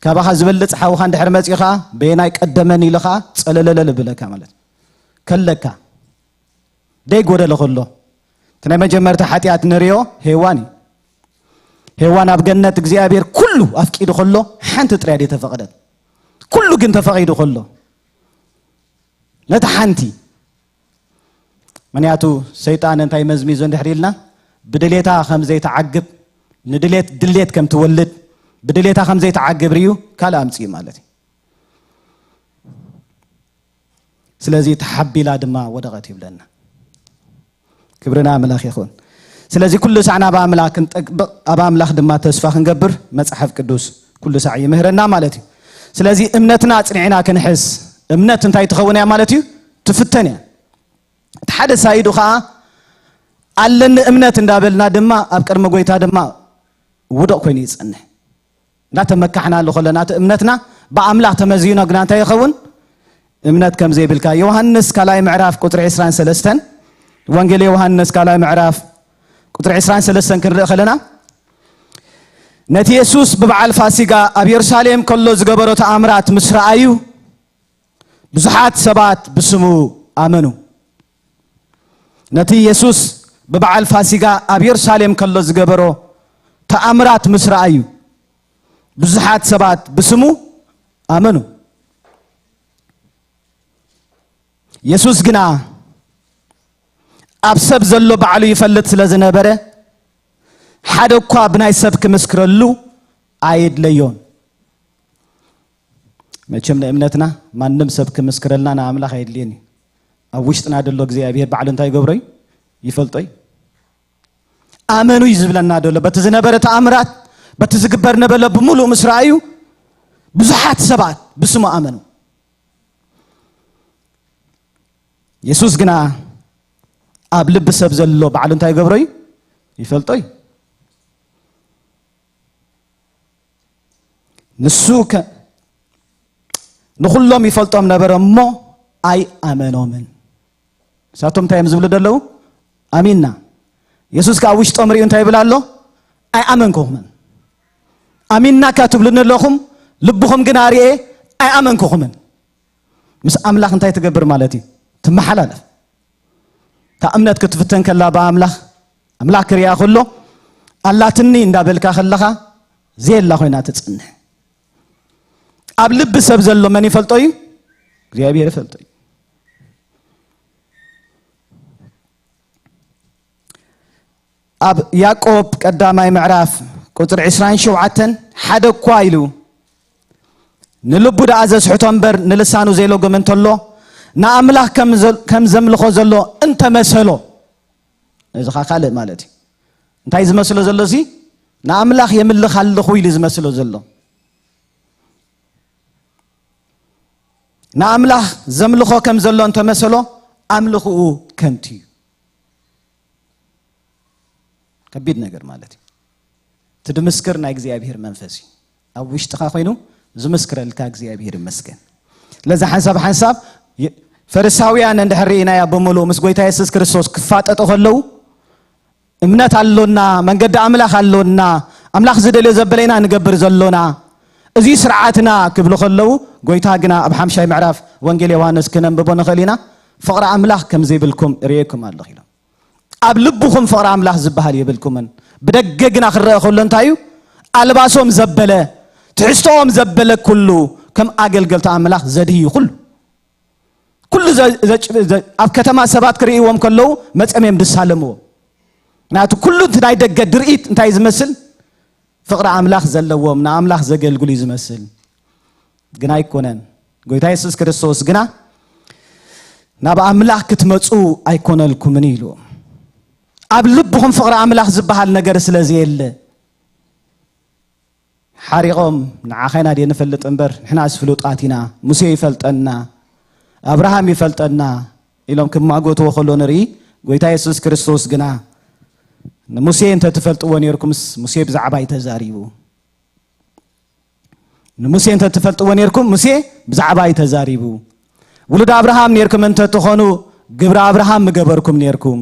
ካባኻ ዝበልጽ ሓውኻ እንድሕር መጺኡ ኸዓ፣ በየናይ ቀደመን ኢሉ ኸዓ ጸለለለል ብለካ ማለት እዩ። ከለካ ደይ ጎደለ ከሎ፣ እቲ ናይ መጀመርታ ሓጢኣት ንሪኦ ሄዋን እዩ። ሄዋን ኣብ ገነት እግዚኣብሔር ኩሉ ኣፍቂዱ ከሎ፣ ሓንቲ ጥራይ ድየ ተፈቐደት። ኩሉ ግን ተፈቒዱ ከሎ፣ ነቲ ሓንቲ ምክንያቱ ሰይጣን እንታይ መዝሚዙ እንድሕር ኢልና፣ ብድሌታ ከም ዘይትዓግብ፣ ንድሌት ድሌት ከም ትወልድ፣ ብድሌታ ከም ዘይትዓግብ ርዩ ካልእ ኣምጽኡ ማለት እዩ። ስለዚ ተሓቢላ ድማ ወደቐት ይብለና። ክብሪ ንኣምላኽ ይኹን። ስለዚ ኩሉ ሳዕ ናብ ኣምላኽ ክንጠግብቕ፣ ኣብ ኣምላኽ ድማ ተስፋ ክንገብር መጽሓፍ ቅዱስ ኩሉ ሳዕ ይምህረና ማለት እዩ። ስለዚ እምነትና ኣጽኒዕና ክንሕዝ፣ እምነት እንታይ ትኸውን እያ ማለት እዩ? ትፍተን እያ። እቲ ሓደ ሳይዱ ኸዓ ኣለኒ እምነት እንዳበልና ድማ ኣብ ቅድሚ ጎይታ ድማ ውዱቕ ኮይኑ ይጸንሕ። እንዳተመካሕናሉ ከለና እቲ እምነትና ብኣምላኽ ተመዚኑ ግና እንታይ ይኸውን? እምነት ከም ዘይብልካ። ዮሃንስ ካልኣይ ምዕራፍ ቁጽሪ ዕስራን ሰለስተን፣ ወንጌል ዮሃንስ ካልኣይ ምዕራፍ ቁጽሪ ዕስራን ሰለስተን ክንርኢ ከለና፣ ነቲ የሱስ ብበዓል ፋሲጋ ኣብ የሩሳሌም ከሎ ዝገበሮ ተኣምራት ምስ ረኣዩ፣ ብዙሓት ሰባት ብስሙ ኣመኑ። ነቲ የሱስ ብበዓል ፋሲጋ ኣብ የሩሳሌም ከሎ ዝገበሮ ተኣምራት ምስ ረኣዩ፣ ብዙሓት ሰባት ብስሙ ኣመኑ። የሱስ ግና ኣብ ሰብ ዘሎ ባዕሉ ይፈልጥ ስለ ዝነበረ፣ ሓደ እኳ ብናይ ሰብ ክምስክረሉ ኣየድለዮን። መቸም ንእምነትና ማንም ሰብ ክምስክረልና ንኣምላኽ ኣየድልየን እዩ። ኣብ ውሽጥና ደሎ እግዚኣብሔር ባዕሉ እንታይ ይገብሮ እዩ? ይፈልጦ እዩ። ኣመኑ እዩ ዝብለና ደሎ። በቲ ዝነበረ ተኣምራት፣ በቲ ዝግበር ነበሎ ብምሉእ ምስ ረኣዩ፣ ብዙሓት ሰባት ብስሙ ኣመኑ። የሱስ ግና ኣብ ልቢ ሰብ ዘሎ ባዕሉ እንታይ ይገብሮ እዩ? ይፈልጦ እዩ። ንሱ ከ-፣ ንኹሎም ይፈልጦም ነበረ እሞ ኣይኣመኖምን። ንሳቶም እንታይ እዮም ዝብሉ ዘለዉ? ኣሚንና። የሱስ ከኣ ውሽጦም ርእዩ እንታይ ይብል ኣሎ? ኣይኣመንኩኹምን። ኣሚንና እካ ትብሉኒ ኣለኹም፣ ልብኹም ግን ኣርኤ ኣይኣመንኩኹምን። ምስ ኣምላኽ እንታይ ትገብር ማለት እዩ? ትመሓላለፍ። እታ እምነት ክትፍተን ከላ ብኣምላኽ፣ ኣምላኽ ክሪኣ ከሎ፣ ኣላትኒ እንዳበልካ ከለኻ ዘየላ ኮይና ትጽንሕ። ኣብ ልቢ ሰብ ዘሎ መን ይፈልጦ እዩ? እግዚኣብሔር ይፈልጦ እዩ። ኣብ ያዕቆብ ቀዳማይ ምዕራፍ ቁጽሪ ዕስራን ሸውዓተን፣ ሓደ እኳ ኢሉ ንልቡ ደኣ ዘስሕቶ እምበር ንልሳኑ ዘይለጉም እንተሎ፣ ንኣምላኽ ከም ዘ-፣ ከም ዘምልኾ ዘሎ እንተመሰሎ፣ እዚ ኸኣ ካልእ ማለት እዩ። እንታይ ዝመስሎ ዘሎ እዚ? ንኣምላኽ የምልኽ ኣለኹ ኢሉ ዝመስሎ ዘሎ። ንኣምላኽ ዘምልኾ ከም ዘሎ እንተመሰሎ፣ ኣምልኽኡ ከንቱ እዩ። ከቢድ ነገር ማለት እዩ። እቲ ድምስክር ናይ እግዚኣብሔር መንፈስ እዩ። ኣብ ውሽጥኻ ኮይኑ ዝምስክረልካ እግዚኣብሔር ይመስገን። ስለዚ ሓንሳብ ሓንሳብ የ-፣ ፈሪሳውያን እንድሕር ርኢናያ ብምሉእ ምስ ጎይታ የሱስ ክርስቶስ ክፋጠጡ ከለዉ፣ እምነት ኣሎና፣ መንገዲ ኣምላኽ ኣሎና፣ ኣምላኽ ዝደልዮ ዘበለ ኢና ንገብር ዘሎና፣ እዚ ስርዓትና ክብሉ ከለዉ፣ ጎይታ ግና ኣብ ሓምሻይ ምዕራፍ ወንጌል ዮሃንስ ክነንብቦ ንኽእል ኢና፣ ፍቕሪ ኣምላኽ ከም ዘይብልኩም ርእየኩም ኣለኹ ኢሎም። ኣብ ልብኹም ፍቕሪ ኣምላኽ ዝበሃል የብልኩምን። ብደገ ግና ክረአ ከሎ እንታይ እዩ? ኣልባሶም ዘበለ፣ ትሕዝቶኦም ዘበለ ኩሉ፣ ከም ኣገልገልቲ ኣምላኽ ዘድህዩ ኩሉ። ኩሉ ዘ-፣ ዘጭ-፣ ዘ-፣ ኣብ ከተማ ሰባት ክርእይዎም ከለዉ መጸም እዮም ዝሳለምዎ። ምክንያቱ ኩሉ እቲ ናይ ደገ ድርኢት እንታይ ዝመስል? ፍቕሪ ኣምላኽ ዘለዎም፣ ንኣምላኽ ዘገልግሉ እዩ ዝመስል። ግን ኣይኮነን። ጎይታ የሱስ ክርስቶስ ግና ናብ ኣምላኽ ክትመጹ ኣይኮነልኩምን ኢሉ። ኣብ ልብኹም ፍቕሪ ኣምላኽ ዝበሃል ነገር ስለ ዘየለ፣ ሓሪቖም፣ "ንዓኻ ኢና ድየ ንፈልጥ እምበር፣ ንሕናስ ፍሉጣት ኢና፣ ሙሴ ይፈልጠና፣ ኣብርሃም ይፈልጠና" ኢሎም ክማጎትዎ ከሎ ንርኢ። ጎይታ የሱስ ክርስቶስ ግና፣ "ንሙሴ እንተ ትፈልጥዎ ኔርኩምስ፣ ሙሴ ብዛዕባይ ተዛሪቡ። ንሙሴ እንተ ትፈልጥዎ ኔርኩም፣ ሙሴ ብዛዕባይ ተዛሪቡ። ውሉድ ኣብርሃም ኔርኩም እንተ ትኾኑ፣ ግብሪ ኣብርሃም ምገበርኩም ኔርኩም."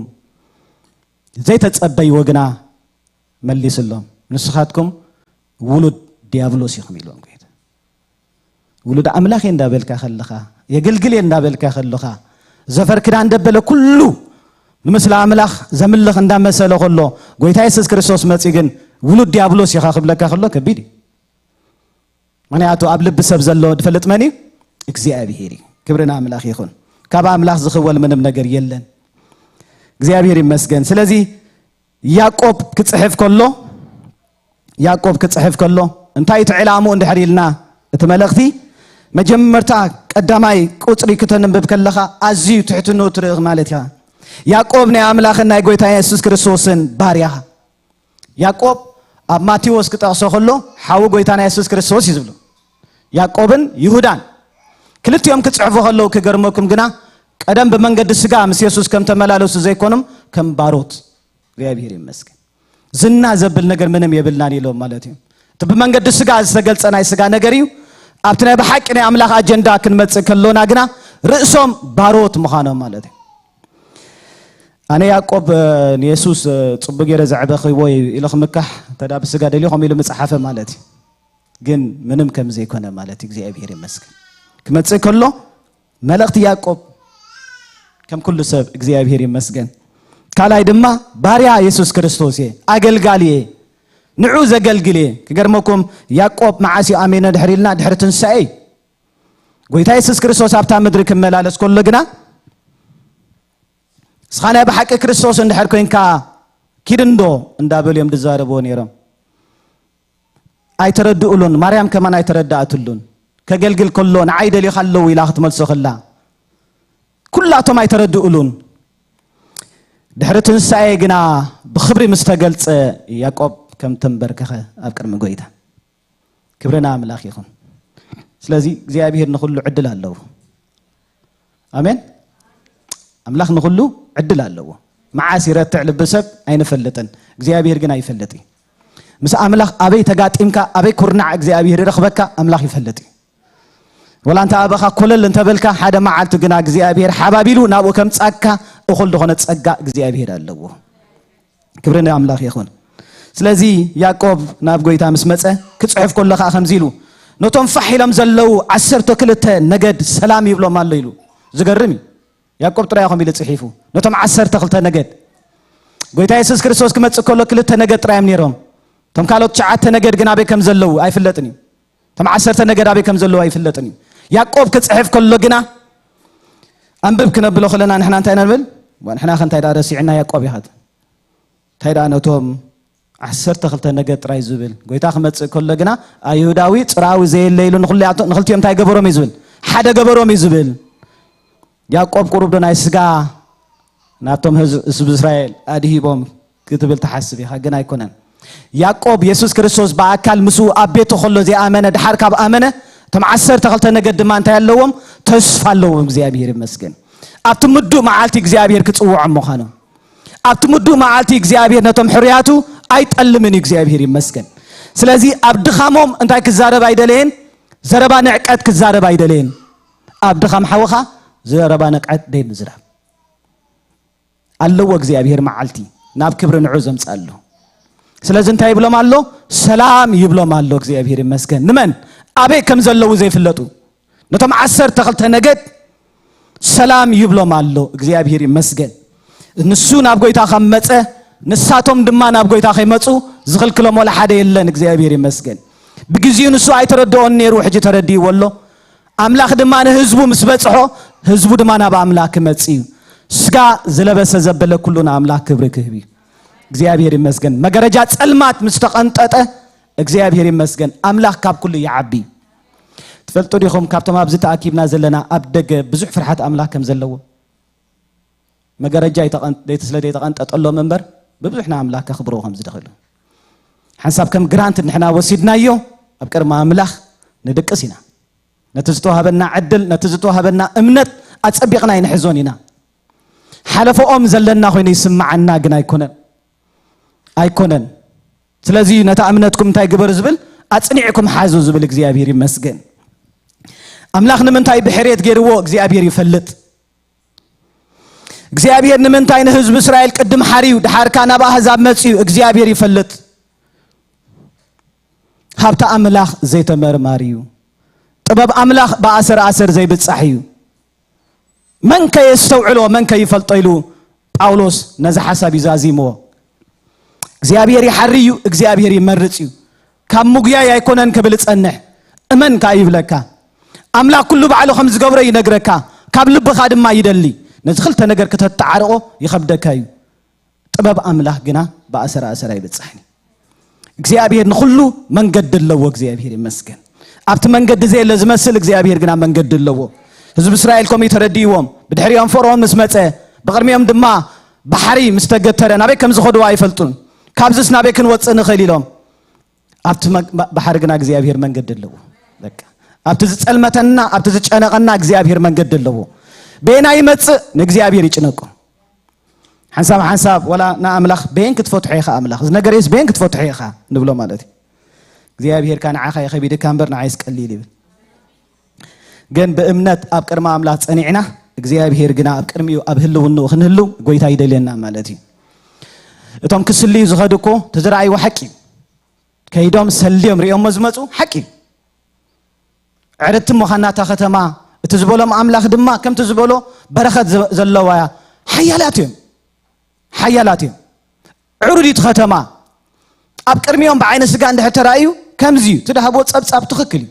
ዘይተጸበይዎ ግና መሊስሎም፣ "ንስኻትኩም ውሉድ ዲያብሎስ ኢኹም" ኢልዎም ጎይታ። ውሉድ ኣምላኽ እየ እንዳበልካ ከለኻ፣ የገልግል እየ እንዳበልካ ከለኻ፣ ዘፈር ክዳን ደበለ ኩሉ ንምስሊ ኣምላኽ ዘምልኽ እንዳመሰለ ከሎ፣ ጎይታ የሱስ ክርስቶስ መጺኡ ግን ውሉድ ዲያብሎስ ኢኻ ክብለካ ከሎ ከቢድ እዩ። ምኽንያቱ ኣብ ልቢ ሰብ ዘሎ ዝፈልጥ መን እዩ? እግዚኣብሄር እዩ። ክብሪ ንኣምላኽ ይኹን። ካብ ኣምላኽ ዝኽወል ምንም ነገር የለን። እግዚኣብሄር ይመስገን። ስለዚ ያዕቆብ ክጽሕፍ ከሎ፣ ያዕቆብ ክጽሕፍ ከሎ እንታይ እቲ ዕላምኡ እንድሕር ኢልና፣ እቲ መልእኽቲ መጀመርታ ቀዳማይ ቁጽሪ ክተንብብ ከለኻ ኣዝዩ ትሕትንኡ ትርኢ ማለት ኢኻ። ያዕቆብ ናይ ኣምላኽን ናይ ጎይታ የሱስ ክርስቶስን ባርያ። ያዕቆብ ኣብ ማቴዎስ ክጠቕሶ ከሎ ሓው ጎይታና የሱስ ክርስቶስ እዩ ዝብሎ። ያዕቆብን ይሁዳን ክልቲኦም ክጽሕፉ ከለዉ ክገርመኩም ግና ቀደም ብመንገዲ ስጋ ምስ የሱስ ከም ተመላለሱ ዘይኮኑም ከም ባሮት። እግዚኣብሔር ይመስገን። ዝና ዘብል ነገር ምንም የብልናን ኢሎም ማለት እዩ። እቲ ብመንገዲ ስጋ ዝተገልጸ ናይ ስጋ ነገር እዩ። ኣብቲ ናይ ብሓቂ ናይ ኣምላኽ ኣጀንዳ ክንመጽእ ከሎና ግና ርእሶም ባሮት ምዃኖም ማለት እዩ። ኣነ ያዕቆብ ንየሱስ ጽቡቅ ገይረ ዘዕበኽዎ ኢሉ ክምካሕ ተዳ ብስጋ ደልዩ ከም ኢሉ ምጽሓፈ ማለት እዩ። ግን ምንም ከም ዘይኮነ ማለት እዩ። እግዚኣብሔር ይመስገን። ክመጽእ ከሎ መልእኽቲ ያዕቆብ ከም ኩሉ ሰብ እግዚኣብሔር ይመስገን። ካልኣይ ድማ ባርያ የሱስ ክርስቶስ እየ፣ ኣገልጋሊ እየ፣ ንዑ ዘገልግል እየ። ክገርመኩም ያዕቆብ መዓስ እዩ ኣሜነ ድሕር ኢልና ድሕሪ ትንሳኤ እዩ። ጎይታ የሱስ ክርስቶስ ኣብታ ምድሪ ክመላለስ ከሎ ግና እስኻ ናይ ብሓቂ ክርስቶስ እንድሕር ኮይንካ ኪድ እንዶ እንዳበሉ እዮም ዝዛረብዎ ነይሮም። ኣይተረድኡሉን። ማርያም ከማን ኣይተረዳእትሉን። ከገልግል ከሎ ንዓይ ደሊኻ ኣለዉ ኢላ ክትመልሶ ከላ ኩላቶም ኣይተረድኡሉን። ድሕሪ ትንሳኤ ግና ብኽብሪ ምስ ተገልጸ ያዕቆብ ከም ተንበርከኸ ኣብ ቅድሚ ጎይታ። ክብሪ ንኣምላኽ ይኹን። ስለዚ እግዚኣብሔር ንኹሉ ዕድል ኣለዎ። ኣሜን። ኣምላኽ ንኹሉ ዕድል ኣለዎ። መዓስ ይረትዕ ልቢ ሰብ ኣይንፈልጥን፣ እግዚኣብሔር ግን ኣይፈልጥ እዩ። ምስ ኣምላኽ ኣበይ ተጋጢምካ ኣበይ ኩርናዕ እግዚኣብሔር ይረኽበካ ኣምላኽ ይፈልጥ እዩ። ወላ እንተ ኣበኻ ኮለል እንተበልካ ሓደ መዓልቲ ግና እግዚኣብሔር ሓባቢሉ ናብኡ ከምጻካ እኹል ዝኾነ ጸጋ እግዚኣብሔር ኣለዎ። ክብሪ ንኣምላኽ ይኹን። ስለዚ ያዕቆብ ናብ ጎይታ ምስ መጸ ክጽሕፍ ከሎ ኸዓ ከምዚ ኢሉ ነቶም ፋሕ ኢሎም ዘለዉ ዓሰርተ ክልተ ነገድ ሰላም ይብሎም ኣሎ ኢሉ። ዝገርም እዩ። ያዕቆብ ጥራይ ከምኡ ኢሉ ጽሒፉ ነቶም ዓሰርተ ክልተ ነገድ። ጎይታ የሱስ ክርስቶስ ክመጽእ ከሎ ክልተ ነገድ ጥራይ እዮም ነይሮም። እቶም ካልኦት ትሽዓተ ነገድ ግን ኣበይ ከም ዘለዉ ኣይፍለጥን እዩ። እቶም ዓሰርተ ነገድ ኣበይ ከም ዘለዉ ኣይፍለጥን እዩ። ያዕቆብ ክጽሕፍ ከሎ ግና ኣንብብ ክነብሎ ከለና ንሕና እንታይ ኢና ንብል? ዋ፣ ንሕና ከ እንታይ ደኣ ረሲዕና ያዕቆብ ኢኻ? እንታይ ደኣ ነቶም ዓሰርተ ክልተ ነገድ ጥራይ ዝብል? ጎይታ ክመጽእ ከሎ ግና ኣይሁዳዊ ጽርኣዊ ዘየለ ኢሉ ንኹሉ ንኽልቲኦም እንታይ ገበሮም እዩ ዝብል? ሓደ ገበሮም እዩ ዝብል። ያዕቆብ ቁሩብ ዶ ናይ ስጋ ናብቶም ህዝ- ህዝቢ እስራኤል ኣድሂቦም ክትብል ትሓስብ ኢኻ፣ ግን ኣይኮነን። ያዕቆብ የሱስ ክርስቶስ ብኣካል ምስኡ ኣብ ቤቱ ከሎ ዘይኣመነ ድሓር ካብ ኣመነ እቶም ዓሰርተ ክልተ ነገድ ድማ እንታይ ኣለዎም? ተስፋ ኣለዎም። እግዚኣብሔር ይመስገን። ኣብቲ ምዱእ መዓልቲ እግዚኣብሔር ክጽውዖም ምዃኑ ኣብቲ ምዱእ መዓልቲ እግዚኣብሔር ነቶም ሕሩያቱ ኣይጠልምን እዩ። እግዚኣብሔር ይመስገን። ስለዚ ኣብ ድኻሞም እንታይ ክዛረብ ኣይደለየን? ዘረባ ንዕቀት ክዛረብ ኣይደለየን። ኣብ ድኻም ሓውኻ ዘረባ ንዕቀት ደይ ምዝራብ ኣለዎ። እግዚኣብሔር መዓልቲ ናብ ክብሪ ንዑ ዘምጻሉ። ስለዚ እንታይ ይብሎም ኣሎ? ሰላም ይብሎም ኣሎ። እግዚኣብሔር ይመስገን። ንመን? ኣበይ ከም ዘለዉ ዘይፍለጡ ነቶም ዓሰርተ ክልተ ነገድ ሰላም ይብሎም ኣሎ። እግዚኣብሔር ይመስገን። ንሱ ናብ ጎይታ ከም መጸ ንሳቶም ድማ ናብ ጎይታ ከይመጹ ዝኽልክሎም ወላ ሓደ የለን። እግዚኣብሔር ይመስገን። ብግዜኡ ንሱ ኣይተረድኦን ነይሩ፣ ሕጂ ተረዲእዎ ኣሎ። ኣምላኽ ድማ ንህዝቡ ምስ በጽሖ ህዝቡ ድማ ናብ ኣምላኽ ክመጽእ እዩ። ስጋ ዝለበሰ ዘበለ ኩሉ ንኣምላኽ ክብሪ ክህብ እዩ። እግዚኣብሔር ይመስገን። መጋረጃ ጸልማት ምስ ተቐንጠጠ እግዚኣብሔር ይመስገን። ኣምላኽ ካብ ኩሉ ይዓቢ። ትፈልጡ ዲኹም ካብቶም ኣብዚ ተኣኪብና ዘለና ኣብ ደገ ብዙሕ ፍርሓት ኣምላኽ ከም ዘለዎ? መጋረጃ ይተቐን- ደይት- ስለ ዘይተቐንጠጠሎም እምበር ብብዙሕ ንኣምላኽ ከኽብርዎ ከም ዝደኽእሉ ሓንሳብ ከም ግራንት ንሕና ወሲድናዮ ኣብ ቅድሚ ኣምላኽ ንድቅስ ኢና። ነቲ ዝተዋህበና ዕድል ነቲ ዝተዋህበና እምነት ኣጸቢቕና ኣይንሕዞን ኢና። ሓለፈኦም ዘለና ኮይኑ ይስምዓና ግን ኣይኮነን ኣይኮነን። ስለዚ ነታ እምነትኩም እንታይ ግበር ዝብል ኣጽኒዕኩም ሓዙ ዝብል እግዚኣብሔር ይመስገን። ኣምላኽ ንምንታይ ብሕሬት ገይርዎ እግዚኣብሔር ይፈልጥ። እግዚኣብሔር ንምንታይ ንህዝቢ እስራኤል ቅድም ሓርዩ ድሓርካ ናብ ኣህዛብ መጽዩ እግዚኣብሔር ይፈልጥ። ሃብቲ ኣምላኽ ዘይተመርማሪ እዩ። ጥበብ ኣምላኽ ብኣሰር ኣሰር ዘይብጻሕ እዩ። መን ከየስተውዕሎ መን ከይፈልጦ ኢሉ ጳውሎስ ነዚ ሓሳብ እዩ ዛዚምዎ። እግዚኣብሔር ይሓሪ እዩ፣ እግዚኣብሔር ይመርጽ እዩ። ካብ ምጉያይ ኣይኮነን ክብል ጸንሕ፣ እመን ከኣ ይብለካ። ኣምላኽ ኩሉ ባዕሉ ከም ዝገብሮ ይነግረካ፣ ካብ ልብኻ ድማ ይደሊ። ነዚ ክልተ ነገር ከተተዓርቆ ይኸብደካ እዩ። ጥበብ ኣምላኽ ግና ብኣሰር ኣሰር ኣይበጽሕን እዩ። እግዚኣብሔር ንኹሉ መንገዲ ኣለዎ። እግዚኣብሔር ይመስገን። ኣብቲ መንገዲ ዘየለ ዝመስል እግዚኣብሔር ግና መንገዲ ኣለዎ። ህዝቢ እስራኤል ከምኡ ተረዲእዎም። ብድሕሪኦም ፈርዖን ምስ መጸ ብቕድሚኦም ድማ ባሕሪ ምስ ተገተረ ናበይ ከም ዝኸድዋ ኣይፈልጡን። ካብዚስ ናበይ ክንወጽእ ንኽእል ኢሎም ኣብቲ መግ- ባ- ባሕሪ ግና እግዚኣብሔር መንገዲ ኣለዎ። በቃ ኣብቲ ዝጸልመተና ኣብቲ ዝጨነቐና እግዚኣብሔር መንገዲ ኣለዎ። ቤና ይመጽእ ንእግዚኣብሔር ይጭነቁ። ሓንሳብ ሓንሳብ ወላ ንኣምላኽ በየን ክትፈትሖ ኢኻ ኣምላኽ እዚ ነገርስ በየን ክትፈትሖ ኢኻ ንብሎ ማለት እዩ። እግዚኣብሔር ካ ንዓኻ ይኸቢድካ እምበር ንዓይስ ቀሊል ይብል። ግን ብእምነት ኣብ ቅድሚ ኣምላኽ ጸኒዕና፣ እግዚኣብሔር ግና ኣብ ቅድሚኡ ኣብ ህልውንኡ ክንህልው ጎይታ ይደልየና ማለት እዩ። እቶም ክስልዩ ዝኸዱ እኮ ተዝረኣይዎ ሓቂ እዩ። ከይዶም ሰልዮም ሪኦሞ ዝመጹ ሓቂ እዩ። ዕርድቲ ምዃና እታ ከተማ፣ እቲ ዝበሎም ኣምላኽ ድማ ከምቲ ዝበሎ በረኸት ዘ-፣ ዘለዋ እያ። ሓያላት እዮም። ሓያላት እዮም። ዕሩዲት ከተማ ኣብ ቅድሚኦም ብዓይነ ስጋ እንድሕር ተራእዩ ከምዚ እዩ። ትድሃቦ ጸብጻብ ትኽክል እዩ።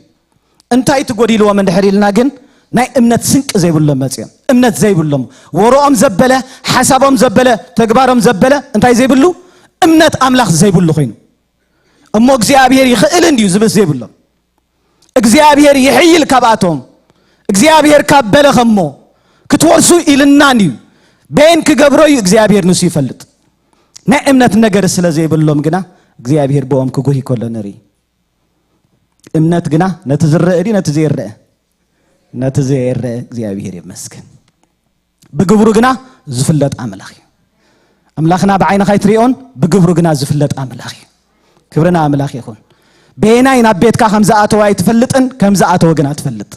እንታይ ትጎዲልዎም እንድሕር ኢልና ግን ናይ እምነት ስንቂ ዘይብሎም መጽዮም። እምነት ዘይብሎም፣ ወሮኦም ዘበለ፣ ሓሳቦም ዘበለ፣ ተግባሮም ዘበለ እንታይ ዘይብሉ? እምነት ኣምላኽ ዘይብሉ ኮይኑ። እሞ እግዚኣብሔር ይኽእል እንድዩ ዝብል ዘይብሎም። እግዚኣብሔር ይሕይል ካብኣቶም። እግዚኣብሔር ካብ በለ ከሞ ክትወርሱ ኢልናን እዩ። በየን ክገብሮ እዩ እግዚኣብሔር ንሱ ይፈልጥ። ናይ እምነት ነገር ስለ ዘይብሎም ግና እግዚኣብሔር ብኦም ክጉህ ከሎ ንርኢ። እምነት ግና ነቲ ዝረአ ድዩ ነቲ ዘይረአ? ነቲ ዘይረአ። እግዚኣብሔር ይመስገን። ብግብሩ ግና ዝፍለጥ ኣምላኽ እዩ። ኣምላኽና ብዓይንኻ ኣይትሪኦን፣ ብግብሩ ግና ዝፍለጥ ኣምላኽ እዩ። ክብሪ ንኣምላኽ ይኹን። በየናይ ናብ ቤትካ ከም ዝኣተወ ኣይትፈልጥን፣ ከም ዝኣተወ ግና ትፈልጥ።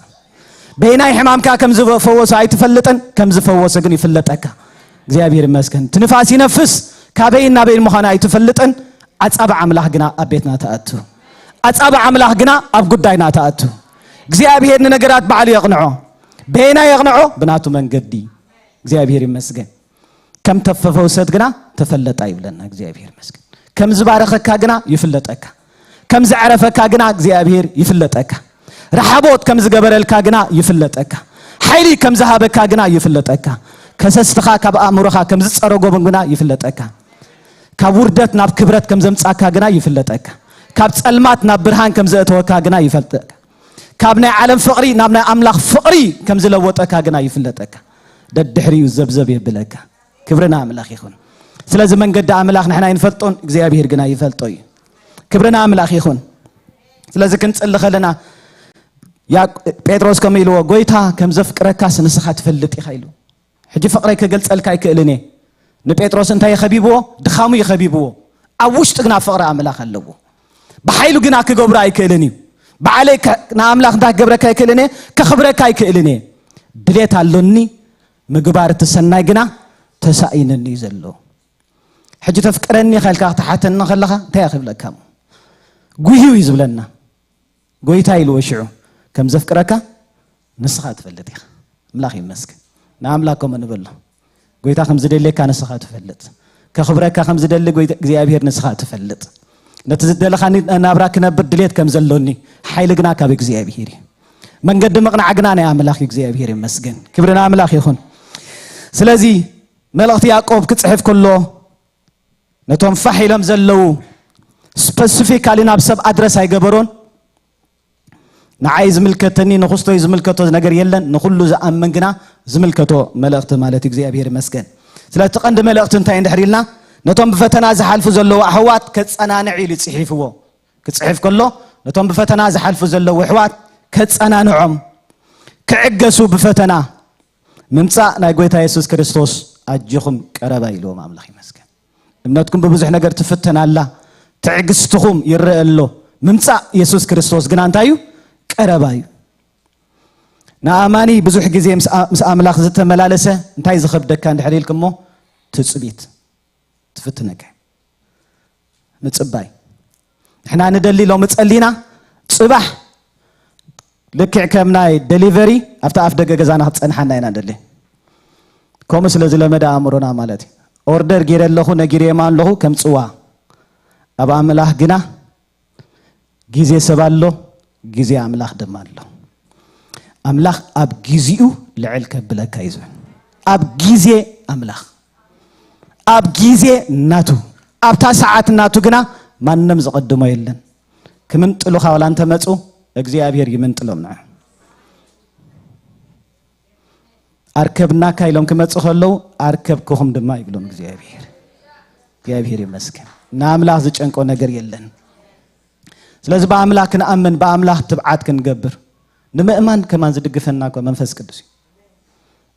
በየናይ ሕማምካ ከም ዝፈወሰ ኣይትፈልጥን፣ ከም ዝፈወሰ ግን ይፍለጠካ። እግዚኣብሔር ይመስገን። እቲ ንፋስ ይነፍስ፣ ካበይን ናበይን ምዃኑ ኣይትፈልጥን። ኣጻብዕ ኣምላኽ ግና ኣብ ቤትና ትኣቱ። ኣጻብዕ ኣምላኽ ግና ኣብ ጉዳይና ትኣቱ። እግዚኣብሔር ንነገራት ባዕሉ የቕንዖ። በየናይ የቕንዖ? ብናቱ መንገዲ። እግዚኣብሔር ይመስገን። ከም ተፈፈውሰት ግና ተፈለጣ ይብለና እግዚኣብሔር ይመስገን። ከም ዝባረኸካ ግና ይፍለጠካ። ከም ዘዕረፈካ ግና እግዚኣብሔር ይፍለጠካ። ረሓቦት ከም ዝገበረልካ ግና ይፍለጠካ። ሓይሊ ከም ዝሃበካ ግና ይፍለጠካ። ከሰስትኻ ካብ ኣእምሮኻ ከም ዝጸረጎም ግና ይፍለጠካ። ካብ ውርደት ናብ ክብረት ከም ዘምጻካ ግና ይፍለጠካ። ካብ ጸልማት ናብ ብርሃን ከም ዘእተወካ ግና ይፈልጠካ። ካብ ናይ ዓለም ፍቕሪ ናብ ናይ ኣምላኽ ፍቕሪ ከም ዝለወጠካ ግና ይፍለጠካ። ደድሕሪኡ ዘብዘብ የብለካ። ክብሪ ንኣምላኽ ይኹን። ስለዚ መንገዲ ኣምላኽ ንሕና ኣይንፈልጦን፣ እግዚኣብሔር ግና ይፈልጦ እዩ። ክብሪ ንኣምላኽ ይኹን። ስለዚ ክንጽሊ ከለና ያ-፣ ጴጥሮስ ከም ኢልዎ፣ "ጎይታ ከም ዘፍቅረካስ ንስኻ ትፈልጥ ኢኻ" ኢሉ። ሕጂ ፍቕረይ ክገልጸልካ ኣይክእልን እየ። ንጴጥሮስ እንታይ ይኸቢብዎ? ድኻሙ ይኸቢብዎ። ኣብ ውሽጡ ግና ፍቕሪ ኣምላኽ ኣለዎ። ብሓይሉ ግና ክገብሮ ኣይክእልን እዩ። ባዕለይ ከ-፣ ንኣምላኽ እንታይ ክገብረካ ኣይክእልን እየ? ከኽብረካ ኣይክእልን እየ። ድሌት ኣሎኒ፣ ምግባር እቲ ሰናይ ግና ተሳኢንኒ እዩ ዘሎ። ሕጂ ተፍቅረኒ ኢኻ ኢልካ ክትሓተኒ ከለኻ እንታይ እየ ክብለካ እሞ? ጉህዩ እዩ ዝብለና። ጎይታ ኢልዎ ሽዑ፣ "ከም ዘፍቅረካ ንስኻ ትፈልጥ ኢኻ።" ኣምላኽ ይመስገን። ንኣምላኽ ከምኡ ንበሎ። ጎይታ ከም ዝደልየካ ንስኻ ትፈልጥ። ከኽብረካ ከም ዝደሊ ጎይታ እግዚኣብሔር ንስኻ ትፈልጥ። ነቲ ዝደለኻኒ ናብራ ክነብር ድሌት ከም ዘሎኒ፣ ሓይሊ ግና ካብ እግዚኣብሔር እዩ። መንገዲ ምቕናዕ ግና ናይ ኣምላኽ እዩ። እግዚኣብሔር ይመስገን። ክብሪ ንኣምላኽ ይኹን። ስለዚ መልእኽቲ ያዕቆብ ክጽሕፍ ከሎ ነቶም ፋሕ ኢሎም ዘለዉ ስፐሲፊካሊ ናብ ሰብ ኣድረስ ኣይገበሮን። ንዓይ ዝምልከተኒ ንኽስቶይ ዝምልከቶ ነገር የለን። ንኹሉ ዝኣምን ግና ዝምልከቶ መልእኽቲ ማለት እዩ። እግዚኣብሔር ይመስገን። ስለቲ ቀንዲ መልእኽቲ እንታይ እንድሕር ኢልና፣ ነቶም ብፈተና ዝሓልፉ ዘለዉ ኣሕዋት ከጸናንዕ ኢሉ ጽሒፍዎ። ክጽሕፍ ከሎ ነቶም ብፈተና ዝሓልፉ ዘለዉ ኣሕዋት ከጸናንዖም፣ ክዕገሱ ብፈተና ምምጻእ ናይ ጎይታ የሱስ ክርስቶስ ኣጆኹም ቀረባ ኢልዎም። ኣምላኽ ይመስገን። እምነትኩም ብብዙሕ ነገር ትፍተን ኣላ፣ ትዕግስትኹም ይረአ ኣሎ። ምምጻእ የሱስ ክርስቶስ ግና እንታይ እዩ? ቀረባ እዩ። ንኣማኒ ብዙሕ ግዜ ምስ ኣ-፣ ምስ ኣምላኽ ዝተመላለሰ እንታይ ዝኸብደካ እንድሕር ኢልክሞ ትጽቢት ትፍትነካ። ምጽባይ። ንሕና ንደሊ ሎሚ ጸሊና፣ ጽባሕ ልክዕ ከም ናይ ደሊቨሪ ኣብቲ ኣፍ ደገ ገዛና ክትጸንሓና ኢና ንደሊ። ከምኡ ስለ ዝለመደ ኣእምሮና ማለት እዩ። ኦርደር ገይረ ኣለኹ፣ ነጊረዮም ኣለኹ፣ ከምጽዋ። ኣብ ኣምላኽ ግና ግዜ ሰብ ኣሎ፣ ግዜ ኣምላኽ ድማ ኣሎ። ኣምላኽ ኣብ ግዜኡ ልዕል ከብለካ እዩ ዝብል። ኣብ ግዜ ኣምላኽ፣ ኣብ ግዜ ናቱ፣ ኣብታ ሰዓት ናቱ ግና ማንም ዝቐድሞ የለን። ክምንጥሉኻ ዋላ እንተመጹ፣ እግዚኣብሔር ይምንጥሎም ንዓ። ኣርከብናካ ኢሎም ክመጹ ከለዉ፣ ኣርከብክኹም ድማ ይብሎም እግዚኣብሔር። እግዚኣብሔር ይመስገን። ንኣምላኽ ዝጨንቆ ነገር የለን። ስለዚ ብኣምላኽ ክንኣምን፣ ብኣምላኽ ትብዓት ክንገብር፣ ንምእማን ከማን ዝድግፈና እኮ መንፈስ ቅዱስ እዩ።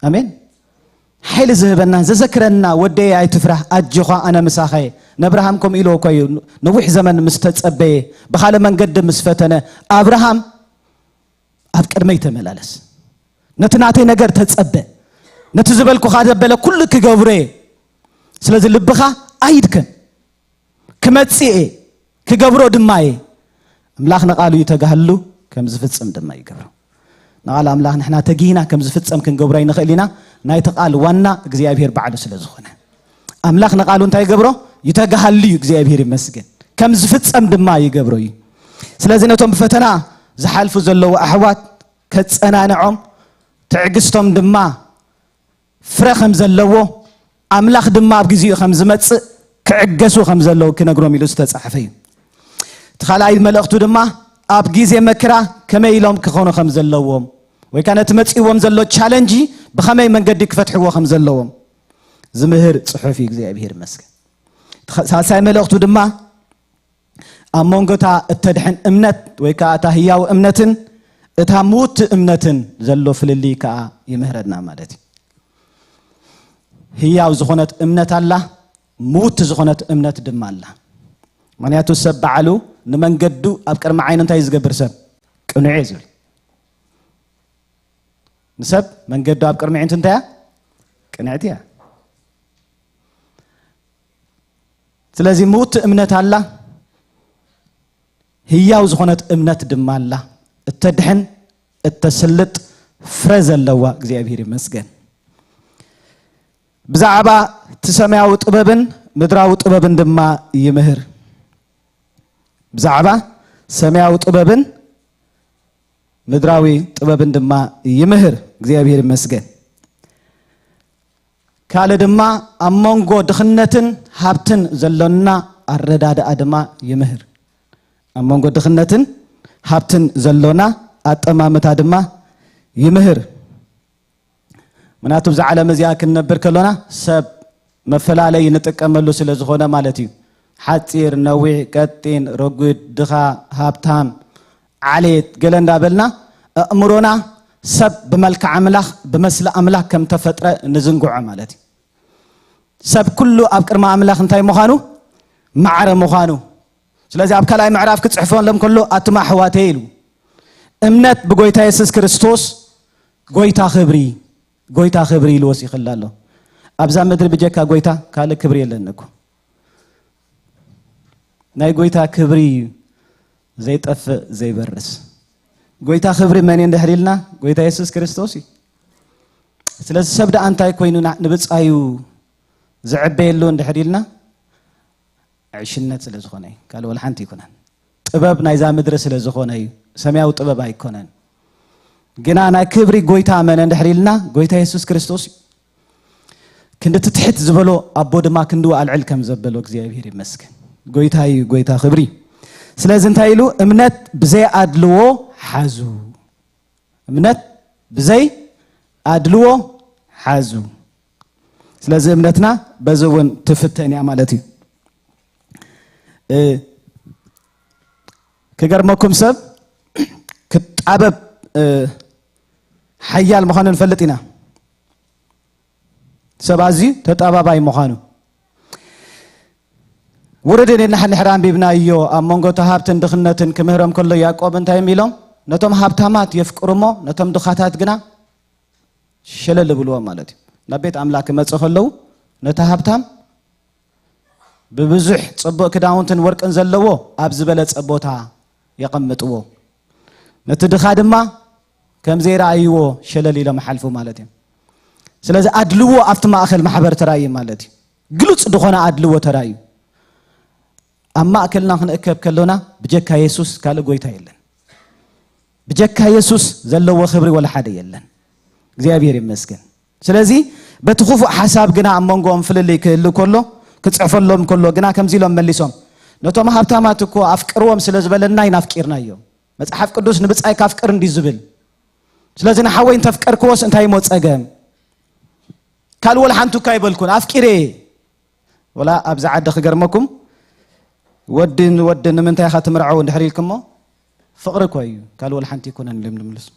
ኣሜን። ሓይሊ ዝህበና፣ ዘዘክረና፣ "ወደየ ኣይትፍራህ፣ ኣጆኻ ኣነ ምሳኻ እየ።" ነብርሃም ከምኡ ኢልዎ እኮ እዩ፣ ነዊሕ ዘመን ምስ ተጸበየ፣ ብኻልእ መንገዲ ምስ ፈተነ፣ ኣብርሃም ኣብ ቅድመይ ተመላለስ፣ ነቲ ናተይ ነገር ተጸበ። ነቲ ዝበልኩኻ ዘበለ ኩሉ ክገብሮ እየ። ስለዚ ልብኻ ኣይድከም። ክመጽእ እየ፣ ክገብሮ ድማ እየ። ኣምላኽ ንቓሉ ይተጋህሉ፣ ከም ዝፍጽም ድማ ይገብሮ። ንቓል ኣምላኽ ንሕና ተጊህና ከም ዝፍጸም ክንገብሮ ኣይንኽእል ኢና። ናይቲ ቃል ዋና እግዚኣብሔር ባዕሉ ስለ ዝኾነ፣ ኣምላኽ ንቓሉ እንታይ ይገብሮ? ይተጋሃሉ እዩ። እግዚኣብሔር ይመስገን። ከም ዝፍጸም ድማ ይገብሮ እዩ። ስለዚ ነቶም ብፈተና ዝሓልፉ ዘለዉ ኣሕዋት ከጸናንዖም፣ ትዕግስቶም ድማ ፍረ ከም ዘለዎ፣ ኣምላኽ ድማ ኣብ ግዜኡ ከም ዝመጽእ ክዕገሱ ከም ዘለዉ ክነግሮም ኢሉ ዝተጻሕፈ እዩ። እቲ ካልኣይ መልእኽቱ ድማ ኣብ ግዜ መከራ ከመይ ኢሎም ክኾኑ ከም ዘለዎም፣ ወይ ከኣ ነቲ መጺእዎም ዘሎ ቻለንጂ ብኸመይ መንገዲ ክፈትሕዎ ከም ዘለዎም ዝምህር ጽሑፍ እዩ። እግዚኣብሔር ይመስገን። እቲ ኸ-፣ ሳልሳይ መልእኽቱ ድማ ኣብ መንጎ እታ እተድሕን እምነት ወይ ከኣ እታ ህያው እምነትን እታ ምውቲ እምነትን ዘሎ ፍልልይ ከኣ ይምህረና ማለት እዩ። ህያው ዝኾነት እምነት ኣላ፣ ምውቲ ዝኾነት እምነት ድማ ኣላ። ምኽንያቱ ሰብ ባዕሉ ንመንገዱ ኣብ ቅድሚ ዓይኑ እንታይ ዝገብር ሰብ? ቅኑዕ እየ ዝብል። ንሰብ መንገዱ ኣብ ቅድሚ ዓይንቱ እንታይ እያ? ቅንዕቲ እያ። ስለዚ ምውቲ እምነት ኣላ፣ ህያው ዝኾነት እምነት ድማ ኣላ። እተድሕን፣ እተስልጥ፣ ፍረ ዘለዋ፣ እግዚኣብሔር ይመስገን። ብዛዕባ እቲ ሰማያዊ ጥበብን ምድራዊ ጥበብን ድማ ይምህር። ብዛዕባ ሰማያዊ ጥበብን ምድራዊ ጥበብን ድማ ይምህር። እግዚኣብሔር ይመስገን። ካልእ ድማ ኣብ መንጎ ድኽነትን ሃብትን ዘሎና ኣረዳድኣ ድማ ይምህር። ኣብ መንጎ ድኽነትን ሃብትን ዘሎና ኣጠማምታ ድማ ይምህር። ምክንያቱ ብዛ ዓለም እዚኣ ክንነብር ከሎና ሰብ መፈላለዪ ንጥቀመሉ ስለ ዝኾነ ማለት እዩ። ሓጺር፣ ነዊሕ፣ ቀጢን፣ ረጒድ፣ ድኻ፣ ሃብታም፣ ዓሌት፣ ገለ እንዳበልና ኣእምሮና ሰብ ብመልክዕ ኣምላኽ፣ ብመስሊ ኣምላኽ ከም ተፈጥረ ንዝንግዖ ማለት እዩ። ሰብ ኩሉ ኣብ ቅድሚ ኣምላኽ እንታይ ምዃኑ? ማዕረ ምዃኑ። ስለዚ ኣብ ካልኣይ ምዕራፍ ክጽሕፈሎም ከሎ ኣቱም ኣሕዋተይ ኢሉ፣ እምነት ብጎይታ የሱስ ክርስቶስ ጎይታ ክብሪ፣ ጎይታ ክብሪ ኢሉ ወሲኽላ ኣሎ። ኣብዛ ምድሪ ብጀካ ጎይታ ካልእ ክብሪ የለን እኮ። ናይ ጎይታ ክብሪ እዩ ዘይጠፍእ ዘይበርስ። ጎይታ ክብሪ መን እዩ እንድሕር ኢልና፣ ጎይታ የሱስ ክርስቶስ እዩ። ስለዚ ሰብ ደኣ እንታይ ኮይኑ ና-፣ ንብጻዩ ዝዕበየሉ እንድሕር ኢልና፣ ዕሽነት ስለ ዝኾነ እዩ። ካልእ ወላ ሓንቲ ኣይኮነን። ጥበብ ናይዛ ምድሪ ስለ ዝኾነ እዩ። ሰማያዊ ጥበብ ኣይኮነን። ግና ናይ ክብሪ ጎይታ መን እንድሕር ኢልና፣ ጎይታ የሱስ ክርስቶስ እዩ። ክንዲ እቲ ትሕት ዝበሎ ኣቦ ድማ ክንድኡ ኣልዕል ከም ዘበሎ እግዚኣብሔር ይመስገን። ጎይታ እዩ፣ ጎይታ ክብሪ። ስለዚ እንታይ ኢሉ? እምነት ብዘይ ኣድልዎ ሓዙ። እምነት ብዘይ ኣድልዎ ሓዙ። ስለዚ እምነትና በዚ እውን ትፍተን እያ ማለት እዩ። እ፣ ክገርመኩም ሰብ ክጣበብ፣ እ፣ ሓያል ምዃኑ ንፈልጥ ኢና። ሰብ ኣዝዩ ተጣባባይ ምዃኑ። ውርድ ኢልና ንድሕር ኣንቢብናዮ፣ ኣብ መንጎ እቲ ሃብትን ድኽነትን ክምህሮም ከሎ ያዕቆብ እንታይ እዮም ኢሎም? ነቶም ሃብታማት የፍቅሩ እሞ ነቶም ድኻታት ግና ሸለል ይብልዎም ማለት እዩ። ናብ ቤት ኣምላኽ ክመጹ ከለዉ ነቲ ሃብታም ብብዙሕ ጽቡቕ ክዳውንትን ወርቅን ዘለዎ ኣብ ዝበለጸ ቦታ የቐምጥዎ። ነቲ ድኻ ድማ ከም ዘይረኣይዎ ሸለል ኢሎም ይሓልፉ ማለት እዮም። ስለዚ ኣድልዎ ኣብቲ ማእከል ማሕበር ተራእዩ ማለት እዩ። ግሉጽ ዝኾነ ኣድልዎ ተራእዩ። ኣብ ማእከልና ክንእከብ ከሎና ብጀካ የሱስ ካልእ ጎይታ የለን። ብጀካ የሱስ ዘለዎ ክብሪ ወላ ሓደ የለን። እግዚኣብሔር ይመስገን። ስለዚ በቲ ክፉእ ሓሳብ ግና ኣብ መንጎኦም ፍልልይ ክህሉ ከሎ፣ ክጽሕፈሎም ከሎ ግና ከምዚ ኢሎም መሊሶም፣ ነቶም ሃብታማት እኮ ኣፍቅርዎም ስለ ዝበለና ኢና ኣፍቂርናዮም። መጽሓፍ ቅዱስ ንብጻይካ ኣፍቅር እንዲ ዝብል። ስለዚ ንሓወይ እንተፍቀርክዎስ እንታይ እሞ ጸገም? ካልእ ወላ ሓንቲ እኳ ኣይበልኩን፣ ኣፍቂረ እየ። ወላ ኣብዚ ዓዲ ክገርመኩም፣ ወዲ ንወዲ ንምንታይ ኢኻ ትምርዐው እንድሕር ኢልክሞ፣ ፍቕሪ እኮ እዩ፣ ካልእ ወላ ሓንቲ ኣይኮነን ኢሎም ንምልሱ።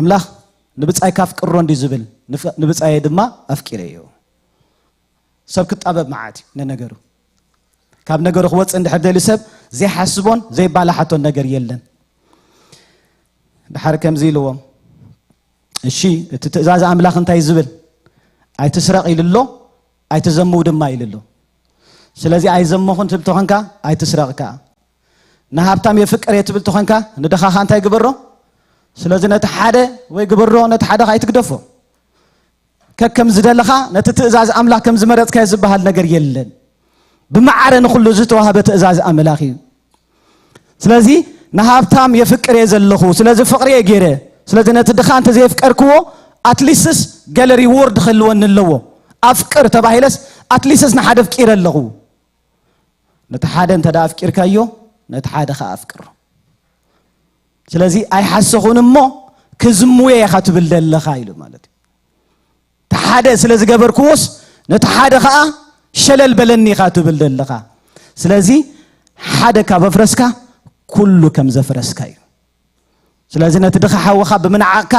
ኣምላኽ ንብጻይካ ኣፍቅሮ እንዲ ዝብል፣ ንፍ-፣ ንብጻየ ድማ ኣፍቂረዮ። ሰብ ክጣበብ መዓት እዩ ንነገሩ። ካብ ነገሩ ክወጽእ እንድሕር ደልዩ ሰብ ዘይሓስቦን ዘይባላሓቶን ነገር የለን። ድሓር ከምዚ ኢልዎም፣ እሺ፣ እቲ ትእዛዝ ኣምላኽ እንታይ ዝብል? ኣይትስረቕ ኢሉ ኣሎ፣ ኣይትዘምው ድማ ኢሉ ኣሎ። ስለዚ ኣይዘመኹን ትብል ተኾንካ ኣይትስረቕ ከኣ። ንሃብታም የፍቅር እየ ትብል ተኾንካ ንድኻኻ እንታይ ግበሮ? ስለዚ ነቲ ሓደ ወይ ግበሮ፣ ነቲ ሓደ ከኣ ኣይትግደፎ። ከከም ዝደለኻ ነቲ ትእዛዝ ኣምላኽ ከም ዝመረጽካዮ ዝበሃል ነገር የለን። ብማዕረ ንኹሉ ዝተዋህበ ትእዛዝ ኣምላኽ እዩ። ስለዚ ንሃብታም የፍቅር እየ ዘለኹ፣ ስለዚ ፍቕሪ እየ ገይረ። ስለዚ ነቲ ድኻ እንተዘየፍቀርክዎ ኣትሊስትስ ገለ ሪዎርድ ክህልወኒ ኣለዎ። ኣፍቅር ተባሂለስ ኣትሊስትስ ንሓደ ኣፍቂረ ኣለኹ። ነቲ ሓደ እንተ ደኣ ኣፍቂርካዮ ነቲ ሓደ ኸዓ ኣፍቅሮ። ስለዚ ኣይሓሰኹን እሞ ክዝምውየ ኢኻ ትብል ዘለኻ ኢሉ ማለት እዩ። እቲ ሓደ ስለ ዝገበርክዎስ ነቲ ሓደ ኸዓ ሸለል በለኒ ኢኻ ትብል ዘለኻ። ስለዚ ሓደ ካብ ኣፍረስካ ኩሉ ከም ዘፍረስካ እዩ። ስለዚ ነቲ ድኻ ሓውኻ ብምንዓቕካ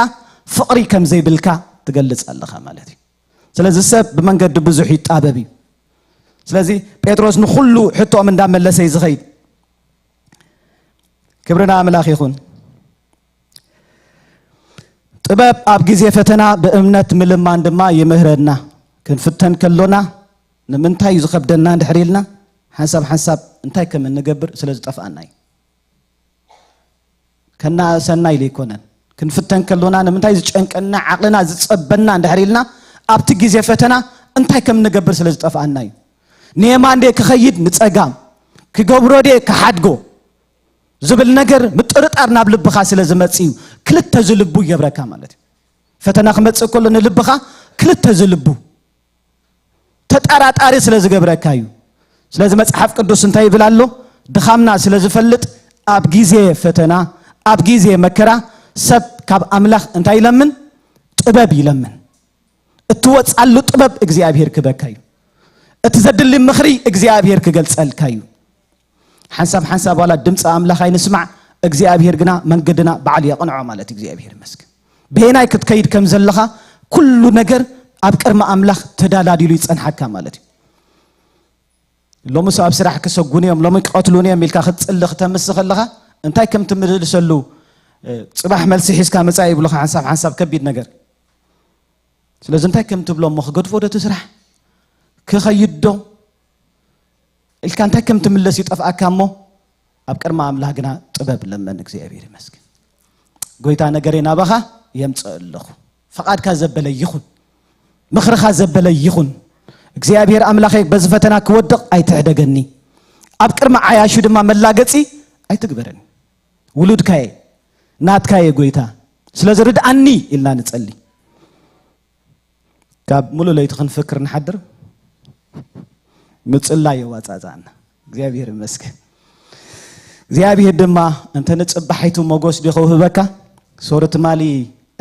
ፍቕሪ ከም ዘይብልካ ትገልጽ ኣለኻ ማለት እዩ። ስለዚ ሰብ ብመንገዲ ብዙሕ ይጣበብ እዩ። ስለዚ ጴጥሮስ ንኹሉ ሕቶኦም እንዳመለሰ እዩ ዝኸይድ። ክብሪ ንኣምላኽ ይኹን። ጥበብ ኣብ ግዜ ፈተና ብእምነት ምልማን ድማ ይምህረና። ክንፍተን ከሎና ንምንታይ እዩ ዝኸብደና እንድሕር ኢልና ሓንሳብ ሓንሳብ እንታይ ከም እንገብር ስለ ዝጠፍኣና እዩ። ከናእሰና ኢሉ ኣይኮነን። ክንፍተን ከሎና ንምንታይ ዝጨንቀና ዓቕልና ዝጸበና እንድሕር ኢልና ኣብቲ ግዜ ፈተና እንታይ ከም እንገብር ስለ ዝጠፍኣና እዩ። ንየማን ድየ ክኸይድ ንጸጋም፣ ክገብሮ ድየ ክሓድጎ ዝብል ነገር ምጥርጣር ናብ ልብኻ ስለ ዝመጽእ እዩ። ክልተ ዝልቡ ይገብረካ ማለት እዩ። ፈተና ክመጽእ ከሎ ንልብኻ ክልተ ዝልቡ ተጠራጣሪ ስለ ዝገብረካ እዩ። ስለዚ መጽሓፍ ቅዱስ እንታይ ይብል ኣሎ? ድኻምና ስለ ዝፈልጥ ኣብ ግዜ ፈተና፣ ኣብ ግዜ መከራ ሰብ ካብ ኣምላኽ እንታይ ይለምን? ጥበብ ይለምን። እትወጻሉ ጥበብ እግዚኣብሔር ክበካ እዩ። እቲ ዘድሊ ምኽሪ እግዚኣብሔር ክገልጸልካ እዩ። ሓንሳብ ሓንሳብ ዋላ ድምፂ ኣምላኽ ኣይንስማዕ፣ እግዚኣብሔር ግና መንገድና ባዕሉ የቕንዖ ማለት እዩ። እግዚኣብሔር ይመስገን። በየናይ ክትከይድ ከም ዘለኻ ኩሉ ነገር ኣብ ቅድሚ ኣምላኽ ተዳላዲሉ ይጸንሓካ ማለት እዩ። ሎሚ ሰብ ኣብ ስራሕ ክሰጉን እዮም፣ ሎሚ ክቐትሉን እዮም ኢልካ ክትጽሊ ክተምስ ከለኻ እንታይ ከም ትምልሰሉ፣ እ፣ ጽባሕ መልሲ ሒዝካ ምጻእ ይብሉኻ። ሓንሳብ ሓንሳብ ከቢድ ነገር። ስለዚ እንታይ ከም ትብሎ እሞ ክገድፎ ዶ እቲ ስራሕ? ክኸይድ ዶ? ኢልካ እንታይ ከም ትምለስ ይጠፍኣካ እሞ ኣብ ቅድሚ ኣምላኽ ግና ጥበብ ለመን። እግዚኣብሔር ይመስገን። ጎይታ ነገረይ ናባኻ የምጽእ ኣለኹ። ፈቓድካ ዘበለ ይኹን፣ ምኽርኻ ዘበለ ይኹን። እግዚኣብሔር ኣምላኸይ በዚ ፈተና ክወድቕ ኣይትሕደገኒ። ኣብ ቅድሚ ዓያሹ ድማ መላገጺ ኣይትግበረኒ። ውሉድካየ፣ ናትካየ ጎይታ። ስለዚ ርድኣኒ ኢልና ንጸሊ። ካብ ሙሉእ ለይቲ ክንፍክር ንሓድር። ምጽላይ የዋጻጻና። እግዚኣብሔር ይመስገን። እግዚኣብሔር ድማ እንተ ንጽባሒቱ ሞጎስ ዲኹ ህበካ፣ ሶሪ ትማሊ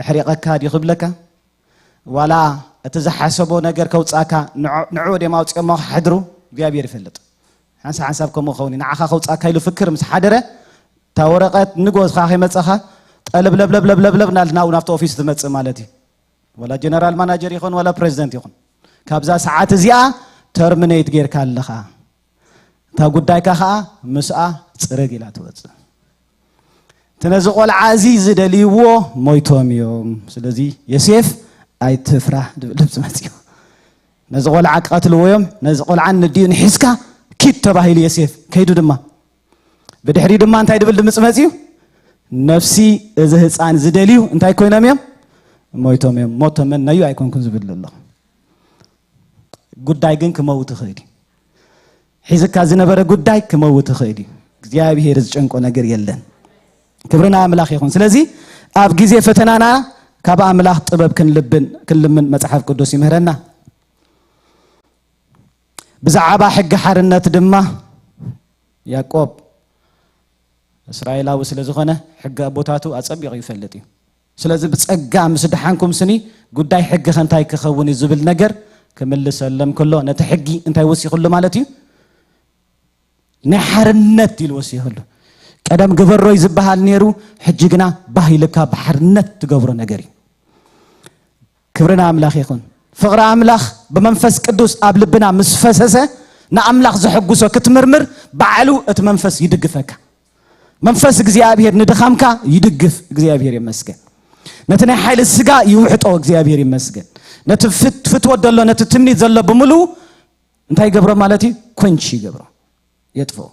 ኣሕሪቐካ ዲኹ ብለካ፣ ዋላ እቲ ዝሓሰቦ ነገር ከውጻካ ንዑ፣ ንዑ ድዮም ኣውጺኦሞ ክሓድሩ እግዚኣብሔር ይፈልጥ። ሓንሳብ ሓንሳብ ከምኡ ክኸውን እዩ። ንዓኻ ከውጻካ ኢሉ ፍክር ምስ ሓደረ፣ እታ ወረቐት ንጎዝኻ ከይመጸኻ፣ ጠለብ ለብለብ ለብለብ ለብ ናል ናብኡ ናብቲ ኦፊስ ትመጽእ ማለት እዩ። ዋላ ጀነራል ማናጀር ይኹን ዋላ ፕሬዚደንት ይኹን፣ ካብዛ ሰዓት እዚኣ ተርሚኔት ጌርካ ኣለኻ። እታ ጉዳይካ ኸኣ ምስኣ ጽርግ ኢላ ትወጽእ። እቲ ነዚ ቆልዓ እዚ ዝደልይዎ ሞይቶም እዮም። ስለዚ ዮሴፍ ኣይትፍራህ ድብል ድምፂ መፅዮ። ነዚ ቆልዓ ክቐትልዎ እዮም፣ ነዚ ቆልዓ ንዲኡ ንሒዝካ ኪድ ተባሂሉ ዮሴፍ ከይዱ ድማ። ብድሕሪ ድማ እንታይ ድብል ድምፂ መፅዩ? ነፍሲ እዚ ህፃን ዝደልዩ እንታይ ኮይኖም እዮም? ሞይቶም እዮም። ሞት ተመነዩ ኣይኮንኩን ዝብል ኣለኹ። ጉዳይ ግን ክመውት ይኽእል እዩ። ሒዝካ ዝነበረ ጉዳይ ክመውት ይኽእል እዩ። እግዚኣብሔር ዝጨንቆ ነገር የለን። ክብሪ ንኣምላኽ ይኹን። ስለዚ ኣብ ግዜ ፈተናና ካብ ኣምላኽ ጥበብ ክንልብን፣ ክንልምን መጽሓፍ ቅዱስ ይምህረና። ብዛዕባ ሕጊ ሓርነት ድማ ያዕቆብ እስራኤላዊ ስለ ዝኾነ ሕጊ ኣቦታቱ ኣጸቢቑ ይፈልጥ እዩ። ስለዚ ብጸጋ ምስ ደሓንኩም ስኒ ጉዳይ ሕጊ ከ እንታይ ክኸውን እዩ ዝብል ነገር ክምልሰሎም ከሎ ነቲ ሕጊ እንታይ ወሲኹሉ ማለት እዩ? ናይ ሓርነት ኢሉ ወሲኹሉ። ቀደም ግበሮይ ዝበሃል ነይሩ፣ ሕጂ ግና ባህ ኢልካ ብሓርነት ትገብሮ ነገር እዩ። ክብሪ ንኣምላኽ ይኹን። ፍቕሪ ኣምላኽ ብመንፈስ ቅዱስ ኣብ ልብና ምስ ፈሰሰ ንኣምላኽ ዘሐጉሶ ክትምርምር ባዕሉ እቲ መንፈስ ይድግፈካ። መንፈስ እግዚኣብሔር ንድኻምካ ይድግፍ። እግዚኣብሔር ይመስገን። ነቲ ናይ ሓይሊ ስጋ ይውሕጦ። እግዚኣብሔር ይመስገን። ነቲ ፍት- ፍትወት ዘሎ፣ ነቲ ትምኒት ዘሎ ብምሉ እንታይ ይገብሮ ማለት እዩ? ኮንች ይገብሮ፣ የጥፍኦ።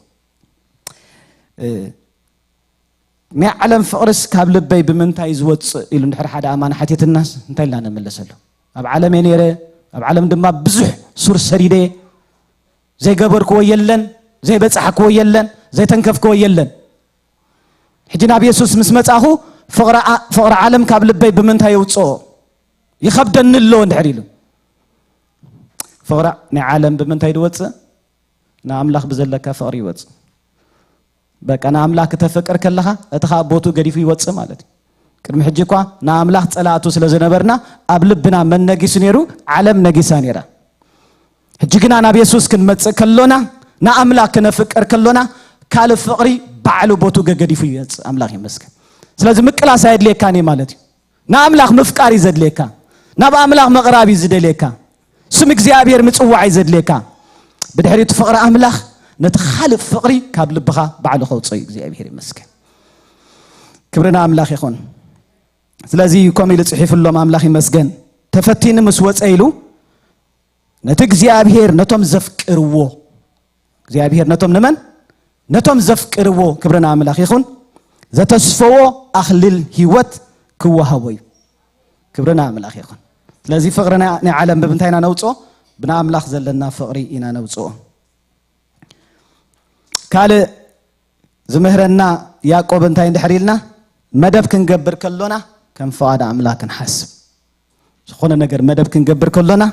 እ፣ ናይ ዓለም ፍቕርስ ካብ ልበይ ብምንታይ ዝወፅእ ኢሉ እንድሕር ሓደ ኣማን ሓቲትናስ እንታይ ኢልና ንመለሰሉ? ኣብ ዓለም እየ ነይረ፣ ኣብ ዓለም ድማ ብዙሕ ሱር ሰዲደ፣ ዘይገበርክዎ የለን፣ ዘይበፃሕክዎ የለን፣ ዘይተንከፍክዎ የለን። ሕጂ ናብ የሱስ ምስ መጻኹ ፍቕሪ ዓ- ፍቕሪ ዓለም ካብ ልበይ ብምንታይ የውፅኦ? ይኸብደኒ ኣሎ እንድሕር ኢሉ፣ ፍቕሪ ናይ ዓለም ብምንታይ ዝወፅእ? ንኣምላኽ ብዘለካ ፍቕሪ ይወፅእ። በቃ ንኣምላኽ ክተፍቅር ከለኻ እቲ ኻብ ቦቱ ገዲፉ ይወፅእ ማለት እዩ። ቅድሚ ሕጂ እኳ ንኣምላኽ ፀላእቱ ስለ ዝነበርና ኣብ ልብና መን ነጊሱ ነይሩ? ዓለም ነጊሳ ነይራ። ሕጂ ግና ናብ የሱስ ክንመፅእ ከሎና፣ ንኣምላኽ ክነፍቅር ከሎና ካልእ ፍቕሪ ባዕሉ ቦቱ ገገዲፉ ይመፅእ። ኣምላኽ ይመስገን። ስለዚ ምቅላስ ኣየድልየካን እዩ ማለት እዩ። ንኣምላኽ ምፍቃር እዩ ዘድልየካ። ናብ ኣምላኽ ምቕራብ እዩ ዝደልየካ። ስም እግዚኣብሔር ምጽዋዕ እዩ ዘድልየካ። ብድሕሪቱ ፍቕሪ ኣምላኽ ነቲ ካልእ ፍቕሪ ካብ ልብኻ ባዕሉ ከውፅኦ እዩ። እግዚኣብሔር ይመስገን። ክብሪ ንኣምላኽ ይኹን። ስለዚ ከምኡ ኢሉ ጽሒፉሎም፣ ኣምላኽ ይመስገን። ተፈቲኑ ምስ ወፀ ኢሉ ነቲ እግዚኣብሔር ነቶም ዘፍቅርዎ እግዚኣብሔር ነቶም ንመን? ነቶም ዘፍቅርዎ፣ ክብሪ ንኣምላኽ ይኹን፣ ዘተስፈዎ ኣኽሊል ህይወት ክወሃቦ እዩ። ክብሪ ንኣምላኽ ይኹን። ስለዚ ፍቕሪ ናይ ናይ ዓለም ብምንታይ ኢና ነውፅኦ? ብንኣምላኽ ዘለና ፍቕሪ ኢና ነውፅኦ። ካልእ ዝምህረና ያዕቆብ እንታይ እንድሕር ኢልና፣ መደብ ክንገብር ከሎና ከም ፍቓድ ኣምላኽ ክንሓስብ። ዝኾነ ነገር መደብ ክንገብር ከሎና፣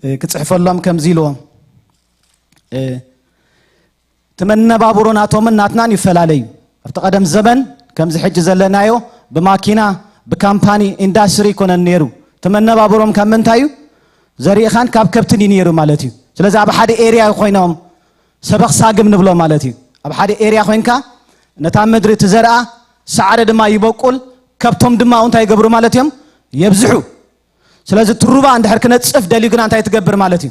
እ፣ ክጽሕፈሎም ከምዚ ኢልዎም፣ እ፣ እቲ መነባብሮ ናቶምን ናትናን ይፈላለዩ። ኣብቲ ቀደም ዘመን ከምዚ ሕጂ ዘለናዮ ብማኪና፣ ብካምፓኒ፣ ኢንዳስትሪ ይኮነን ነይሩ። እቲ መነባብሮም ካብ ምንታይ እዩ? ዘሪእኻን ካብ ከብትን እዩ ነይሩ ማለት እዩ። ስለዚ ኣብ ሓደ ኤርያ ኮይኖም ሰበኽ ሳግም ንብሎ ማለት እዩ። ኣብ ሓደ ኤርያ ኮይንካ ነታ ምድሪ ትዘርኣ፣ ሳዕሪ ድማ ይበቁል፣ ከብቶም ድማ እንታይ ይገብሩ ማለት እዮም? የብዝሑ። ስለዚ እቲ ሩባ እንድሕር ክነጽፍ ደልዩ ግና እንታይ ትገብር ማለት እዩ?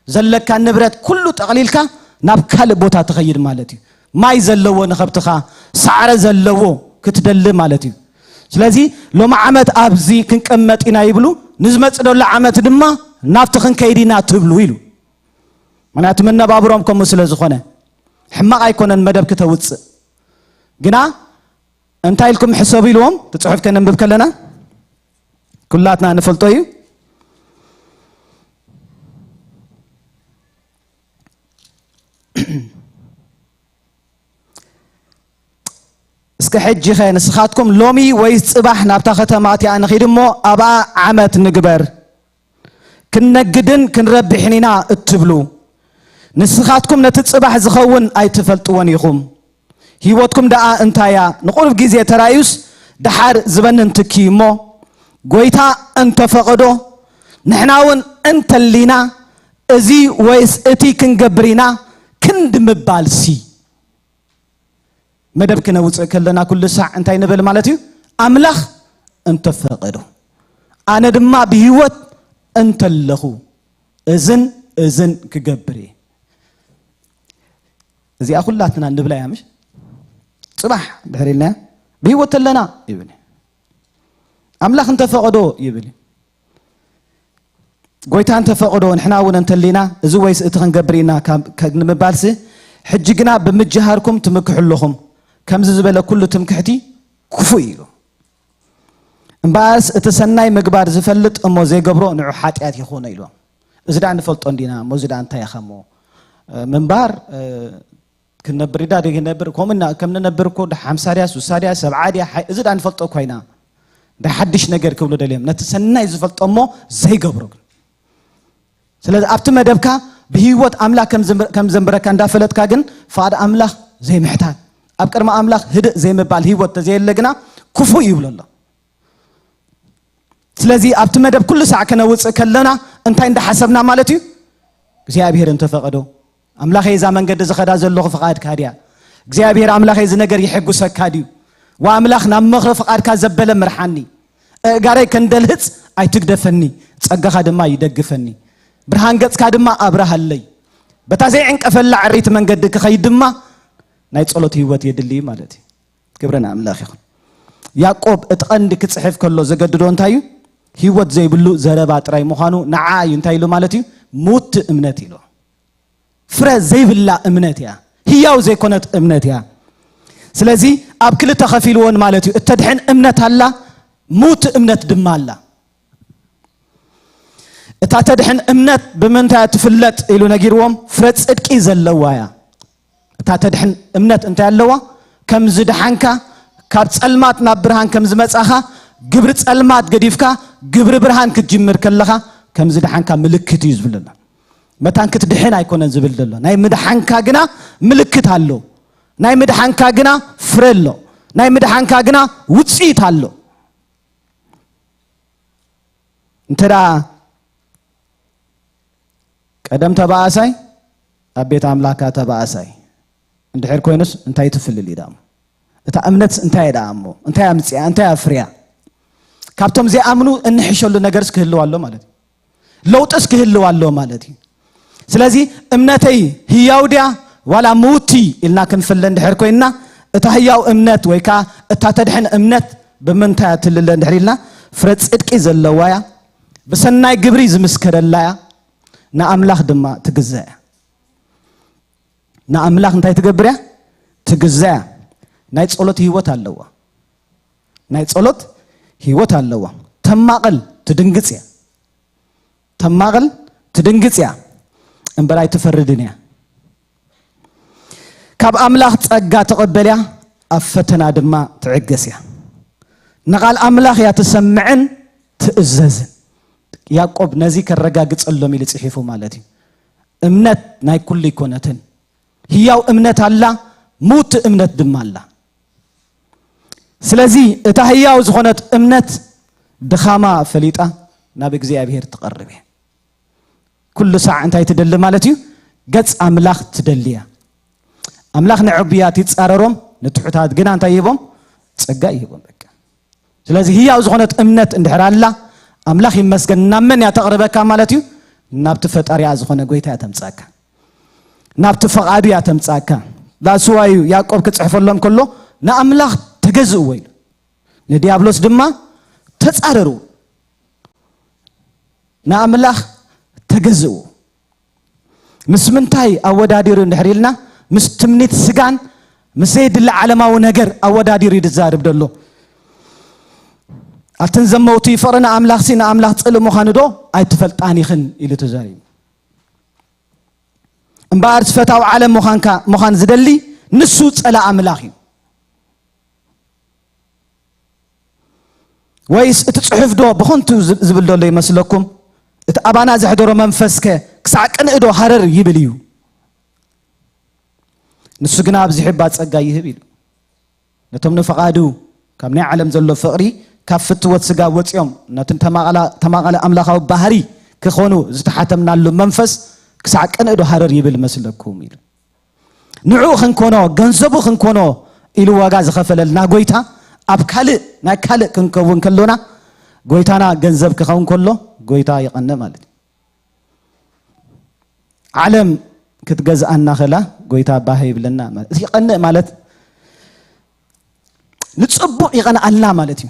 ዘለካ ንብረት ኩሉ ጠቕሊልካ ናብ ካልእ ቦታ ትኸይድ ማለት እዩ። ማይ ዘለዎ ንኸብትኻ፣ ሳዕሪ ዘለዎ ክትደሊ ማለት እዩ። ስለዚ ሎሚ ዓመት ኣብዚ ክንቀመጥ ኢና ይብሉ፣ ንዝመጽእ ዘሎ ዓመት ድማ ናብቲ ክንከይድ ኢና ትብሉ ኢሉ። ምክንያቱ መነባብሮም ከምኡ ስለ ዝኾነ። ሕማቕ ኣይኮነን መደብ ክተውፅእ፣ ግና እንታይ ኢልኩም ሕሰቡ ኢልዎም? እቲ ጽሑፍ ከነንብብ ከለና ኩላትና ንፈልጦ እዩ። እስከ ሕጂ ኸ ንስኻትኩም ሎሚ ወይስ ጽባሕ ናብታ ከተማ እቲኣ ንኺድ እሞ ኣብኣ ዓመት ንግበር፣ ክንነግድን ክንረብሕን ኢና እትብሉ፣ ንስኻትኩም ነቲ ጽባሕ ዝኸውን ኣይትፈልጥዎን ኢኹም። ህይወትኩም ደኣ እንታይ እያ? ንቑሩብ ግዜ ተራእዩስ ደሓር ዝበንን ትኪ እሞ፣ ጐይታ እንተፈቐዶ፣ ንሕና እውን እንተሊና፣ እዚ ወይስ እቲ ክንገብር ኢና ክንዲ ምባልሲ። መደብ ክነውፅእ ከለና ኩሉ ሳዕ እንታይ ንብል ማለት እዩ? ኣምላኽ እንተፈቐዶ፣ ኣነ ድማ ብህይወት እንተለኹ እዝን እዝን ክገብር እየ። እዚኣ ኩላትና ንብላ እያ፣ ምሽ? ጽባሕ ድሕር ኢልና ብህይወት ተለና ይብል። ኣምላኽ እንተፈቐዶ ይብል። ጎይታ እንተፈቐዶ ንሕና እውን እንተሊና እዚ ወይስ እቲ ክንገብር ኢና ካብ- ከ- ንምባልሲ፣ ሕጂ ግና ብምጅሃርኩም ትምክሑ ኣለኹም። ከምዚ ዝበለ ኩሉ ትምክሕቲ ክፉእ እዩ። እምበኣርስ እቲ ሰናይ ምግባር ዝፈልጥ እሞ ዘይገብሮ ንዑ ሓጢኣት ይኾኖ ኢልዎም። እዚ ደኣ ንፈልጦ እንዲና እሞ እዚ ደኣ እንታይ ኢኻ እሞ፣ እ፣ ምንባር፣ እ፣ ክንነብር ኢዳ ደይ ነብር፣ ከምኡ ኢና ከም ንነብር እኮ ድ-፣ ሓምሳ ድያ፣ ሱሳ ድያ፣ ሰብዓ ድያ፣ ሓይ-፣ እዚ ደኣ ንፈልጦ እኮ ኢና። እንታይ ሓድሽ ነገር ክብሉ ደልዮም? ነቲ ሰናይ ዝፈልጦ እሞ ዘይገብሮ ግን። ስለዚ ኣብቲ መደብካ ብህይወት ኣምላኽ ከም ዘንብ-፣ ከም ዘንብረካ እንዳፈለጥካ ግን ፍቓድ ኣምላኽ ዘይምሕታት፣ ኣብ ቅድሚ ኣምላኽ ህድእ ዘይምባል ህይወት ተዘየለ ግና ክፉእ ይብሎ ኣሎ። ስለዚ ኣብቲ መደብ ኩሉ ሳዕ ከነውፅእ ከለና እንታይ እንዳሓሰብና ማለት እዩ? እግዚኣብሔር እንተፈቐዶ፣ ኣምላኸይ እዛ መንገዲ ዝኸዳ ዘለኹ ፍቓድካ ድያ? እግዚኣብሔር ኣምላኸይ እዚ ነገር ይሕጉሰካ ድዩ? ወኣምላኽ ናብ ምኽሪ ፍቓድካ ዘበለ ምርሓኒ። ኣእጋረይ ከንደልህፅ ኣይትግደፈኒ፣ ጸጋኻ ድማ ይደግፈኒ። ብርሃን ገጽካ ድማ ኣብርሃለይ። በታ ዘይዕንቀፈላ ዕርይቲ መንገዲ ክኸይድ ድማ ናይ ጸሎት ህይወት የድሊ ማለት እዩ። ክብሪ ንኣምላኽ ይኹን። ያዕቆብ እቲ ቀንዲ ክጽሕፍ ከሎ ዘገድዶ እንታይ እዩ? ህይወት ዘይብሉ ዘረባ ጥራይ ምዃኑ ንዓ እዩ እንታይ ኢሉ ማለት እዩ? ምውቲ እምነት ኢሉ። ፍረ ዘይብላ እምነት እያ። ህያው ዘይኮነት እምነት እያ። ስለዚ ኣብ ክልተ ከፊልዎን ማለት እዩ። እተድሕን እምነት ኣላ፣ ምውቲ እምነት ድማ ኣላ። እታ ተድሕን እምነት ብምንታይ እያ ትፍለጥ ኢሉ ነጊርዎም፣ ፍረ ጽድቂ ዘለዋ እያ። እታ ተድሕን እምነት እንታይ ኣለዋ? ከም ዝደሓንካ፣ ካብ ጸልማት ናብ ብርሃን ከም ዝመጻኻ፣ ግብሪ ጸልማት ገዲፍካ ግብሪ ብርሃን ክትጅምር ከለኻ ከም ዝደሓንካ ምልክት እዩ ዝብል ዘሎ። መታን ክትድሕን ኣይኮነን ዝብል ዘሎ፣ ናይ ምድሓንካ ግና ምልክት ኣሎ። ናይ ምድሓንካ ግና ፍረ ኣሎ። ናይ ምድሓንካ ግና ውጽኢት ኣሎ። እንተ ደኣ ቀደም ተባኣሳይ ኣብ ቤት ኣምላኽካ ተባኣሳይ እንድሕር ኮይኑስ እንታይ ትፍልል እዩ ደኣ እሞ? እታ እምነትስ እንታይ እያ ደኣ እሞ? እንታይ ኣምጽያ? እንታይ ኣፍርያ? ካብቶም ዘይኣምኑ እንሕሸሉ ነገርስ ክህልው ኣሎ ማለት እዩ። ለውጥስ ክህልው ኣሎ ማለት እዩ። ስለዚ እምነተይ ህያው ድያ ዋላ ምውቲ ኢልና ክንፍለ እንድሕር ኮይንና፣ እታ ህያው እምነት ወይ ከኣ እታ ተድሕን እምነት ብምንታይ እያ ትልለ እንድሕር ኢልና፣ ፍረ ጽድቂ ዘለዋ እያ፣ ብሰናይ ግብሪ ዝምስከረላ እያ፣ ንኣምላኽ ድማ ትግዛእ እያ። ንኣምላኽ እንታይ ትገብር እያ? ትግዛእ እያ። ናይ ጸሎት ህይወት ኣለዋ። ናይ ጸሎት ህይወት ኣለዋ። ተማቕል፣ ትድንግጽ እያ። ተማቕል፣ ትድንግጽ እያ። እምበር ኣይትፈርድን እያ። ካብ ኣምላኽ ጸጋ ትቕበል እያ፣ ኣብ ፈተና ድማ ትዕገስ እያ። ንቓል ኣምላኽ እያ ትሰምዕን ትእዘዝን። ያዕቆብ ነዚ ከረጋግጸሎም ኢሉ ጽሒፉ ማለት እዩ። እምነት ናይ ኩሉ ኣይኮነትን። ህያው እምነት ኣላ፣ ምውቲ እምነት ድማ ኣላ። ስለዚ እታ ህያው ዝኾነት እምነት ድኻማ ፈሊጣ ናብ እግዚኣብሔር ትቐርብ እያ። ኩሉ ሳዕ እንታይ ትደሊ ማለት እዩ? ገጽ ኣምላኽ ትደሊ እያ። ኣምላኽ ንዕቡያት ይጻረሮም፣ ንትሑታት ግና እንታይ ይህቦም? ጸጋ ይህቦም። በቃ። ስለዚ ህያው ዝኾነት እምነት እንድሕር ኣላ፣ ኣምላኽ ይመስገን፣ ናብ መን እያ ተቕርበካ ማለት እዩ? ናብቲ ፈጣሪኣ ዝኾነ ጎይታ እያ ተምጻካ። ናብቲ ፈቓዱ እያ ተምጻካ። ዳስዋ እዩ ያዕቆብ ክጽሕፈሎም ከሎ ንኣምላኽ ተገዝእዎ ኢሉ። ንዲያብሎስ ድማ ተጻረርዎ። ንኣምላኽ ተገዝእዎ። ምስ ምንታይ ኣወዳዲሩ እንድሕር ኢልና፣ ምስ ትምኒት ስጋን ምስ ዘይድለ ዓለማዊ ነገር ኣወዳዲሩ እዩ ዝዛረብ ዘሎ። ኣትን ዘመውቲ ፍቕሪ ንኣምላኽሲ ንኣምላኽ ጽልእ ምዃኑ ዶ ኣይትፈልጣን ኢኽን ኢሉ ተዛሪቡ። እምበኣር ፈታው ዓለም ምዃንካ ምዃን ዝደሊ ንሱ ጸላእ ኣምላኽ እዩ። ወይስ እቲ ጽሑፍ ዶ ብኸንቱ ዝብል ዘሎ ይመስለኩም? እቲ ኣባና ዘሕደሮ መንፈስከ ክሳዕ ቅንእ ዶ ሃረር ይብል እዩ? ንሱ ግና ኣብዚሑ እባ ጸጋ ይህብ ኢሉ። ነቶም ንፍቓዱ ካብ ናይ ዓለም ዘሎ ፍቕሪ ካብ ፍትወት ስጋ ወጺኦም ነትን ተማቐላ- ተማቐለ ኣምላኻዊ ባህሪ ክኾኑ ዝተሓተምናሉ መንፈስ ክሳዕ ቅንእ ዶ ሃረር ይብል መስለኩም ኢሉ። ንዕኡ ክንኮኖ፣ ገንዘቡ ክንኮኖ ኢሉ ዋጋ ዝኸፈለልና ጎይታ፣ ኣብ ካልእ፣ ናይ ካልእ ክንከውን ከሎና፣ ጎይታና ገንዘብ ክኸውን ከሎ፣ ጎይታ ይቐንእ ማለት እዩ። ዓለም ክትገዝኣና ከላ፣ ጎይታ ባህ ይብለና ማለት። እዚ ይቐንእ ማለት ንጽቡቕ ይቐንኣልና ማለት እዩ።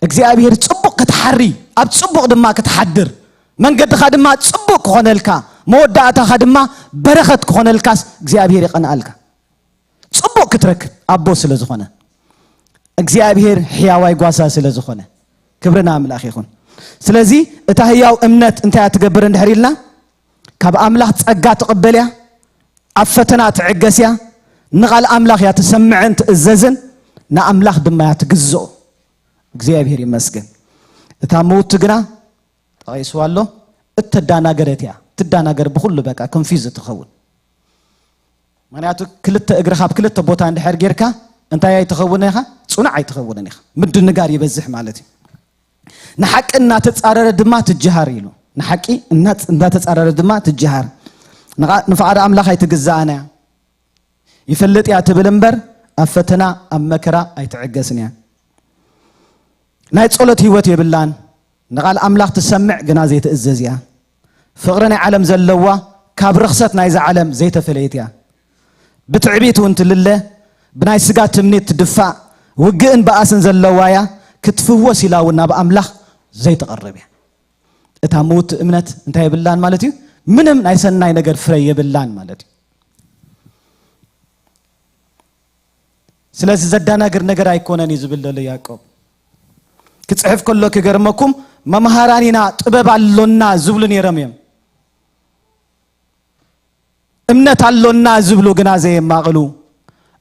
እግዚኣብሔር ጽቡቕ ክትሓሪ፣ ኣብ ጽቡቕ ድማ ክትሓድር፣ መንገድኻ ድማ ጽቡቕ ክኾነልካ፣ መወዳእታኻ ድማ በረኸት ክኾነልካስ እግዚኣብሔር ይቐንኣልካ። ጽቡቕ ክትረክብ ኣቦ ስለ ዝኾነ፣ እግዚኣብሔር ሕያዋይ ጓሳ ስለ ዝኾነ፣ ክብሪ ንኣምላኽ ይኹን። ስለዚ እታ ህያው እምነት እንታይ እያ ትገብር እንድሕር ኢልና፣ ካብ ኣምላኽ ጸጋ ትቕበል እያ፣ ኣብ ፈተና ትዕገስ እያ፣ ንቓል ኣምላኽ እያ ትሰምዕን ትእዘዝን፣ ንኣምላኽ ድማ እያ ትግዝኦ። እግዚኣብሔር ይመስገን። እታ ምውቲ ግና ጠቒስዋ ኣሎ፣ እተዳናገረት እያ። ትዳናገር ብኹሉ በቃ ኮንፊዝ ትኸውን። ምኽንያቱ ክልተ እግርኻ ኣብ ክልተ ቦታ እንድሕር ጌርካ እንታይ ኣይትኸውን ኢኻ? ጽኑዕ ኣይትኸውን ኢኻ። ምድንጋር ይበዝሕ ማለት እዩ። ንሓቂ እናተጻረረ ድማ ትጀሃር ኢሉ። ንሓቂ እና- እናተጻረረ ድማ ትጀሃር። ንቓ- ንፍቓድ ኣምላኽ ኣይትግዛእን እያ። ይፈልጥ እያ ትብል እምበር ኣብ ፈተና ኣብ መከራ ኣይትዕገስን እያ። ናይ ጸሎት ህይወት የብላን። ንቓል ኣምላኽ ትሰምዕ ግና ዘይትእዘዝ እያ። ፍቕሪ ናይ ዓለም ዘለዋ ካብ ርኽሰት ናይዛ ዓለም ዘይተፈለየት እያ። ብትዕቢት እውን ትልለ፣ ብናይ ስጋ ትምኒት ትድፋእ፣ ውግእን በኣስን ዘለዋ እያ፣ ክትፍወስ ኢላ እውን ናብ ኣምላኽ ዘይትቐርብ እያ። እታ ምውቲ እምነት እንታይ የብላን ማለት እዩ? ምንም ናይ ሰናይ ነገር ፍረ የብላን ማለት እዩ። ስለዚ ዘዳናግር ነገር ኣይኮነን እዩ ዝብል ዘሎ ያዕቆብ። ክጽሕፍ ከሎ ክገርመኩም፣ መምሃራን ኢና፣ ጥበብ ኣሎና ዝብሉ ነይሮም እዮም። እምነት ኣሎና ዝብሉ ግና ዘየማቕሉ፣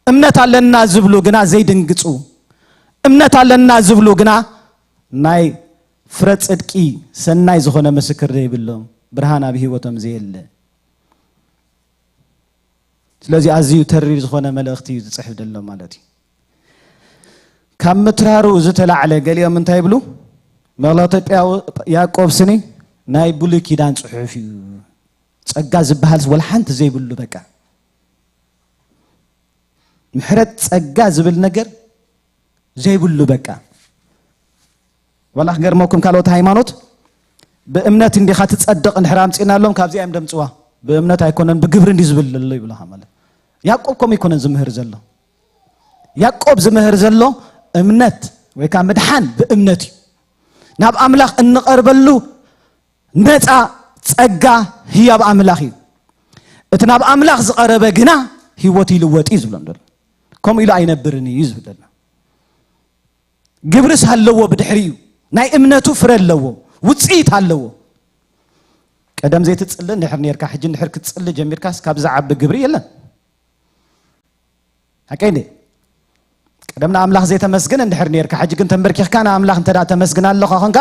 እምነት ኣለና ዝብሉ ግና ዘይድንግጹ፣ እምነት ኣለና ዝብሉ ግና ናይ ፍረ ጽድቂ ሰናይ ዝኾነ ምስክር ዘይብሎም፣ ብርሃን ኣብ ህይወቶም ዘየለ። ስለዚ ኣዝዩ ተሪር ዝኾነ መልእኽቲ እዩ ዝጽሕፍ ዘሎ ማለት እዩ። ካብ ምትራሩ ዝተላዕለ ገሊኦም እንታይ ይብሉ? መለክተ ያዕቆብ ስኒ ናይ ብሉይ ኪዳን ጽሑፍ እዩ። ጸጋ ዝበሃል ወላ ሓንቲ ዘይብሉ በቃ። ምሕረት ጸጋ ዝብል ነገር ዘይብሉ በቃ። ዋላ ክገርመኩም ካልኦት ሃይማኖት ብእምነት እንዲኻ ትጸድቕ እንድሕር ኣምጺእናሎም ካብዚኣ እዮም ደምጽዋ። ብእምነት ኣይኮነን ብግብሪ እንዲ ዝብል ዘሎ ይብልኻ ማለት። ያዕቆብ ከምኡ ኣይኮነን ዝምህር ዘሎ። ያዕቆብ ዝምህር ዘሎ እምነት ወይ ከዓ ምድሓን ብእምነት እዩ። ናብ ኣምላኽ እንቐርበሉ ነፃ ጸጋ ህያብ ኣምላኽ እዩ። እቲ ናብ ኣምላኽ ዝቐረበ ግና ህይወት ይልወጥ እዩ ዝብሎም ዘሎ። ከምኡ ኢሉ ኣይነብርን እዩ ዝብል ዘሎ። ግብርስ ኣለዎ ብድሕሪኡ። ናይ እምነቱ ፍረ ኣለዎ። ውጽኢት ኣለዎ። ቀደም ዘይትጽሊ እንድሕር ኔርካ፣ ሕጂ እንድሕር ክትጽሊ ጀሚርካስ ካብ ዝዓቢ ግብሪ የለን። ሓቀይ እንዴ? ቀደም ንኣምላኽ ዘይተመስግን እንድሕር ኔርካ፣ ሕጂ ግን ተንበርኪኽካ ንኣምላኽ እንተ ደኣ ተመስግን ኣለኻ ኾንካ፣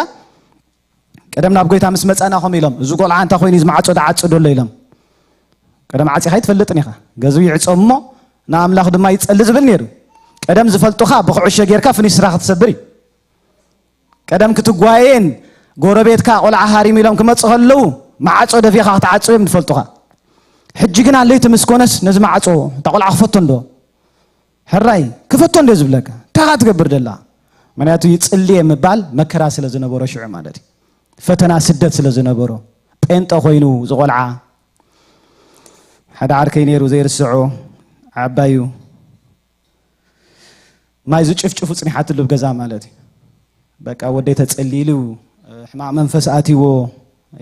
ቀደም ናብ ጎይታ ምስ መጻና ኸም ኢሎም፣ "እዚ ቆልዓ እንታይ ኮይኑ እዩ እዚ ማዕጾ ደዓጽዶ ኣሎ?" ኢሎም። ቀደም ዓጺኻ ኣይትፈልጥን ኢኻ። ገዝኡ ይዕጾ እሞ ንኣምላኽ ድማ ይጸሊ ዝብል ነይሩ። ቀደም ዝፈልጡኻ ብኩዕሾ ጌርካ ፍኒስትራ ክትሰብር እዩ። ቀደም ክትጓየን ጎረቤትካ ቆልዓ ሃሪም ኢሎም ክመጹ ከለዉ ማዕጾ ደፊኻ ክትዓጽው እዮም ዝፈልጡኻ። ሕጂ ግን ኣለይቲ ምስ ኮነስ ነዚ ማዕጾ እታ ቆልዓ ክፈቶ እንዶ? ሕራይ ክፈቶ እንዶ ዝብለካ? እንታይ ኢኻ ትገብር ደላ? ምኽንያቱ ይጽልየ ምባል መከራ ስለ ዝነበሮ ሽዑ ማለት እዩ። ፈተና ስደት ስለ ዝነበሮ ጴንጠ ኮይኑ ዝቆልዓ ሓደ ዓርከይ ነይሩ ዘይርስዖ ዓባዩ ማይ ዝጭፍጭፉ ጽኒሓትሉ ኣብ ገዛ ማለት እዩ። በቃ ወደይ ተጸሊሉ ሕማቕ መንፈስ ኣትይዎ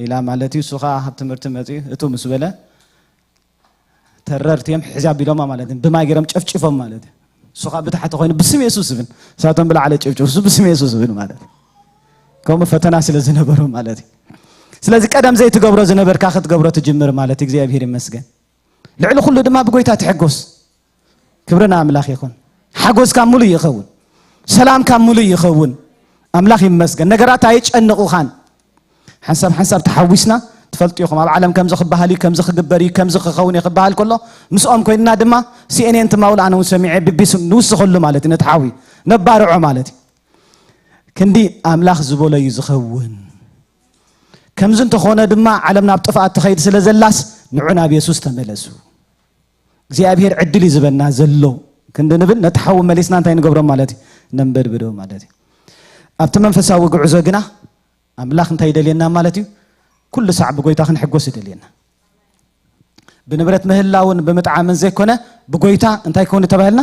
ኢላ ማለት እዩ። እሱ ኸኣ ኣብ ትምህርቲ መጺኡ እቱ ምስ በለ ተረርቲ እዮም ሕዚ ኣቢሎማ ማለት እዩ። ብማይ ገይሮም ጨፍጭፎም ማለት እዩ። እሱ ኸኣ ብታሕቲ ኮይኑ ብስም የሱስ ዝብል፣ እሳቶም ብላዕሊ ጨፍጭፉ፣ እሱ ብስም የሱስ ዝብል ማለት እዩ። ከምኡ ፈተና ስለ ዝነበሮ ማለት እዩ። ስለዚ ቀደም ዘይትገብሮ ዝነበርካ ክትገብሮ ትጅምር ማለት እዩ። እግዚኣብሔር ይመስገን። ልዕሊ ኩሉ ድማ ብጎይታ ትሕጎስ። ክብሪ ንኣምላኽ ይኹን። ሓጎስካ ሙሉእ ይኸውን። ሰላምካ ሙሉእ ይኸውን። ኣምላኽ ይመስገን። ነገራት ኣየጨንቑኻን። ሓንሳብ ሓንሳብ ተሓዊስና ትፈልጡ ኢኹም። ኣብ ዓለም ከምዚ ክበሃል እዩ፣ ከምዚ ክግበር እዩ፣ ከምዚ ክኸውን እዩ ክበሃል ከሎ፣ ምስኦም ኮይንና ድማ ሲኤንኤን ትማውል ኣነ እውን ሰሚዐ ቢቢሲ ንውስኸሉ ማለት እዩ። ነቲ ሓዊ ነባርዖ ማለት እዩ። ክንዲ ኣምላኽ ዝበሎ እዩ ዝኸውን። ከምዚ እንተኾነ ድማ ዓለም ናብ ጥፍኣት ትኸይድ ስለ ዘላስ ንዑ ናብ የሱስ ተመለሱ። እግዚኣብሔር ዕድል እዩ ዝበና ዘሎ ክንዲ ንብል ነቲ ሓዊ መሊስና እንታይ ንገብሮ ማለት እዩ? ነንበድብዶ ማለት እዩ። ኣብቲ መንፈሳዊ ጉዕዞ ግና ኣምላኽ እንታይ ይደልየና ማለት እዩ? ኩሉ ሳዕ ብጎይታ ክንሕጎስ ይደልየና። ብንብረት ምህላውን ብምጥዓምን ዘይኮነ ብጎይታ እንታይ ክውን ተባሂልና?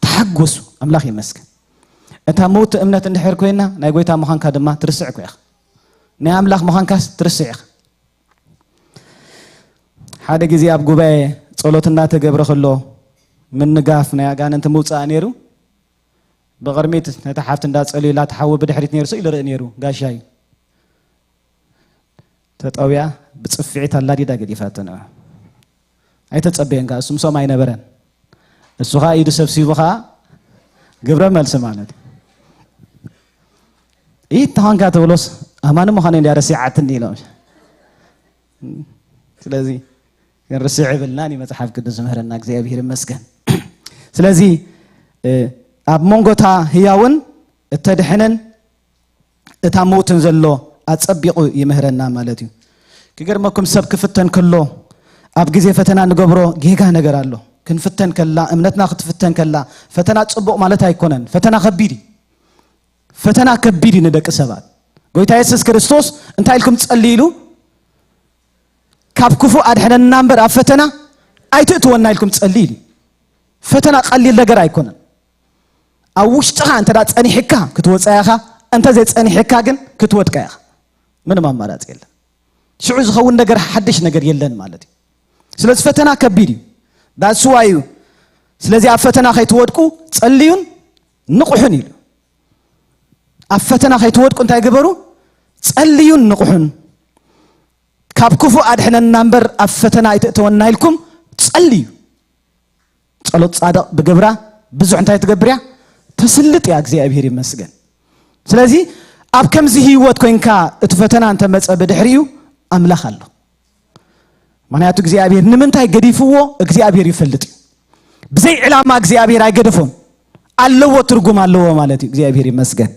ተሓጎሱ። ኣምላኽ ይመስገን። እታ ምውቲ እምነት እንድሕር ኮይና ናይ ጎይታ ምዃንካ ድማ ትርስዕ እኮ ኢኻ። ናይ ኣምላኽ ምዃንካስ ትርስዕ ኢኻ። ሓደ ግዜ ኣብ ጉባኤ ጸሎት እናተገብረ ከሎ ምንጋፍ ናይ ኣጋንንቲ ምውጻእ ነይሩ። ብቕድሚት ነታ ሓፍቲ እንዳጸለዩላ ተሓዊ ብድሕሪት ነይሩ ስኢሉ ርኢ ነይሩ ጋሻይ። ተጠውያ ብጽፍዒት ኣላዲዳ ገዲፋቶ ነበረ። ኣይተጸበየን ከኣ እሱ ምስኦም ኣይነበረን። እሱ ኸኣ ኢዱ ሰብሲቡ ኸኣ ግብረ መልሲ ማለት እዩ። ኢድ ተኾንካ ትብሎስ ኣማኒ ምዃነ እንድያ ረሲዓትኒ ኢሎም። ስለዚ ግን ርስዕ ይብልናን እዩ መጽሓፍ ቅዱስ ዝምህረና። እግዚኣብሔር ይመስገን። ስለዚ ኣብ መንጎታ ህያውን እተድሕንን እታ ምውትን ዘሎ ኣጸቢቑ ይምህረና ማለት እዩ። ክገርመኩም ሰብ ክፍተን ከሎ ኣብ ግዜ ፈተና ንገብሮ ጌጋ ነገር ኣሎ። ክንፍተን ከላ እምነትና ክትፍተን ከላ ፈተና ጽቡቕ ማለት ኣይኮነን። ፈተና ከቢድ እዩ። ፈተና ከቢድ እዩ ንደቂ ሰባት። ጎይታ የሱስ ክርስቶስ እንታይ ኢልኩም ጸልዩ ኢሉ? ካብ ክፉእ ኣድሕነና እምበር ኣብ ፈተና ኣይትእትወና ኢልኩም ጸልዩ ኢሉ። ፈተና ቀሊል ነገር ኣይኮነን። ኣብ ውሽጥኻ እንተ ደኣ ጸኒሕካ ክትወጻ ኢኻ፣ እንተ ዘይጸኒሕካ ግን ክትወድቃ ኢኻ። ምንም ኣማራጺ የለን። ሽዑ ዝኸውን ነገር ሓድሽ ነገር የለን ማለት እዩ። ስለዚ ፈተና ከቢድ እዩ። ዳስዋ እዩ። ስለዚ ኣብ ፈተና ከይትወድቁ ጸልዩን ንቑሑን ኢሉ። ኣብ ፈተና ከይትወድቁ እንታይ ግበሩ? ጸልዩን ንቑሑን። ካብ ክፉእ ኣድሕነና እምበር ኣብ ፈተና ኣይትእተወና ኢልኩም ጸልዩ። ጸሎት ጻድቕ ብግብራ ብዙሕ እንታይ ትገብር እያ? ተስልጥ እያ። እግዚኣብሔር ይመስገን። ስለዚ ኣብ ከምዚ ህይወት ኮይንካ እቲ ፈተና እንተመጸ ብድሕሪኡ ኣምላኽ ኣሎ። ምኽንያቱ እግዚኣብሔር ንምንታይ ገዲፍዎ እግዚኣብሔር ይፈልጥ እዩ። ብዘይ ዕላማ እግዚኣብሔር ኣይገደፎን። ኣለዎ፣ ትርጉም ኣለዎ ማለት እዩ። እግዚኣብሔር ይመስገን።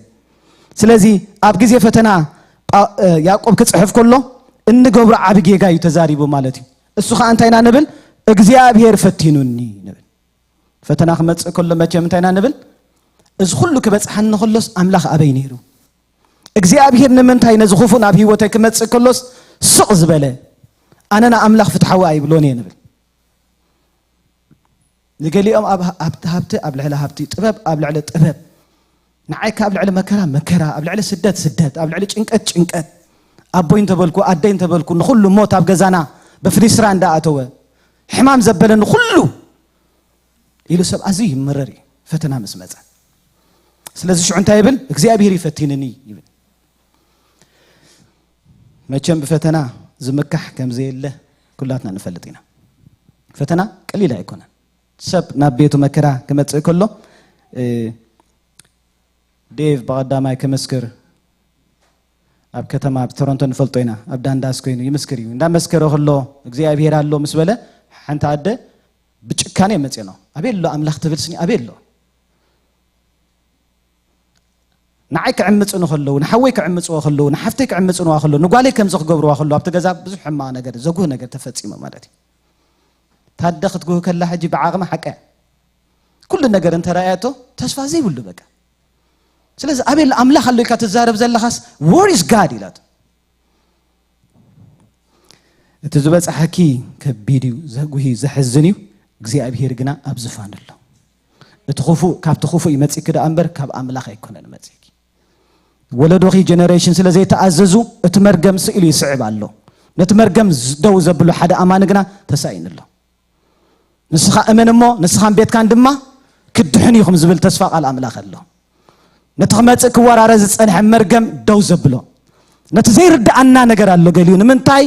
ስለዚ ኣብ ግዜ ፈተና ጳ-፣ እ፣ ያዕቆብ ክጽሕፍ ከሎ እንገብሮ ዓቢ ጌጋ እዩ ተዛሪቡ ማለት እዩ። እሱ ኸኣ እንታይ ኢና ንብል? እግዚኣብሔር ፈቲኑኒ ንብል። ፈተና ክመጽእ ከሎ መቸም እንታይ ኢና ንብል? እዚ ኩሉ ክበጽሓኒ ከሎስ ኣምላኽ ኣበይ ነይሩ? እግዚኣብሔር ንምንታይ ነዚ ክፉእ ናብ ህይወተይ ክመጽእ ከሎስ ስቕ ዝበለ? ኣነ ንኣምላኽ ፍትሓዊ ኣይብሎን እየ ንብል። ንገሊኦም ኣብ ሃብቲ ሃብቲ ኣብ ልዕሊ ሃብቲ፣ ጥበብ ኣብ ልዕሊ ጥበብ፣ ንዓይ ከኣ ኣብ ልዕሊ መከራ መከራ፣ ኣብ ልዕሊ ስደት ስደት፣ ኣብ ልዕሊ ጭንቀት ጭንቀት። ኣቦይ እንተበልኩ፣ ኣደይ እንተበልኩ፣ ንኹሉ ሞት ኣብ ገዛና ብፍሪስራ እንዳኣተወ፣ ሕማም ዘበለኒ ኩሉ ኢሉ ሰብ ኣዝዩ ይመረር እዩ፣ ፈተና ምስ መጸ። ስለዚ ሽዑ እንታይ ይብል? እግዚኣብሔር ይፈትንኒ ይብል። መቸም ብፈተና ዝምካሕ ከም ዘየለ ኩላትና ንፈልጥ ኢና። ፈተና ቀሊል ኣይኮነን። ሰብ ናብ ቤቱ መከራ ክመጽእ ከሎ፣ እ፣ ዴቭ ብቐዳማይ ክምስክር ኣብ ከተማ፣ ኣብ ቶሮንቶ ንፈልጦ ኢና፣ ኣብ ዳንዳስ ኮይኑ ይምስክር እዩ። እንዳመስከረ ከሎ እግዚኣብሔር ኣሎ ምስ በለ፣ ሓንቲ ኣደ ብጭካኔ መጽዮ ነው። ኣበይ ኣሎ ኣምላኽ ትብል ስኒ፣ ኣበይ ኣሎ? ንዓይ ክዕምጽኑ ከለዉ፣ ንሓወይ ክዕምጽዎ ከለዉ፣ ንሓፍተይ ክዕምጽንዋ ከለዉ፣ ንጓለይ ከምዚ ክገብርዋ ከለዉ፣ ኣብቲ ገዛ ብዙሕ ሕማቕ ነገር፣ ዘጉህ ነገር ተፈጺሙ ማለት እዩ። ታደ ክትጉህ ከላ ሕጂ ብዓቕሚ ሓቀ ኩሉ ነገር እንተረኣየቶ ተስፋ ዘይብሉ በቃ። ስለዚ ኣበይ ኣሎ ኣምላኽ ኣሎ ኢልካ ትዛረብ ዘለኻስ፣ where is God ኢላቶ። እቲ ዝበጽሓኪ ከቢድ እዩ፣ ዘጉሂ፣ ዘሕዝን እዩ። እግዚኣብሔር ግና ኣብ ዝፋን ኣሎ። እቲ ክፉእ ካብቲ ክፉእ ይመጽእኪ ደኣ እምበር ካብ ኣምላኽ ኣይኮነን መጽእኪ። ወለዶኺ ጀነሬሽን ስለ ዘይተኣዘዙ እቲ መርገም ስኢሉ ይስዕብ ኣሎ። ነቲ መርገም ዝ-፣ ደው ዘብሎ ሓደ ኣማኒ ግና ተሳኢኑ ኣሎ። ንስኻ እመን እሞ ንስኻን ቤትካን ድማ ክትድሕኑ ኢኹም ዝብል ተስፋ ቃል ኣምላኽ ኣሎ። ነቲ ክመጽእ ክወራረ ዝጸንሐ መርገም ደው ዘብሎ፣ ነቲ ዘይርድኣና ነገር ኣሎ። ገሊኡ ንምንታይ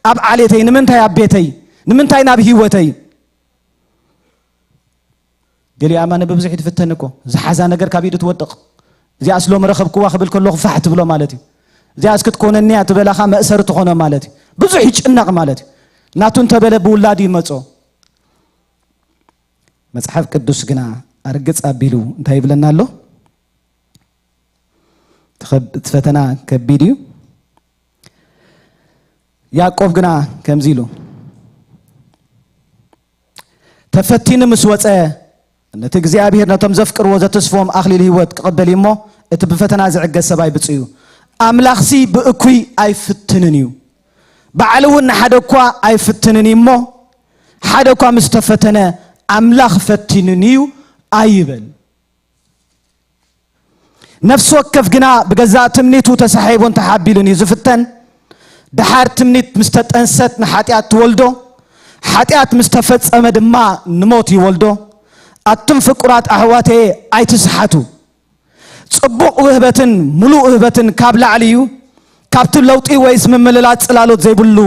ኣብ ዓሌተይ፣ ንምንታይ ኣብ ቤተይ፣ ንምንታይ ናብ ህይወተይ? ገሊኡ ኣማኒ ብብዙሕ ይትፍተን እኮ፣ ዝሓዛ ነገር ካብ ኢዱ ትወድቕ። እዚኣስ ሎሚ ረኸብክዋ ክብል ከለኹ ፋሕ ትብሎ ማለት እዩ። እዚኣስ ክትኮነኒ እያ ትበላኻ መእሰሪ ትኾኖ ማለት እዩ። ብዙሕ ይጭነቕ ማለት እዩ። ናቱ እንተበለ ብውላዱ ይመጾ። መጽሓፍ ቅዱስ ግና ኣርግጽ ኣቢሉ እንታይ ይብለና ኣሎ? እቲ ኸብ-፣ እቲ ፈተና ከቢድ እዩ። ያዕቆብ ግና ከምዚ ኢሉ፣ ተፈቲኑ ምስ ወጸ፣ ነቲ እግዚኣብሔር ነቶም ዘፍቅርዎ ዘተስፍዎም ኣኽሊል ህይወት ክቕበል እዩ እሞ፣ እቲ ብፈተና ዝዕገስ ሰብኣይ ብፁዕ እዩ። ኣምላኽሲ ብእኩይ ኣይፍትንን እዩ፣ ባዕሉ እውን ንሓደ እኳ ኣይፍትንን እዩ እሞ፣ ሓደ እኳ ምስ ተፈተነ ኣምላኽ ፈቲኑኒ እዩ ኣይበል። ነፍሲ ወከፍ ግና ብገዛእ ትምኒቱ ተሳሒቡን ተሓቢሉን እዩ ዝፍተን። ደሓር ትምኒት ምስ ተጠንሰት ንሓጢኣት ትወልዶ፣ ሓጢኣት ምስ ተፈጸመ ድማ ንሞት ይወልዶ። ኣቱም ፍቁራት ኣሕዋተየ ኣይትስሓቱ። ጽቡቕ ውህበትን ምሉእ ውህበትን ካብ ላዕሊ እዩ፣ ካብቲ ለውጢ ወይስ ምምልላስ ጽላሎት ዘይብሉ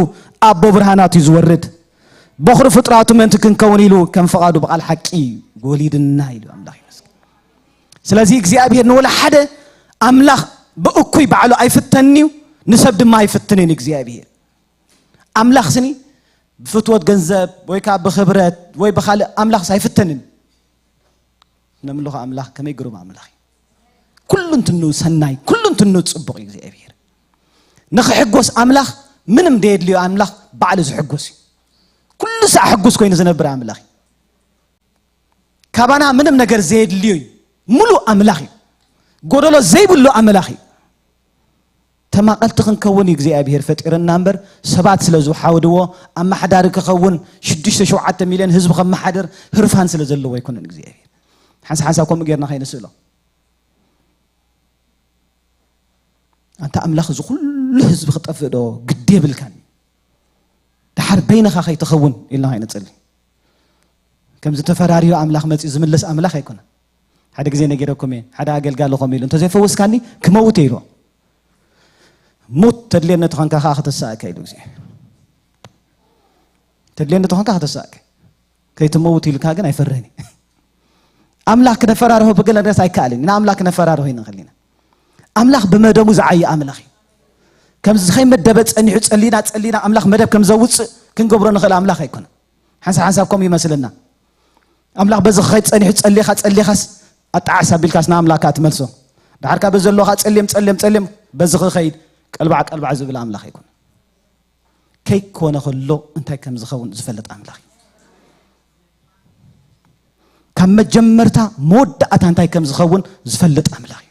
ኣቦ ብርሃናት እዩ ዝወርድ። በኹሪ ፍጥራቱ ምእንቲ ክንከውን ኢሉ ከም ፍቓዱ ብቓል ሓቂ ወሊድና ኢሉ ኣምላኽ ይመስገን። ስለዚ እግዚኣብሔር ንወላ ሓደ ኣምላኽ ብእኩይ ባዕሉ ኣይፍተንን'ዩ፣ ንሰብ ድማ ኣይፍትንን እግዚኣብሔር። ኣምላኽ ስኒ ብፍትወት ገንዘብ ወይ ከኣ ብኽብረት ወይ ብኻልእ ኣምላኽስ ኣይፍተንን። ነምልኾ ኣምላኽ ከመይ ግሩም ኣምላኽ እዩ። ኩሉ እንትኑ ሰናይ፣ ኩሉ እንትኑ ጽቡቕ እዩ እግዚኣብሔር። ንኽሕጎስ ኣምላኽ ምንም ደየድልዮ ኣምላኽ ባዕሉ ዝሕጎስ እዩ። ኩሉ ሳዕ ሕጉስ ኮይኑ ዝነብር ኣምላኽ እዩ። ካባና ምንም ነገር ዘየድልዮ እዩ። ሙሉእ ኣምላኽ እዩ። ጎደሎ ዘይብሉ ኣምላኽ እዩ። ተማቐልቲ ክንከውን እዩ እግዚኣብሔር ፈጢርና እምበር፣ ሰባት ስለ ዝሓወድዎ ኣመሓዳሪ ክኸውን ሽዱሽተ ሸውዓተ ሚልዮን ህዝቢ ከመሓድር ህርፋን ስለ ዘለዎ ኣይኮነን እግዚኣብሔር። ሓንሳ ሓንሳ ከምኡ ጌርና ከይንስእሎ። ኣንታ ኣምላኽ እዚ ኩሉ ህዝቢ ክጠፍእ ዶ ግዲ የብልካን? ደሓር በይንኻ ከይትኸውን ኢልና ከይንጽሊ። ከምዚ ተፈራርዮ ኣምላኽ መጺኡ ዝምልስ ኣምላኽ ኣይኮነን። ሓደ ግዜ ነጊረኩም እየ። ሓደ ኣገልጋሊ ከምኡ ኢሉ፣ "እንተዘይፈወስካኒ ክመውት እየ" ኢልዎ። "ሙት፣ ተድልየኒ ተኾንካ ከኣ ክትስኣካ" ኢሉ ግዜ። "ተድልየኒ ተኾንካ ክትስኣካ፣ ከይትመውት" ኢልካ ግን ኣይፈርህን እዩ። ኣምላኽ ክነፈራርሆ ብገለ ነገርስ ኣይከኣልን። ንኣምላኽ ክነፈራርሆ ይንኽእል ኢና። ኣምላኽ ብመደቡ ዝዓየ ኣምላኽ እዩ። ከምዚ ከይመደበ ጸኒሑ ጸሊና ጸሊና ኣምላኽ መደብ ከም ዘውጽእ ክንገብሮ ንኽእል ኣምላኽ ኣይኮነን። ሓንሳብ ሓንሳብ ከምኡ ይመስለና። ኣምላኽ በዚ ክኸይድ ጸኒሑ ጸሊኻ ጸሊኻስ ኣጣዓስ ኣቢልካስ ንኣምላኽ ከኣ ትመልሶ። ደሓር ካብ በዚ ዘለኻ ጸልየም ጸልየም ጸልየም በዚ ክኸይድ ቀልባዕ ቀልባዕ ዝብል ኣምላኽ ኣይኮነን። ከይኮነ ከሎ እንታይ ከም ዝኸውን ዝፈልጥ ኣምላኽ እዩ። ካብ መጀመርታ መወዳእታ እንታይ ከም ዝኸውን ዝፈልጥ ኣምላኽ እዩ።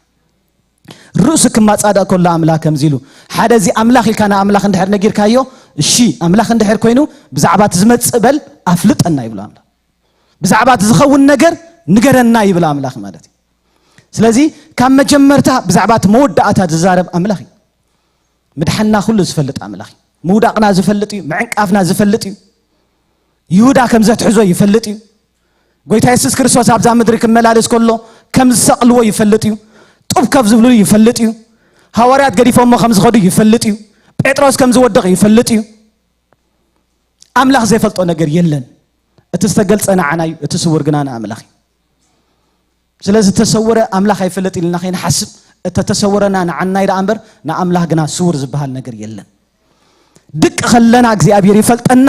ርእሱ ክማጻደቕ ከሎ ኣምላኽ ከምዚ ኢሉ፣ ሓደ እዚ ኣምላኽ ኢልካ ንኣምላኽ እንድሕር ነጊርካዮ፣ እሺ ኣምላኽ እንድሕር ኮይኑ ብዛዕባ እቲ ዝመጽእ በል ኣፍልጠና ይብሎ ኣምላኽ። ብዛዕባ እቲ ዝኸውን ነገር ንገረና ይብል ኣምላኽ ማለት እዩ። ስለዚ ካብ መጀመርታ ብዛዕባ እቲ መወዳእታ ዝዛረብ ኣምላኽ እዩ። ምድሓንና ኩሉ ዝፈልጥ ኣምላኽ እዩ። ምውዳቕና ዝፈልጥ እዩ። ምዕንቃፍና ዝፈልጥ እዩ። ይሁዳ ከም ዘትሕዞ ይፈልጥ እዩ። ጎይታ የሱስ ክርስቶስ ኣብዛ ምድሪ ክመላለስ ከሎ ከም ዝሰቕልዎ ይፈልጥ እዩ። ጡብ ከፍ ዝብሉ ይፈልጥ እዩ። ሃዋርያት ገዲፎሞ ከም ዝኸዱ ይፈልጥ እዩ። ጴጥሮስ ከም ዝወድቕ ይፈልጥ እዩ። ኣምላኽ ዘይፈልጦ ነገር የለን። እቲ ዝተገልጸ ንዓና እዩ፣ እቲ ስውር ግና ንኣምላኽ እዩ። ስለዚ ዝተሰወረ ኣምላኽ ኣይፈልጥ ኢልና ከይንሓስብ፣ እተተሰወረና ንዓናይ ደኣ እምበር ንኣምላኽ ግና ስውር ዝበሃል ነገር የለን። ድቂ ከለና እግዚኣብሔር ይፈልጠና፣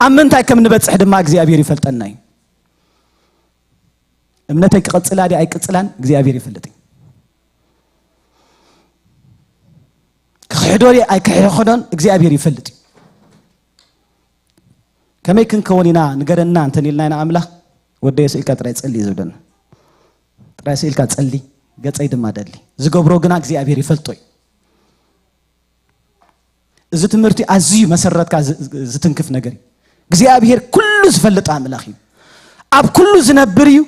ኣብ ምንታይ ከም ንበጽሕ ድማ እግዚኣብሔር ይፈልጠና እዩ። እምነተይ ክቕጽላ ድየ ኣይቅጽላን እግዚኣብሔር ይፈልጥ እዩ። ክኽሕዶ ድየ ኣይክሕኽዶን እግዚኣብሔር ይፈልጥ እዩ። ከመይ ክንከውን ኢና ንገረና እንተን ኢልና ኢና ኣምላኽ፣ "ወደየ ስኢልካ ጥራይ ጸሊ" እዩ ዝብለና። ጥራይ ስኢልካ ጸሊ፣ ገጸይ ድማ ደሊ። ዝገብሮ ግና እግዚኣብሔር ይፈልጦ እዩ። እዚ ትምህርቲ ኣዝዩ መሰረትካ ዝ-፣ ዝ-፣ ዝትንክፍ ነገር እዩ። እግዚኣብሔር ኩሉ ዝፈልጥ ኣምላኽ እዩ። ኣብ ኩሉ ዝነብር እዩ።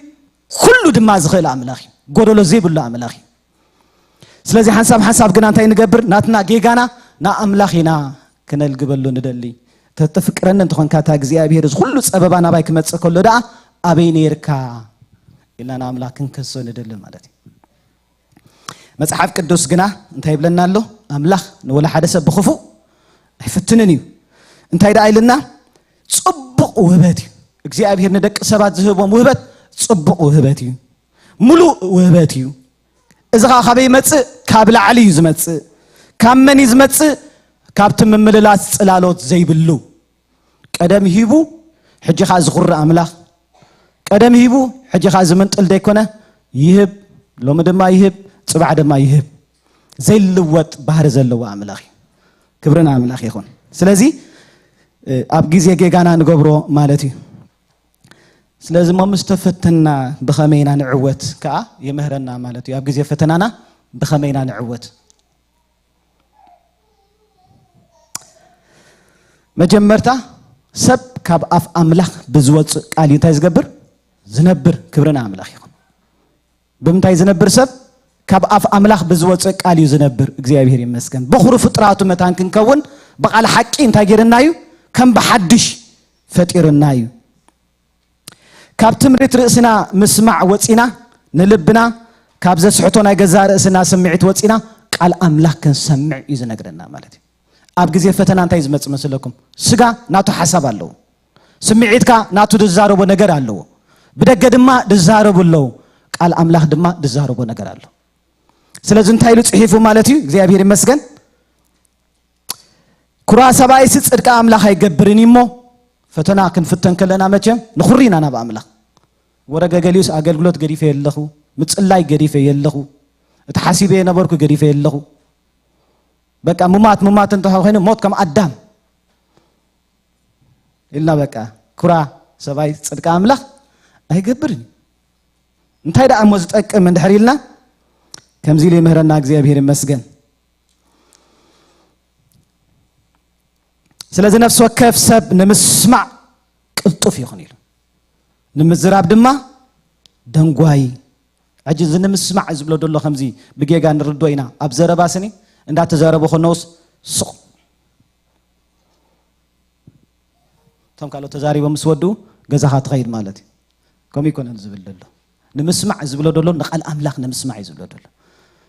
ኩሉ ድማ ዝኽእል ኣምላኽ እዩ። ጎደሎ ዘይብሉ ኣምላኽ እዩ። ስለዚ ሓንሳብ ሓንሳብ ግና እንታይ ንገብር? ናትና ጌጋና ንኣምላኽ ኢና ክነልግበሉ ንደሊ። ተተፍቅረኒ እንተኾንካ፣ እታ እግዚኣብሔር እዚ ኩሉ ጸበባ ናባይ ክመጽእ ከሎ ደኣ ኣበይ ነይርካ? ኢልና ንኣምላኽ ክንከሶ ንደሊ ማለት እዩ። መጽሓፍ ቅዱስ ግና እንታይ ይብለና ኣሎ? ኣምላኽ ንወላ ሓደ ሰብ ብኽፉእ ኣይፍትንን እዩ። እንታይ ደኣ ኢልና? ጽቡቕ ውህበት እዩ። እግዚኣብሔር ንደቂ ሰባት ዝህቦም ውህበት ጽቡቕ ውህበት እዩ። ምሉእ ውህበት እዩ። እዚ ኸዓ ካበይ ይመጽእ? ካብ ላዕሊ እዩ ዝመጽእ። ካብ መን እዩ ዝመጽእ? ካብቲ ምምልላስ ጽላሎት ዘይብሉ። ቀደም ሂቡ፣ ሕጂ ኸዓ ዝኹሪ ኣምላኽ። ቀደም ሂቡ፣ ሕጂ ኸዓ ዝምንጥል ዘይኮነ፣ ይህብ፣ ሎሚ ድማ ይህብ፣ ጽባሕ ድማ ይህብ። ዘይልወጥ ባህሪ ዘለዎ ኣምላኽ እዩ። ክብሪ ንኣምላኽ ይኹን። ስለዚ፣ እ፣ ኣብ ግዜ ጌጋና ንገብሮ ማለት እዩ። ስለዚ እሞ ምስ ተፈተና ብኸመይ ኢና ንዕወት ከኣ ይምህረና ማለት እዩ። ኣብ ግዜ ፈተናና ብኸመይ ኢና ንዕወት? መጀመርታ ሰብ ካብ ኣፍ ኣምላኽ ብዝወጽእ ቃል እዩ እንታይ ዝገብር? ዝነብር። ክብሪ ንኣምላኽ ይኹን። ብምንታይ ዝነብር ሰብ? ካብ ኣፍ ኣምላኽ ብዝወጽእ ቃል እዩ ዝነብር። እግዚኣብሔር ይመስገን። በኹሪ ፍጥራቱ መታን ክንከውን ብቓል ሓቂ እንታይ ገይርና እዩ? ከም ብሓድሽ ፈጢርና እዩ። ካብ ትምሪት ርእስና ምስማዕ ወጺና፣ ንልብና ካብ ዘስሕቶ ናይ ገዛእ ርእስና ስምዒት ወጺና፣ ቃል ኣምላኽ ክንሰምዕ እዩ ዝነግረና ማለት እዩ። ኣብ ግዜ ፈተና እንታይ እዩ ዝመጽእ መስለኩም? ስጋ ናቱ ሓሳብ ኣለዎ። ስምዒትካ ናቱ ዝዛረቦ ነገር ኣለዎ። ብደገ ድማ ዝዛረቡ ኣለዉ። ቃል ኣምላኽ ድማ ዝዛረቦ ነገር ኣሎ። ስለዚ እንታይ ኢሉ ጽሒፉ ማለት እዩ? እግዚኣብሔር ይመስገን። ኩራ ሰብኣይሲ ጽድቂ ኣምላኽ ኣይገብርን እዩ እሞ፣ ፈተና ክንፍተን ከለና መቸም ንኹሪ ኢና ናብ ኣምላኽ። ወረ ገገሊኡስ ኣገልግሎት ገዲፈ የለኹ፣ ምጽላይ ገዲፈ የለኹ፣ እቲ ሓሲበ የነበርኩ ገዲፈ የለኹ። በቃ ምማት ምማት እንተ ኮይኑ ሞት ከም ኣዳም ኢልና በቃ ኩራ ሰብኣይ ጽድቂ ኣምላኽ ኣይገብርን። እንታይ ደኣ እሞ ዝጠቅም እንድሕር ኢልና ከምዚ ኢሉ ይምህረና እግዚኣብሔር ይመስገን። ስለዚ ነፍሲ ወከፍ ሰብ ንምስማዕ ቅልጡፍ ይኹን ኢሉ፣ ንምዝራብ ድማ ደንጓይ። ሕጂ እዚ ንምስማዕ ዝብሎ ዘሎ ከምዚ ብጌጋ ንርዶ ኢና። ኣብ ዘረባ ስኒ እንዳተዛረቡ ከነውስ ሱቕ። እቶም ካልኦት ተዛሪቦም ምስ ወዱ ገዛኻ ትኸይድ ማለት እዩ። ከምኡ ይኮነን ዝብል ዘሎ። ንምስማዕ ዝብሎ ዘሎ ንቃል ኣምላኽ ንምስማዕ እዩ ዝብሎ ዘሎ።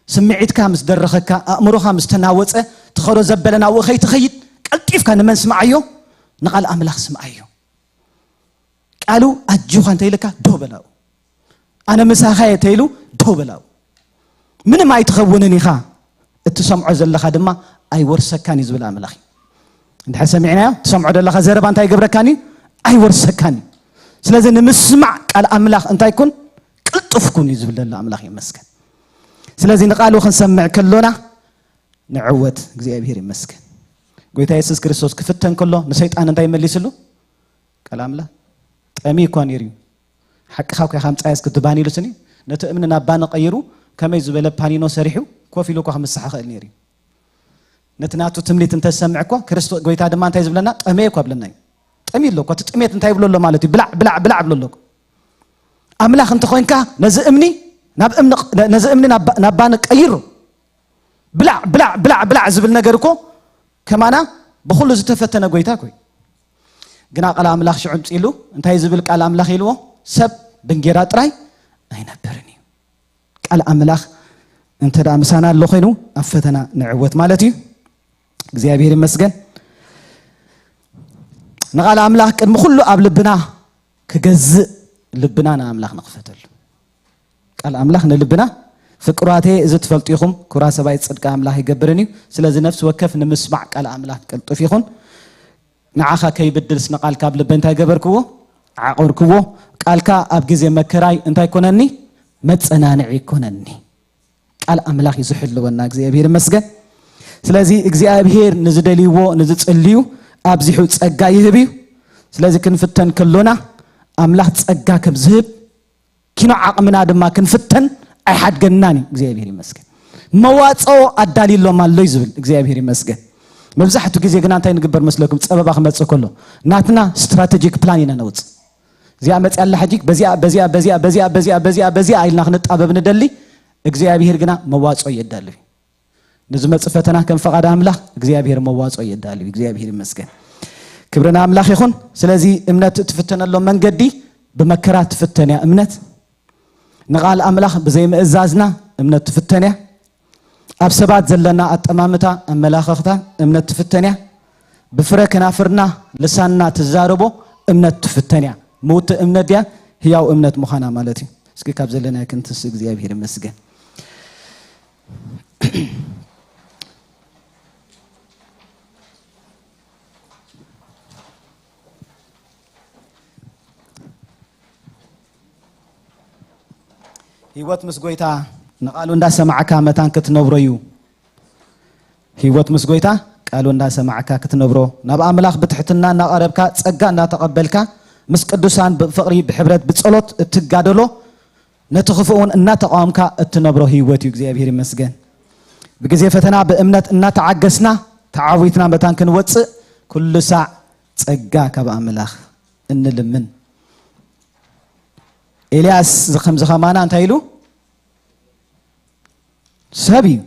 ስምዒትካ ምስ ደረኸካ፣ ኣእምሮኻ ምስ ተናወጸ፣ ትኸዶ ዘበለ ናብኡ ከይትኸይድ ቀልጢፍካ ንመን ስምዓዮ? ንቃል ኣምላኽ ስምዓዮ። ቃሉ ኣጆኻ እንተይልካ ደው በላው። ኣነ ምሳኻ እየ ተይሉ ደው በላው። ምንም ኣይትኸውንን ኢኻ፣ እትሰምዖ ዘለኻ ድማ ኣይወርሰካን እዩ ዝብል ኣምላኽ እዩ። እንድሕር ሰሚዕናዮ፣ ትሰምዖ ዘለኻ ዘረባ እንታይ ይገብረካን እዩ? ኣይወርሰካን እዩ። ስለዚ ንምስማዕ ቃል ኣምላኽ እንታይ ኩን? ቅልጡፍ ኩን እዩ ዝብል ዘሎ ኣምላኽ ይመስገን። ስለዚ ንቃሉ ክንሰምዕ ከሎና ንዕወት። እግዚኣብሔር ይመስገን። ጎይታ የሱስ ክርስቶስ ክፍተን ከሎ ንሰይጣን እንታይ መሊስሉ? ቃል ኣምላኽ ጠሚ እኳ ነይሩ እዩ። ሓቅኻ እኳ ኢኻ ምጻይ እስኪ እቲ ባኒ ኢሉ ስኒ ነቲ እምኒ ናብ ባኒ ቀይሩ ከመይ ዝበለ ፓኒኖ ሰሪሑ ኮፍ ኢሉ እኳ ክምስሓ ክእል ነይሩ እዩ። ነቲ ናቱ ትምኒት እንተሰምዕ እኳ ክርስቶስ ጎይታ ድማ እንታይ ዝብለና? ጠመየ እኳ ብለና እዩ። ጠሚ ኣሎ እኳ እቲ ጥሜት እንታይ ይብሎ ኣሎ ማለት እዩ? ብላዕ ብላዕ ብላዕ ብሎ ኣሎ እኮ። ኣምላኽ እንተኾይንካ ነዚ እምኒ ናብ እምኒ ነዚ እምኒ ናብ ባ- ናብ ባኒ ቀይሩ ብላዕ ብላዕ ብላዕ ብላዕ ዝብል ነገር እኮ ከማና ብኩሉ ዝተፈተነ ጎይታ እኮ እዩ። ግና ቃል ኣምላኽ ሽዑ ምጽኢሉ እንታይ ዝብል ቃል ኣምላኽ ኢልዎ? ሰብ ብእንጌራ ጥራይ ኣይነብርን እዩ። ቃል ኣምላኽ እንተ ደኣ ምሳና ኣሎ ኮይኑ ኣብ ፈተና ንዕወት ማለት እዩ። እግዚኣብሔር ይመስገን። ንቃል ኣምላኽ ቅድሚ ኩሉ ኣብ ልብና ክገዝእ ልብና ንኣምላኽ ንኽፈተሉ። ቃል ኣምላኽ ንልብና ፍቅራተየ እዚ ትፈልጡ ኢኹም ኩራ ሰብኣይ ጽድቂ ኣምላኽ ይገብርን እዩ። ስለዚ ነፍሲ ወከፍ ንምስማዕ ቃል ኣምላኽ ቅልጡፍ ይኹን። ንዓኻ ከይብድልስ ንቃልካ ኣብ ልበይ እንታይ ገበርክዎ? ዓቆርክዎ። ቃልካ ኣብ ግዜ መከራይ እንታይ ኮነኒ? መጸናንዒ ኮነኒ። ቃል ኣምላኽ እዩ ዝሕልወና። እግዚኣብሔር ይመስገን። ስለዚ እግዚኣብሔር ንዝደልይዎ ንዝጽልዩ ኣብዚሑ ጸጋ ይህብ እዩ። ስለዚ ክንፍተን ከሎና ኣምላኽ ጸጋ ከም ዝህብ ኪኖ ዓቕምና ድማ ክንፍተን ኣይሓድገናን እዩ። እግዚኣብሔር ይመስገን። መዋፅኦ ኣዳልዩሎም ኣሎ እዩ ዝብል እግዚኣብሔር ይመስገን። መብዛሕቱ ግዜ ግና እንታይ ንግበር መስለኩም? ፀበባ ክመፅእ ከሎ ናትና ስትራቴጂክ ፕላን ኢና ነውፅእ። እዚኣ መፅያ ኣላ ሕጂ በዚኣ በዚኣ በዚኣ በዚኣ በዚኣ በዚኣ በዚኣ ኢልና ክንጣበብ ንደሊ። እግዚኣብሔር ግና መዋፅኦ የዳሉ እዩ። ንዝመጽእ ፈተና ከም ፈቓድ ኣምላኽ እግዚኣብሔር መዋጽኦ የዳልዩ። እግዚኣብሔር ይመስገን። ክብሪ ንኣምላኽ ይኹን። ስለዚ እምነት እትፍተነሎም መንገዲ ብመከራ ትፍተን እያ እምነት። ንቓል ኣምላኽ ብዘይምእዛዝና እምነት ትፍተን እያ። ኣብ ሰባት ዘለና ኣጠማምታ ኣመላኸኽታ እምነት ትፍተን እያ። ብፍረ ከናፍርና ልሳንና ትዛረቦ እምነት ትፍተን እያ። ምውቲ እምነት ድያ ህያው እምነት ምዃና ማለት እዩ። እስኪ ካብ ዘለናዮ ክንትስ እግዚኣብሔር ይመስገን። ህይወት ምስ ጎይታ ንቓሉ እንዳሰማዕካ መታን ክትነብሮ እዩ። ህይወት ምስ ጎይታ ቃሉ እንዳሰማዕካ ክትነብሮ ናብ ኣምላኽ ብትሕትና እናቐረብካ ጸጋ እናተቐበልካ ምስ ቅዱሳን ብፍቕሪ ብሕብረት ብጸሎት እትጋደሎ ነቲ ክፉእ እውን እናተቃወምካ እትነብሮ ህይወት እዩ። እግዚኣብሔር ይመስገን። ብግዜ ፈተና ብእምነት እናተዓገስና ተዓዊትና መታን ክንወፅእ ኩሉ ሳዕ ጸጋ ካብ ኣምላኽ እንልምን። ኤልያስ ከምዚ ከማና እንታይ ኢሉ? ሰብ እዩ።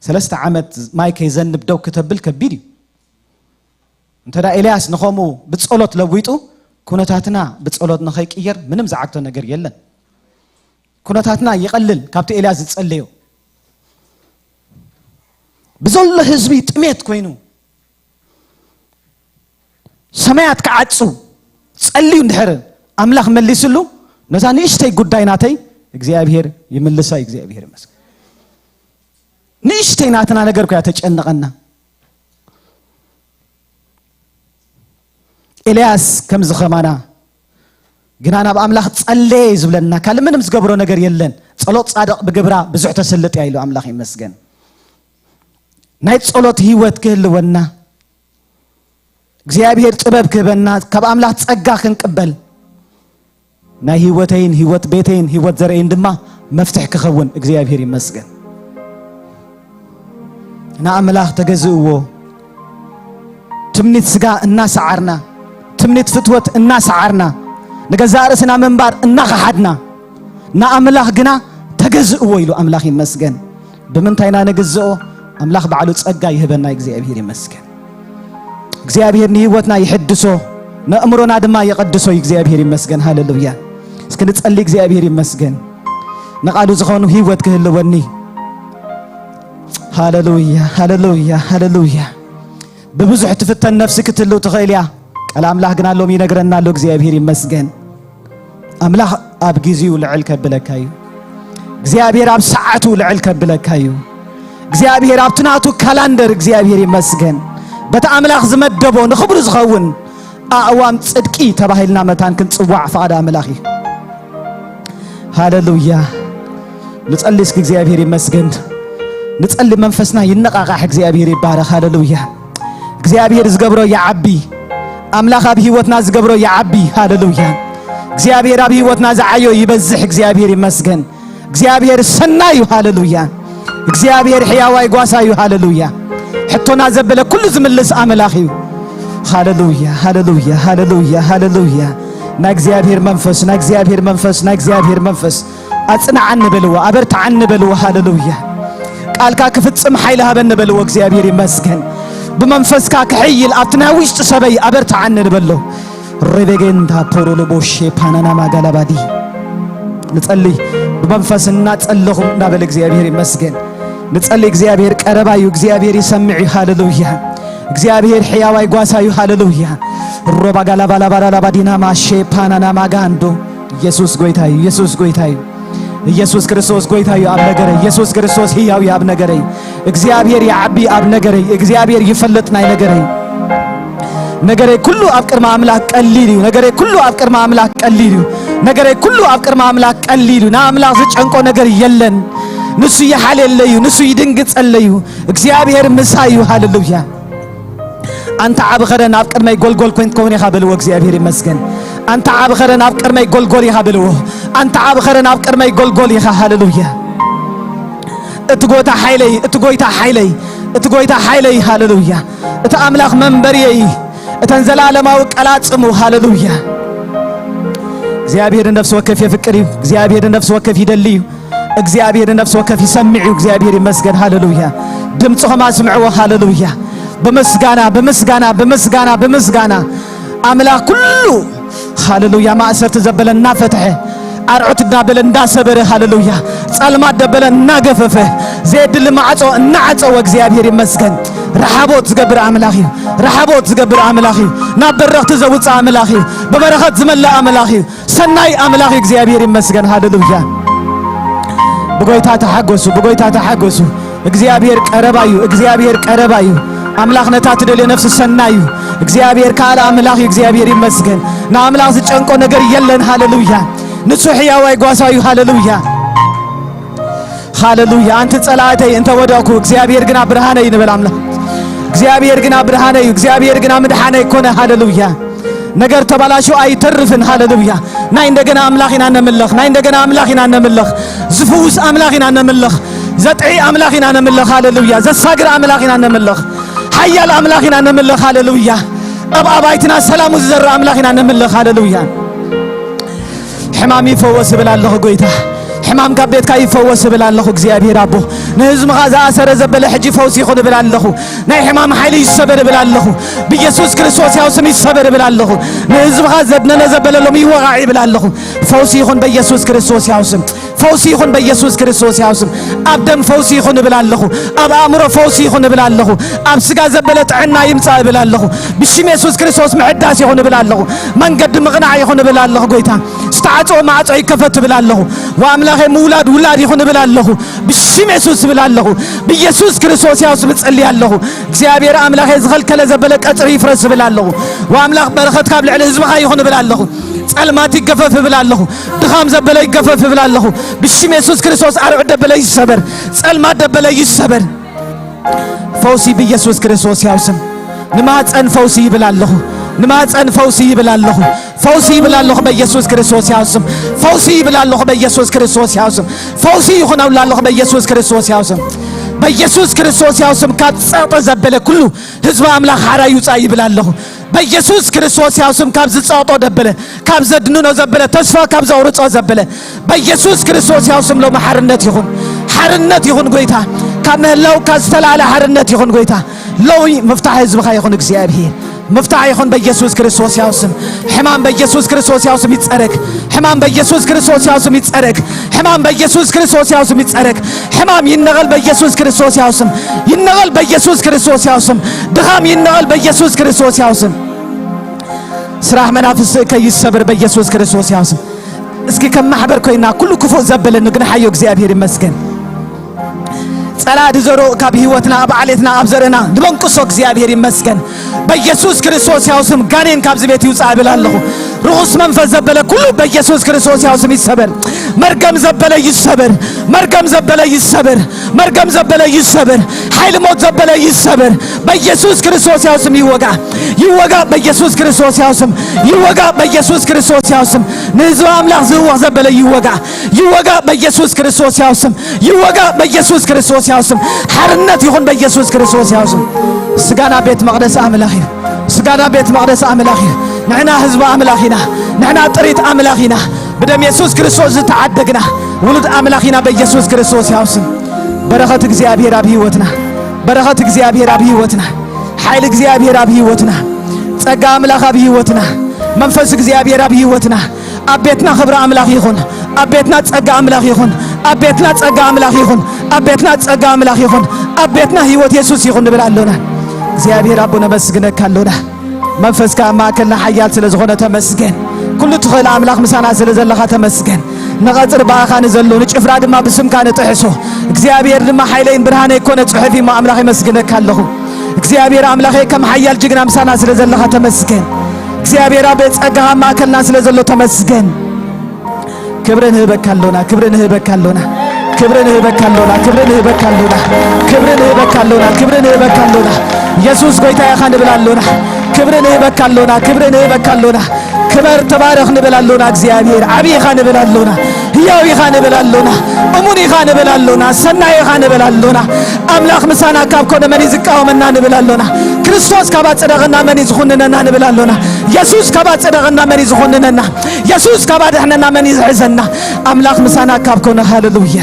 ሰለስተ ዓመት ማይ ከይዘንብ ደው ክተብል ከቢድ እዩ። እንተ ደኣ ኤልያስ ንኸምኡ ብጸሎት ለዊጡ ኩነታትና ብጸሎት ንኸይቅየር ምንም ዝዓግቶ ነገር የለን። ኩነታትና ይቐልል ካብቲ ኤልያስ ዝጸለዮ። ብዘሎ ህዝቢ ጥሜት ኮይኑ ሰማያት ክዓጹ ጸልዩ እንድሕር ኣምላኽ መሊስሉ ነዛ ንእሽተይ ጉዳይ ናተይ እግዚኣብሔር ይምልሳ። እግዚኣብሔር ይመስገን። ንእሽተይ ናትና ነገር እኮ እያ ተጨንቐና። ኤልያስ ከምዚ ኸማና ግና ናብ ኣምላኽ ጸለየ ዝብለና ካልእ ምንም ዝገብሮ ነገር የለን። ጸሎት ጻድቕ ብግብራ ብዙሕ ተስልጥ እያ ኢሉ ኣምላኽ ይመስገን። ናይ ጸሎት ህይወት ክህልወና እግዚኣብሔር ጥበብ ክህበና ካብ ኣምላኽ ጸጋ ክንቅበል ናይ ህይወተይን ህይወት ቤተይን ህይወት ዘርእይን ድማ መፍትሕ ክኸውን እግዚኣብሔር ይመስገን። ንኣምላኽ ተገዝእዎ። ትምኒት ስጋ እናሰዓርና፣ ትምኒት ፍትወት እናሰዓርና፣ ንገዛእ ርእስና ምንባር እናኸሓድና፣ ንኣምላኽ ግና ተገዝእዎ ኢሉ። ኣምላኽ ይመስገን። ብምንታይ ኢና ንግዝኦ? ኣምላኽ ባዕሉ ጸጋ ይህበና። እግዚኣብሔር ይመስገን። እግዚኣብሔር ንህይወትና ይሕድሶ፣ ነእምሮና ድማ ይቐድሶ። እግዚኣብሔር ይመስገን። ሃሌሉያ። እስኪ ንጸሊ። እግዚኣብሔር ይመስገን። ንቓሉ ዝኾኑ ህይወት ክህልወኒ። ሃሌሉያ፣ ሃሌሉያ፣ ሃሌሉያ። ብብዙሕ ትፍተን ነፍሲ ክትህልው ትኽእል እያ። ቃል ኣምላኽ ግን ኣሎም ይነግረና ኣሎ። እግዚኣብሔር ይመስገን። ኣምላኽ ኣብ ጊዜኡ ልዕል ከብለካ እዩ። እግዚኣብሔር ኣብ ሰዓቱ ልዕል ከብለካ እዩ። እግዚኣብሔር ኣብቲ ናቱ ካላንደር፣ እግዚኣብሔር ይመስገን፣ በቲ ኣምላኽ ዝመደቦ ንኽብሩ ዝኸውን ኣእዋም ጽድቂ ተባሂልና መታን ክንጽዋዕ ፍቓድ ኣምላኽ እዩ። ሃሌሉያ። ንጸሊ እስኪ። እግዚኣብሔር ይመስገን። ንጸሊ፣ መንፈስና ይነቓቓሕ። እግዚኣብሔር ይባረኽ። ሃሌሉያ። እግዚኣብሔር ዝገብሮ ይዓቢ። ኣምላኽ ኣብ ህይወትና ዝገብሮ ይዓቢ። ሃሌሉያ። እግዚኣብሔር ኣብ ህይወትና ዝዓዮ ይበዝሕ። እግዚኣብሔር ይመስገን። እግዚኣብሔር ሰናይ እዩ። ሃሌሉያ። እግዚኣብሔር ሕያዋይ ጓሳ እዩ። ሃሌሉያ። ሕቶና ዘበለ ኩሉ ዝምልስ ኣምላኽ እዩ። ሃሌሉያ፣ ሃሌሉያ፣ ሃሌሉያ፣ ሃሌሉያ። ናይ እግዚኣብሔር መንፈስ፣ ናይ እግዚኣብሔር መንፈስ፣ ናይ እግዚኣብሔር መንፈስ፣ ኣጽንዓኒ በልዎ፣ ኣበርትዓኒ በልዎ። ሃሌሉያ። ቃልካ ክፍጽም ሓይሊ ሃበኒ በልዎ። እግዚኣብሔር ይመስገን። ብመንፈስካ ክሕይል ኣብቲ ናይ ውሽጢ ሰበይ ኣበርትዓኒ ንበሎ። ሬቤጌንታ ፖሮሎቦሼ ፓናና ማጋላባዲ። ንጸሊ። ብመንፈስ እናጸለኹም እናበለ እግዚኣብሔር ይመስገን። ንጸሊ። እግዚኣብሔር ቀረባ እዩ። እግዚኣብሔር ይሰምዕ እዩ። ሃሌሉያ። እግዚኣብሔር ሕያዋይ ጓሳ እዩ። ሃሌሉያ። ሮባጋላባላባላባዲና ማሼ ፓናና ማጋንዶ። ኢየሱስ ጎይታ እዩ። ኢየሱስ ጎይታ እዩ። ኢየሱስ ክርስቶስ ጎይታ እዩ ኣብ ነገረይ። ኢየሱስ ክርስቶስ ህያው እዩ ኣብ ነገረይ። እግዚኣብሔር ይዓቢ ኣብ ነገረይ። እግዚኣብሔር ይፈልጥ ናይ ነገረይ። ነገረይ ኩሉ ኣብ ቅድሚ ኣምላኽ ቀሊል እዩ። ነገረይ ኩሉ ኣብ ቅድሚ ኣምላኽ ቀሊል እዩ። ነገረይ ኩሉ ኣብ ቅድሚ ኣምላኽ ቀሊል እዩ። ንኣምላኽ ዝጨንቆ ነገር የለን። ንሱ ይሓልየለይ እዩ። ንሱ ይድንግጸለይ እዩ። እግዚኣብሔር ምሳይ እዩ። ሃሌሉያ። ኣንታ ዓቢ ኸረን ኣብ ቅድመይ ጎልጎል ኮይን ትኸውን ኢኻ በልዎ። እግዚኣብሔር ይመስገን። ኣንታ ዓቢ ኸረን ኣብ ቅድመይ ጎልጎል ኢኻ በልዎ። ኣንታ ዓቢ ኸረን ኣብ ቅድመይ ጎልጎል ኢኻ። ሃሌሉያ። እቲ ጎይታ ሓይለይ፣ እቲ ጎይታ ሓይለይ፣ እቲ ጎይታ ሓይለይ። ሃሌሉያ። እቲ ኣምላኽ መንበርየይ፣ እተን ዘላለማዊ ቀላጽሙ። ሃሌሉያ። እግዚኣብሔር ንነፍሲ ወከፍ የፍቅር እዩ። እግዚኣብሔር ንነፍሲ ወከፍ ይደሊ እዩ። እግዚኣብሔር ንነፍሲ ወከፍ ይሰምዕ እዩ። እግዚኣብሔር ይመስገን። ሃሌሉያ። ድምፅኹም ኣስምዕዎ። ሃሌሉያ። ብምስጋና፣ ብምስጋና፣ ብምስጋና፣ ብምስጋና ኣምላኽ ኩሉ፣ ሃሌሉያ፣ ማእሰርቲ ዘበለ እናፈትሐ፣ ኣርዑት እናበለ እንዳሰበረ፣ ሃሌሉያ፣ ጸልማት ደበለ እናገፈፈ፣ ዘየድሊ ማዕጾ እናዓጸወ፣ እግዚኣብሔር ይመስገን። ረሓቦት ዝገብር ኣምላኽ እዩ። ረሓቦት ዝገብር ኣምላኽ እዩ። ናብ በረኽቲ ዘውፅእ ኣምላኽ እዩ። ብበረኸት ዝመልእ ኣምላኽ እዩ። ሰናይ ኣምላኽ እዩ። እግዚኣብሔር ይመስገን። ሃሌሉያ። ብጎይታ ተሓጎሱ፣ ብጎይታ ተሓጎሱ። እግዚኣብሔር ቀረባ እዩ። እግዚኣብሔር ቀረባ እዩ። ኣምላኽ ነታ ትደልዮ ነፍሲ ሰናይ እዩ። እግዚኣብሔር ካልእ ኣምላኽ እዩ። እግዚኣብሔር ይመስገን። ንኣምላኽ ዝጨንቆ ነገር የለን። ሃሌሉያ። ንሱ ሕያዋይ ጓሳ እዩ። ሃሌሉያ። ሃሌሉያ። ኣንቲ ጸላእተይ እንተ ወደቕኩ፣ እግዚኣብሔር ግና ብርሃነይ እዩ ንበል ኣምላኽ። እግዚኣብሔር ግና ብርሃነይ እዩ። እግዚኣብሔር ግና ምድሓነይ ኮነ። ሃሌሉያ። ነገር ተባላሹ ኣይተርፍን። ሃሌሉያ። ናይ እንደገና ኣምላኽ ኢና ነምልኽ። ናይ እንደገና ኣምላኽ ኢና ነምልኽ። ዝፍውስ ኣምላኽ ኢና ነምልኽ። ዘጥዒ ኣምላኽ ኢና ነምልኽ። ሃሌሉያ። ዘሳግር ኣምላኽ ኢና ነምልኽ። ሓያል ኣምላኽ ኢና ነምልኽ። ሃሌሉያ። ኣብ ኣባይትና ሰላሙ ዝዘርእ ኣምላኽ ኢና ነምልኽ። ሃሌሉያ። ሕማም ይፈወስ እብል ኣለኹ ጎይታ። ሕማም ካብ ቤትካ ይፈወስ እብል ኣለኹ እግዚኣብሔር ኣቦ። ንህዝብኻ ዝኣሰረ ዘበለ ሕጂ ፈውሲ ይኹን እብል ኣለኹ። ናይ ሕማም ሓይሊ ይሰበር እብል ኣለኹ። ብኢየሱስ ክርስቶስ ያው ስም ይሰበር እብል ኣለኹ። ንህዝብኻ ዘድነነ ዘበለ ሎም ይወቓዕ ይብል ኣለኹ። ፈውሲ ይኹን በኢየሱስ ክርስቶስ ያው ስም። ፈውሲ ይኹን በኢየሱስ ክርስቶስ ያው ስም። ኣብ ደም ፈውሲ ይኹን እብል ኣለኹ። ኣብ ኣእምሮ ፈውሲ ይኹን እብል ኣለኹ። ኣብ ስጋ ዘበለ ጥዕና ይምጻእ እብል ኣለኹ። ብሽም የሱስ ክርስቶስ ምሕዳስ ይኹን እብል ኣለኹ። መንገዲ ምቕናዕ ይኹን እብል ኣለኹ። ጎይታ ዝተዓጽወ ማዕጾ ይከፈት እብል ኣለኹ። ወኣምላኸ ምውላድ ውላድ ይኹን እብል ኣለኹ። ብሽም የሱስ እብል ኣለኹ። ብኢየሱስ ክርስቶስ ያው ስም እጸሊ ኣለኹ። እግዚኣብሔር ኣምላኸ ዝኸልከለ ዘበለ ቀጽሪ ይፍረስ እብል ኣለኹ። ወኣምላኽ በረኸት ካብ ልዕሊ ህዝብኻ ይኹን እብል ኣለኹ። ጸልማት ይገፈፍ እብል ኣለኹ። ድኻም ዘበለ ይገፈፍ እብል ኣለኹ። ብሽም የሱስ ክርስቶስ ኣርዑት ደበለ ይሰበር። ጸልማት ደበለ ይሰበር። ፈውሲ ብኢየሱስ ክርስቶስ ያው ስም። ንማህፀን ፈውሲ ይብል ኣለኹ። ንማህፀን ፈውሲ ይብል ኣለኹ። ፈውሲ ይብል ኣለኹ በኢየሱስ ክርስቶስ ያው ስም። ፈውሲ ይብል ኣለኹ በኢየሱስ ክርስቶስ ያው ስም። ፈውሲ ይኹን እብል ኣለኹ በኢየሱስ ክርስቶስ ያው ስም። በኢየሱስ ክርስቶስ ያው ስም ካብ ጸቕጢ ዘበለ ኩሉ ህዝቢ ኣምላኽ ሓራ ይውጻእ ይብል ኣለኹ። በኢየሱስ ክርስቶስ ያው ስም ካብ ዝጸቕጦ ደበለ፣ ካብ ዘድንኖ ዘበለ፣ ተስፋ ካብ ዘቑርጾ ዘበለ፣ በኢየሱስ ክርስቶስ ያው ስም ሎሚ ሓርነት ይኹን፣ ሓርነት ይኹን ጎይታ። ካብ ምህላው ካብ ዝተላለ ሓርነት ይኹን ጎይታ። ሎሚ ምፍታሕ ህዝብኻ ይኹን እግዚኣብሔር። ምፍታሕ ይኹን በኢየሱስ ክርስቶስ ያው ስም። ሕማም በኢየሱስ ክርስቶስ ያው ስም ይጸረግ። ሕማም በኢየሱስ ክርስቶስ ያው ስም ይጸረግ። ሕማም በኢየሱስ ክርስቶስ ያው ስም ይጸረግ። ሕማም ይነቐል በኢየሱስ ክርስቶስ ያው ስም። ይነቐል በኢየሱስ ክርስቶስ ያው ስም። ድኻም ይነቐል በኢየሱስ ክርስቶስ ያው ስም። ስራሕ መናፍስት ከይሰበር በኢየሱስ ክርስቶስ ያው ስም። እስኪ ከም ማሕበር ኮይና ኩሉ ክፉእ ዘበለ ንግንሓዮ እግዚኣብሔር ይመስገን። ጸላኢ ዝዘርኦ ካብ ህይወትና፣ ኣብ ዓሌትና፣ ኣብ ዘርእና ንበንቅሶ እግዚኣብሔር ይመስገን። በኢየሱስ ክርስቶስ ያው ስም ጋኔን ካብዚ ቤት ይውጻእ እብል ኣለኹ። ርኹስ መንፈስ ዘበለ ኩሉ በኢየሱስ ክርስቶስ ያው ስም ይሰበር። መርገም ዘበለ ይሰበር። መርገም ዘበለ ይሰበር። መርገም ዘበለ ይሰበር። ሓይሊ ሞት ዘበለ ይሰበር። በኢየሱስ ክርስቶስ ያው ስም ይወጋ። ይወጋ በኢየሱስ ክርስቶስ ያው ስም። ይወጋ በኢየሱስ ክርስቶስ ያው ስም። ንህዝቢ ኣምላኽ ዝህወኽ ዘበለ ይወጋ። ይወጋ በኢየሱስ ክርስቶስ ያው ስም። ይወጋ በኢየሱስ ክርስቶስ ያው ስም። ሓርነት ይኹን በኢየሱስ ክርስቶስ ያው ስም። ስጋና ቤት መቕደስ ኣምላኽ እዩ። ስጋና ቤት መቕደስ ኣምላኽ እዩ። ንሕና ህዝቢ ኣምላኽ ኢና። ንሕና ጥሪት ኣምላኽ ኢና። ብደም የሱስ ክርስቶስ ዝተዓደግና ውሉድ ኣምላኽ ኢና በኢየሱስ ክርስቶስ ያው ስም። በረኸት እግዚኣብሔር ኣብ ህይወትና፣ በረኸት እግዚኣብሔር ኣብ ህይወትና፣ ሓይሊ እግዚኣብሔር ኣብ ህይወትና፣ ጸጋ ኣምላኽ ኣብ ህይወትና፣ መንፈስ እግዚኣብሔር ኣብ ህይወትና። ኣብ ቤትና ክብሪ ኣምላኽ ይኹን። ኣብ ቤትና ጸጋ ኣምላኽ ይኹን። ኣብ ቤትና ጸጋ ኣምላኽ ይኹን። ኣብ ቤትና ጸጋ ኣምላኽ ይኹን። ኣብ ቤትና ህይወት የሱስ ይኹን ንብል ኣሎና። እግዚኣብሔር ኣቦ ነመስግነካ ኣሎና። መንፈስካ ኣብ ማእከልና ሓያል ስለ ዝኾነ ተመስገን። ኩሉ ትኽእል ኣምላኽ ምሳና ስለ ዘለኻ ተመስገን። ንቐጽሪ ብኣኻ ንዘሎ ንጭፍራ ድማ ብስምካ ንጥሕሶ። እግዚኣብሔር ድማ ሓይለይን ብርሃነይ ኮነ ጽሑፍ እሞ ኣምላኽ የመስግነካ ኣለኹ። እግዚኣብሔር ኣምላኸይ ከም ሓያል ጅግና ምሳና ስለ ዘለኻ ተመስገን። እግዚኣብሔር ኣብ ጸጋኻ ኣብ ማእከልና ስለ ዘሎ ተመስገን። ክብሪ ንህበካ ኣሎና፣ ክብሪ ንህበካ ኣሎና፣ ክብሪ ንህበካ ኣሎና፣ ክብሪ ንህበካ ኣሎና፣ ክብሪ ንህበካ ኣሎና፣ ክብሪ ንህበካ ኣሎና። የሱስ ጎይታ ኢኻ ንብል ኣሎና። ክብሪ ንህበካ ኣሎና፣ ክብሪ ንህበካ ኣሎና። ክበር ተባረኽ ንብል ኣሎና። እግዚኣብሔር ዓቢ ኢኻ ንብል ኣሎና። ህያው ኢኻ ንብል ኣሎና። እሙን ኢኻ ንብል ኣሎና። ሰናይ ኢኻ ንብል ኣሎና። ኣምላኽ ምሳና ካብ ኮነ መን እዩ ዝቃወመና ንብል ኣሎና። ክርስቶስ ካብ ኣጽደቐና መን እዩ ዝኹንነና ንብል ኣሎና። የሱስ ካብ ኣጽደቐና መን እዩ ዝኹንነና? የሱስ ካብ ኣድሕነና መን እዩ ዝሕዘና? ኣምላኽ ምሳና ካብ ኮነ። ሃሌሉያ።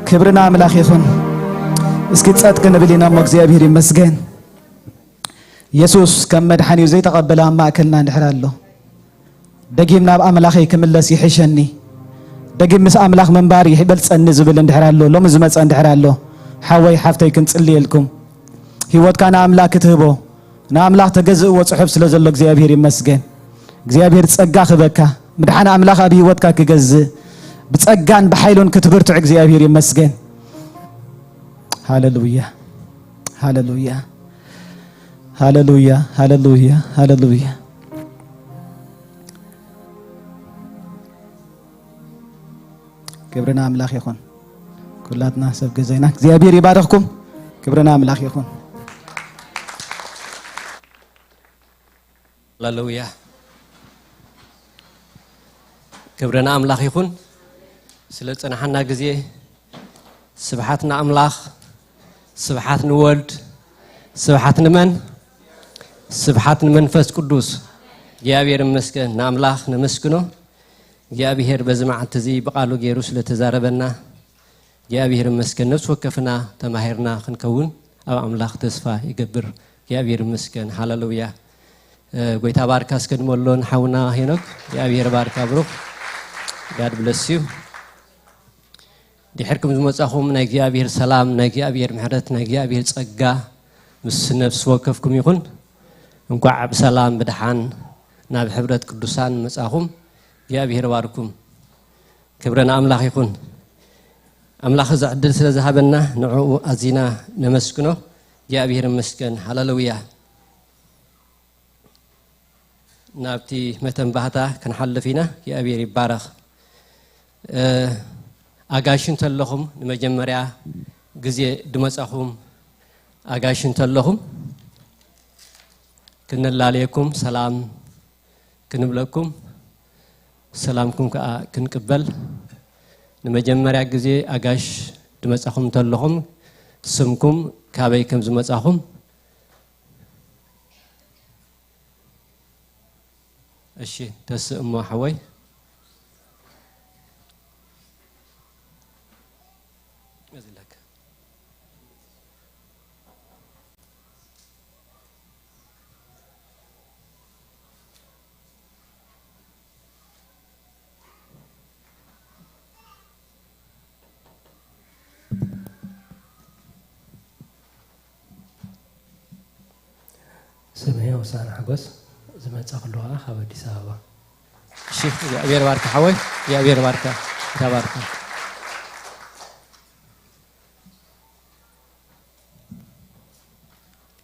ክብሪ ንኣምላኽ ይኹን። እስኪ ጸጥ ክንብል ኢና እሞ እግዚኣብሔር ይመስገን። የሱስ ከም መድሓኒኡ ዘይተቐበለ ኣብ ማእከልና እንድሕር ኣሎ፣ ደጊም ናብ ኣምላኸይ ክምለስ ይሕሸኒ፣ ደጊም ምስ ኣምላኽ ምንባር ይበልጸኒ ዝብል እንድሕር ኣሎ፣ ሎሚ ዝመጸ እንድሕር ኣሎ፣ ሓወይ ሓፍተይ ክንጽልየልኩም። ህይወትካ ንኣምላኽ ክትህቦ፣ ንኣምላኽ ተገዝእዎ ጽሑፍ ስለ ዘሎ እግዚኣብሔር ይመስገን። እግዚኣብሔር ጸጋ ክበካ፣ ምድሓን ኣምላኽ ኣብ ህይወትካ ክገዝእ፣ ብጸጋን ብሓይሉን ክትብርትዕ እግዚኣብሔር ይመስገን። ሃሌሉያ፣ ሃሌሉያ፣ ሃሌሉያ፣ ሃሌሉያ፣ ሃሌሉያ። ክብሪ ንኣምላኽ ይኹን። ኩላትና ሰብ ገዛና እግዚኣብሔር ይባርኽኩም። ክብሪ ንኣምላኽ ይኹን። ሃሌሉያ። ክብሪ ንኣምላኽ ይኹን። ስለ ዝጸናሓና ግዜ ስብሓት ንኣምላኽ፣ ስብሓት ንወልድ፣ ስብሓት ንመን? ስብሓት ንመንፈስ ቅዱስ። እግዚኣብሔር ይመስገን። ንኣምላኽ ነመስግኖ። እግዚኣብሔር በዚ መዓልቲ እዚ ብቓሉ ገይሩ ስለ ተዛረበና እግዚኣብሔር ይመስገን። ነፍሲ ወከፍና ተማሂርና ክንከውን ኣብ ኣምላኽ ተስፋ ይገብር። እግዚኣብሔር ይመስገን። ሃሌሉያ። እ፣ ጎይታ ባርካ እስከ ንመሎን ሓውና ሄኖክ። እግዚኣብሔር ባርካ ብሩኽ። God bless you። ድሕርኩም ዝመጻኹም ናይ እግዚኣብሔር ሰላም፣ ናይ እግዚኣብሔር ምሕረት፣ ናይ እግዚኣብሔር ጸጋ ምስ ነፍሲ ወከፍኩም ይኹን። እንኳዕ ብሰላም ብድሓን ናብ ሕብረት ቅዱሳን መጻኹም። እግዚኣብሔር ባርኩም። ክብሪ ንኣምላኽ ይኹን። ኣምላኽ እዚ ዕድል ስለ ዝሃበና ንዕኡ ኣዚና ነመስግኖ። እግዚኣብሔር ይመስገን። ሃሌሉያ። ናብቲ መተንባህታ ክንሓልፍ ኢና። እግዚኣብሔር ይባረኽ። እ፣ ኣጋይሽ እንተለኹም፣ ንመጀመርያ ግዜ ድመጻኹም ኣጋይሽ እንተለኹም፣ ክንላለየኩም፣ ሰላም ክንብለኩም፣ ሰላምኩም ከኣ ክንቅበል። ንመጀመርያ ግዜ ኣጋይሽ ድመጻኹም እንተለኹም ስምኩም ካበይ ከም ዝመጻኹም። እሺ፣ ተስእ እሞ ሓወይ። እዚለክ። ስመይ ሆሳዕና ሓጎስ፣ ዝመጻ ከለኹ ከዓ ካብ ኣዲስ ኣበባ። እሺ፣ እግዚኣብሔር ባርካ ሓወይ፣ እግዚኣብሔር ባርካ፣ ይታ ባርካ።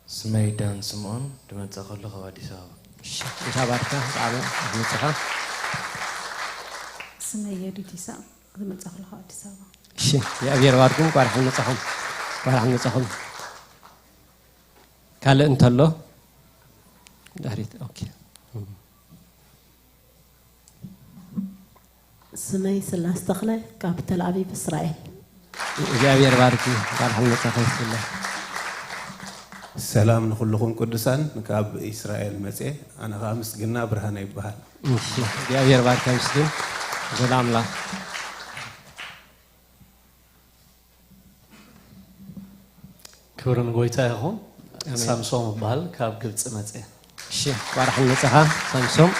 ስመይ ዳን ስምኦን፣ ድመጻ ከሎ ካብ ኣዲስ ኣበባ። እሺ፣ ይታ ባርካ፣ ብጣዕሚ ዝመጻኻ። ስመይ የዱት ይስሐቅ፣ ዝመጻ ከሎ ካብ ኣዲስ ኣበባ። እሺ፣ እግዚኣብሔር ባርኩም፣ ቋርሕን መጻኹም፣ ቋርሕን መጻኹም። ካልእ እንተሎ ድሕሪት። ኦኬ። ስመይ ስላስ ተኽለ ካብ ተልኣቪቭ እስራኤል። እግዚኣብሔር ባርኪ፣ ቃል ሓመጻ ከይስለ። ሰላም ንኹልኹም ቅዱሳን፣ ካብ እስራኤል መጽየ። ኣነ ኸኣ ምስግና ብርሃነ ይበሃል። እሺ፣ እግዚኣብሔር ባርካ ምስግን። ሰላም ኣምላኽ። ክብሪ ንጎይታ ይኹን። ሳምሶም እበሃል፣ ካብ ግብፂ መፅየ። እሺ፣ እንኳዕ ደሓን መፃኻ ሳምሶም፣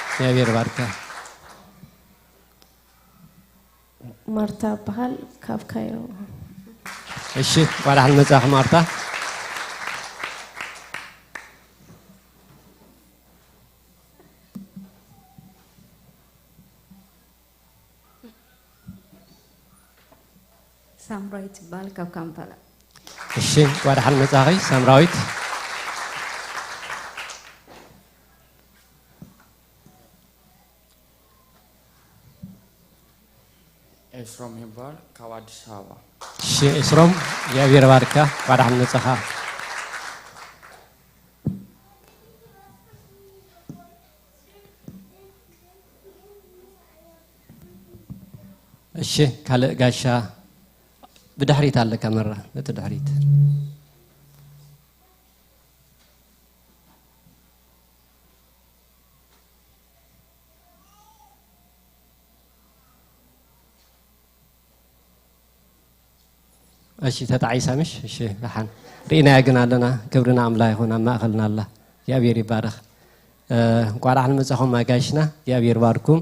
እግዚኣብሔር ይባርካ። ማርታ እበሃል፣ ካብ ካይሮ። እሺ፣ እንኳዕ ደሓን መፃኺ ማርታ። ሳምራዊት ይበሃል ካብ ካምፓላ። እሺ፣ እንኳዕ ደሓን መጻኺ ሳምራዊት። ኤስሮም ይበሃል ካብ ኣዲስ ኣበባ። እሺ፣ ኤስሮም እግዚኣብሔር ባርካ፣ እንኳዕ ደሓን መጻኻ። እሺ፣ ካልእ ጋሻ ብድሕሪት ኣለካ መራ፣ ነቲ ድሕሪት። እሺ፣ ተጣዒሳ ምሽ? እሺ፣ ደሓን ርኢናያ ግን ኣለና። ክብሪ ንኣምላኽ ይኹን፣ ኣብ ማእኸልና ኣላ። እግዚኣብሔር ይባረኽ። እ፣ እንቋዕ ደሓን መጻኹም ኣጋይሽና፣ እግዚኣብሔር ይባርኩም።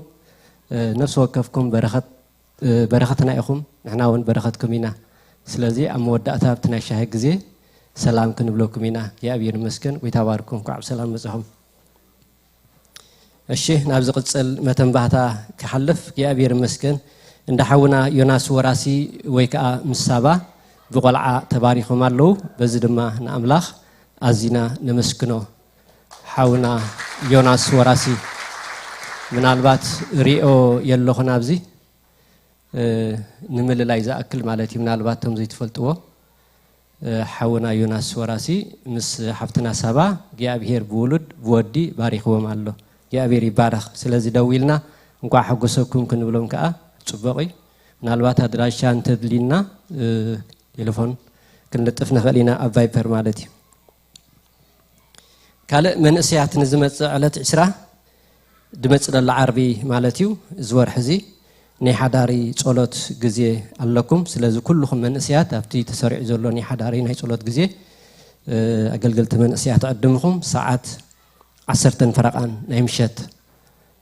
እ፣ ነፍሲ ወከፍኩም በረኸት፣ እ፣ በረኸትና ኢኹም፣ ንሕና እውን በረኸትኩም ኢና። ስለዚ ኣብ መወዳእታ ኣብቲ ናይ ሻሂ ግዜ ሰላም ክንብለኩም ኢና። እግዚኣብሔር ይመስገን፣ ጎይታ ባርኩም፣ እንቋዕ ብሰላም መጻኹም። እሺ፣ ናብ ዝቕጽል መተንባህታ ክሓልፍ፣ እግዚኣብሔር ይመስገን፣ እንዳ ሓውና ዮናስ ወራሲ ወይ ከኣ ምስ ሳባ ብቖልዓ ተባሪኾም ኣለዉ። በዚ ድማ ንኣምላኽ ኣዚና ነመስግኖ። ሓውና ዮናስ ወራሲ፣ ምናልባት ሪኦ የለኹን ኣብዚ፣ እ፣ ንምልላይ ዝኣክል ማለት እዩ። ምናልባት እቶም ዘይትፈልጥዎ፣ እ፣ ሓውና ዮናስ ወራሲ ምስ ሓፍትና ሳባ እግዚኣብሄር ብውሉድ ብወዲ ባሪኽዎም ኣሎ። እግዚኣብሄር ይባረኽ። ስለዚ ደው ኢልና እንቋዕ ሓጎሰኩም ክንብሎም ከኣ ጽቡቕ እዩ። ምናልባት ኣድራሻ እንተድልዩና፣ እ፣ ቴሌፎን ክንልጥፍ ንኽእል ኢና ኣብ ቫይፐር ማለት እዩ። ካልእ መንእሰያት ንዝመጽእ ዕለት ዕስራ ድመጽእ ደሎ ዓርቢ ማለት እዩ። እዚ ወርሒ እዚ ናይ ሓዳሪ ጸሎት ግዜ ኣለኩም። ስለዚ ኩልኹም መንእሰያት ኣብቲ ተሰሪዑ ዘሎ ናይ ሓዳሪ ናይ ጸሎት ግዜ፣ እ፣ ኣገልገልቲ መንእሰያት ዕድምኹም ሰዓት ዓሰርተን ፈረቓን ናይ ምሸት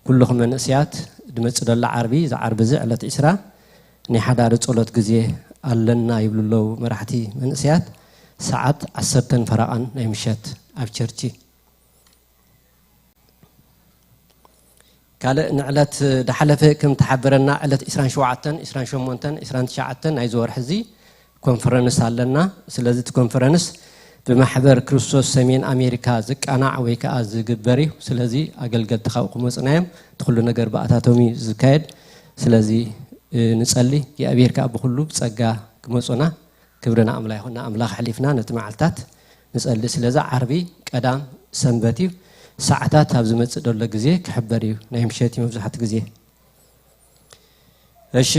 ኩልኹም መንእሰያት ድመጽእ ደሎ ዓርቢ፣ እዚ ዓርቢ እዚ ዕለት ዕስራ ናይ ሓዳሪ ጸሎት ግዜ ኣለና ይብሉ ኣለዉ መራሕቲ መንእሰያት፣ ሰዓት ዓሰርተን ፈረቓን ናይ ምሸት ኣብ ቸርቺ። ካልእ ንዕለት ድሓለፈ ከም ተሓበረና ዕለት ዕስራን ሸውዓተን፣ ዕስራን ሸሞንተን፣ ዕስራን ትሽዓተን ናይዚ ወርሒ እዚ ኮንፈረንስ ኣለና። ስለዚ እቲ ኮንፈረንስ ብማሕበር ክርስቶስ ሰሜን ኣሜሪካ ዝቃናዕ ወይ ከዓ ዝግበር እዩ። ስለዚ ኣገልገልቲ ካብኡ ክመፁና እዮም። እቲ ኩሉ ነገር ብኣታቶም እዩ ዝካየድ። ስለዚ፣ እ፣ ንጸሊ፣ እግዚኣብሔር ከዓ ብኩሉ ብጸጋ ክመፁና። ክብሪ ንኣምላ ይኹን። ንኣምላኽ ኣሕሊፍና ነቲ መዓልታት ንጸሊ። ስለዚ ዓርቢ፣ ቀዳም፣ ሰንበት እዩ። ሰዓታት ኣብ ዝመጽእ ዘሎ ግዜ ክሕበር እዩ። ናይ ምሸት እዩ መብዛሕትኡ ግዜ። እሺ።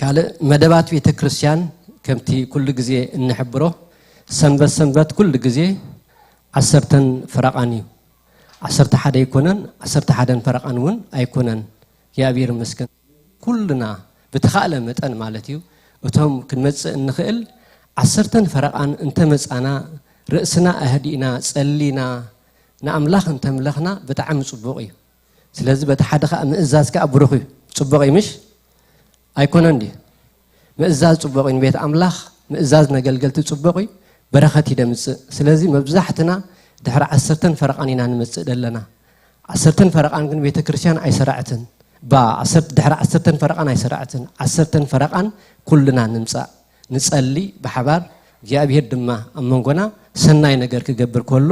ካልእ መደባት ቤተ ክርስቲያን ከምቲ ኩሉ ግዜ እንሕብሮ ሰንበት ሰንበት ኩሉ ግዜ ዓሰርተን ፈረቓን እዩ። ዓሰርተ ሓደ ኣይኮነን፣ ዓሰርተ ሓደን ፈረቓን እውን ኣይኮነን። እግዚኣብሔር ይመስገን። ኩልና ብተኻእለ መጠን ማለት እዩ፣ እቶም ክንመጽእ እንኽእል ዓሰርተን ፈረቓን እንተመጻና፣ ርእስና ኣህዲእና፣ ጸሊና፣ ንኣምላኽ እንተምለኽና ብጣዕሚ ጽቡቕ እዩ። ስለዚ በቲ ሓደ ኸኣ ምእዛዝ ከኣ ብሩኽ እዩ። ጽቡቕ እዩ ምሽ? ኣይኮነን ድዩ? ምእዛዝ ጽቡቕ እዩ። ንቤት ኣምላኽ ምእዛዝ ነገልገልቲ ጽቡቕ እዩ። በረኸት እዩ ደምጽእ። ስለዚ መብዛሕትና ድሕሪ ዓሰርተን ፈረቓን ኢና ንመጽእ ደለና። ዓሰርተን ፈረቓን ግን ቤተ ክርስቲያን ኣይሰራዕትን። ባ፣ ዓሰርተ፣ ድሕሪ ዓሰርተን ፈረቓን ኣይሰራዕትን። ዓሰርተን ፈረቓን ኩልና ንምጻእ። ንጸሊ ብሓባር፣ እግዚኣብሔር ድማ ኣብ መንጎና ሰናይ ነገር ክገብር ከሎ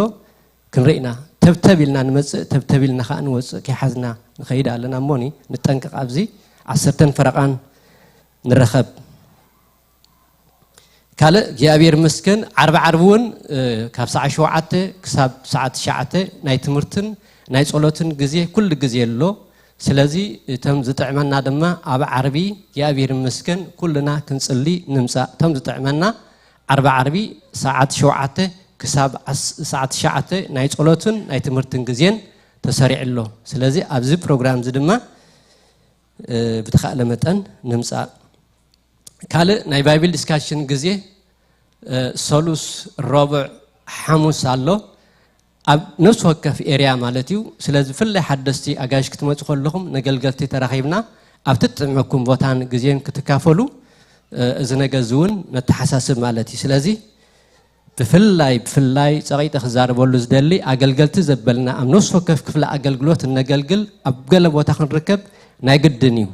ክንርኢ ኢና። ተብተብ ኢልና ንመጽእ፣ ተብተብ ኢልና ኸኣ ንወጽእ፣ ከይሓዝና ንኸይድ ኣለና። እሞኒ ንጠንቀቕ። ኣብዚ ዓሰርተን ፈረቓን ንረኸብ። ካልእ እግዚኣብሔር ይመስገን፣ ዓርቢ ዓርቢ እውን፣ እ፣ ካብ ሰዓት ሸውዓተ ክሳብ ሰዓት ትሽዓተ ናይ ትምህርትን ናይ ጸሎትን ግዜ ኩሉ ግዜ ኣሎ። ስለዚ እቶም ዝጥዕመና ድማ ኣብ ዓርቢ እግዚኣብሔር ይመስገን ኩልና ክንጽሊ ንምጻእ። እቶም ዝጥዕመና ዓርቢ ዓርቢ ሰዓት ሸውዓተ ክሳብ ዓስ-፣ ሰዓት ትሽዓተ ናይ ጸሎትን ናይ ትምህርትን ግዜን ተሰሪዑ ኣሎ። ስለዚ ኣብዚ ፕሮግራም እዚ ድማ፣ እ፣ ብተኻእለ መጠን ንምጻእ። ካልእ ናይ ባይብል ዲስካሽን ግዜ፣ እ፣ ሰሉስ፣ ረቡዕ፣ ሓሙስ ኣሎ። ኣብ ነፍሲ ወከፍ ኤርያ ማለት እዩ። ስለዚ ብፍላይ ሓደስቲ ኣጋይሽ ክትመጹ ከለኹም ነገልገልቲ ተራኺብና ኣብቲ ትጥዕመኩም ቦታን ግዜን ክትካፈሉ፣ እ፣ እዚ ነገር እዚ እውን ነተሓሳስብ ማለት እዩ። ስለዚ ብፍላይ፣ ብፍላይ ጸቒጠ ክዛረበሉ ዝደሊ ኣገልገልቲ ዘበልና ኣብ ነፍሲ ወከፍ ክፍለ ኣገልግሎት እነገልግል ኣብ ገለ ቦታ ክንርከብ ናይ ግድን እዩ።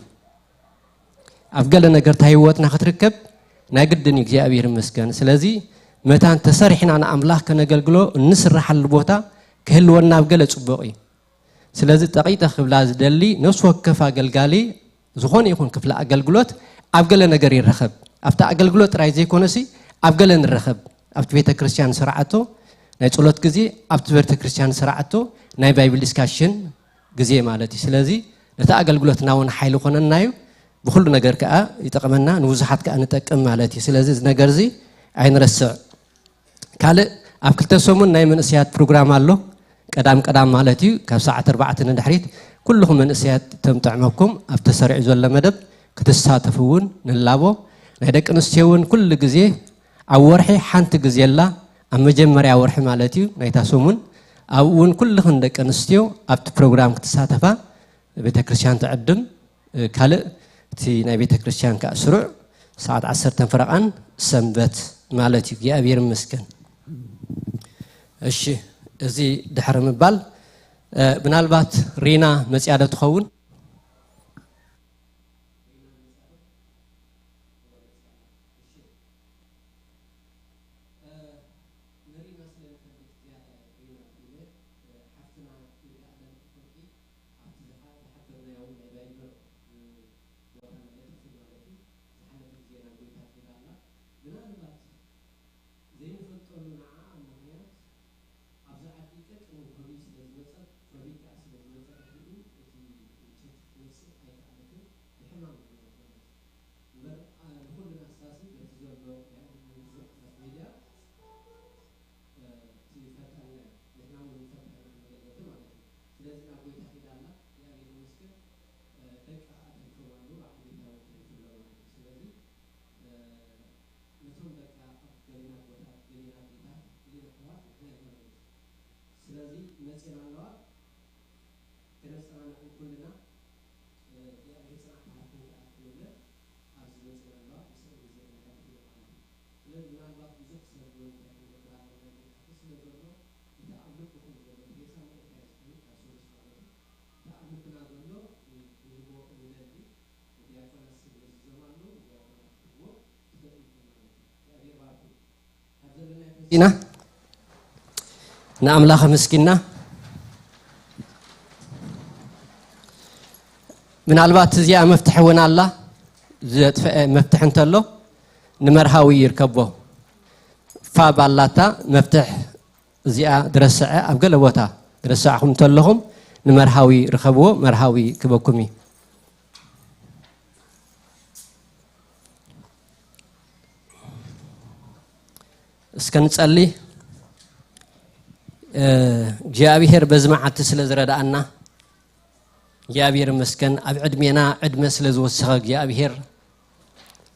ኣብ ገለ ነገር እታ ህይወትና ክትርከብ ናይ ግድን እዩ፣ እግዚኣብሔር ይመስገን። ስለዚ መታን ተሰሪሕና ንኣምላኽ ከነገልግሎ እንስራሓሉ ቦታ ክህልወና ኣብ ገለ ጽቡቕ እዩ። ስለዚ ጠቒጠ ክብላ ዝደሊ ነፍሲ ወከፍ ኣገልጋሊ ዝኾነ ይኹን ክፍለ ኣገልግሎት ኣብ ገለ ነገር ይረኸብ። ኣብቲ ኣገልግሎት ጥራይ ዘይኮነሲ ኣብ ገለ ንረኸብ። ኣብቲ ቤተ ክርስቲያን ስርዓቶ ናይ ጸሎት ግዜ፣ ኣብቲ ቤተ ክርስቲያን ስርዓቶ ናይ ባይብል ዲስካሽን ግዜ ማለት እዩ። ስለዚ ነቲ ኣገልግሎትና እውን ሓይሊ ኮነና እዩ። ብኹሉ ነገር ከኣ ይጠቕመና፣ ንብዙሓት ከኣ ንጠቅም ማለት እዩ። ስለዚ እዚ ነገር እዚ ኣይንረስዕ። ካልእ ኣብ ክልተ ሰሙን ናይ መንእሰያት ፕሮግራም ኣሎ። ቀዳም ቀዳም ማለት እዩ፣ ካብ ሰዓት ኣርባዕተ ንድሕሪት ኩልኹም መንእሰያት ተምጥዕመኩም ኣብ ተሰሪዑ ዘሎ መደብ ክትሳተፉ እውን ንላቦ። ናይ ደቂ ኣንስትዮ እውን ኩሉ ግዜ ኣብ ወርሒ ሓንቲ ግዜ ኣላ፣ ኣብ መጀመርያ ወርሒ ማለት እዩ ናይታ ሰሙን። ኣብኡ እውን ኩልኽን ደቂ ኣንስትዮ ኣብቲ ፕሮግራም ክትሳተፋ ቤተ ክርስቲያን ትዕድም። እ፣ ካልእ እቲ ናይ ቤተ ክርስቲያን ከኣ ስሩዕ ሰዓት ዓሰርተ ፈረቓን ሰንበት ማለት እዩ። እግዚኣብሔር ይመስገን። እሺ፣ እዚ ድሕሪ ምባል፣ እ፣ ምናልባት ሪና መጽያ ዶ ትኸውን? ንሪና ስለ ንፈልጥ ዝያዳ ሪና ኢለ፣ እ፣ ሓፍትና ይርጋኣለም ኣፈወርቂ ኣብቲ ዝሓ-፣ ዝሓተትናዮ እውን ናይ ቫይበር፣ እ፣ ቦታ መለጠፊ ማለት እዩ። ዝሓለፈ ግዜ ናብ ጎይታ ከይዳ ኣላ። ምናልባት ዘይንፈልጠሉ ንዓኣ ምኽንያት ኣብዚ ዓዲ ቀቅን ኮቪድ ስለ ዝመጸት፣ ኮቪድ ከኣ ስለ ዝመጸ ድሕሪኡ እቲ ቸርች ክትመጽእ ኣይከኣለትን፣ ብሕማም ምኽንያት ማለት እዩ። እምበር፣ ኣ፣ ንኹልና ሳሲ በቲ ዘሎ ናይ ኦንላይን ዝንቅስቃስ ሚድያ፣ እ፣ እቲ ፈታንና እዩ። ንሕና እውን ፈታንና መገልገልቲ ማለት እዩ። ስለዚ ናብ ጎይታ ኺዳ ኣላ፣ እግዚኣብሔር ይመስገን። እ፣ ደቃ ኸዓ ተሪፎም ኣለዉ፣ በዓል ቤታ እውን ተሪፉ ኣሎ ማለት እዩ። ስለዚ፣ እ፣ ነቶም ደቃ ኣብ ገሊና ኣቦታት፣ ገሊና ኣዴታት፣ ገሊና ኣሕዋት ንሕና ኢና ማለት እዩ። ስለዚ መጺኤን ኣለዋ። ከነጸናንዐን ኩልና፣ እ፣ እግዚኣብሔር ጽንዓት ይሃብክን ከኣ ክንብለን ኣብዚ መጺና ኣለዋ፣ ምስአን ግዜ ከነሕልፍ ኢና ማለት እዩ። ስለዚ ምናልባት ብዙሕ ሰብ እውን እንታይ ክንገብር ኣለና ኢሉ ይሓትት ስለ ዘሎ፣ እቲ ኣብ ልብኹም ዘሎ፣ እቲ ሬሳ መሬት እንታይ ዝኸውን ካብ ሰሉስ ማለት እዩ፣ እቲ ኣብ ልብና ዘሎ፣ እ፣ ክንህቦ ንደሊ። ዲያቆናት ስም መዚዞም ኣለዉ፣ ዲያቆናት ክትህብዎ ትኽእሉ ኢኹም ማለት እዩ። እግዚኣብሔር ባርኩም። ኢና ንኣምላኽ ኣመስጊና። ምናልባት እዚኣ መፍትሒ እውን ኣላ፣ ዘጥፍአ መፍትሒ እንተሎ ንመርሃዊ ይርከቦ። ፋብ ኣላታ መፍትሕ እዚኣ ዝረስዐ ኣብ ገለ ቦታ ዝረሳዕኹም እንተለኹም ንመርሃዊ ርከብዎ፣ መርሃዊ ክበኩም እዩ። እስከ ንጸሊ። እ፣ እግዚኣብሔር በዚ መዓልቲ ስለ ዝረድኣና እግዚኣብሔር ይመስገን። ኣብ ዕድሜና ዕድመ ስለ ዝወሰኸ እግዚኣብሔር፣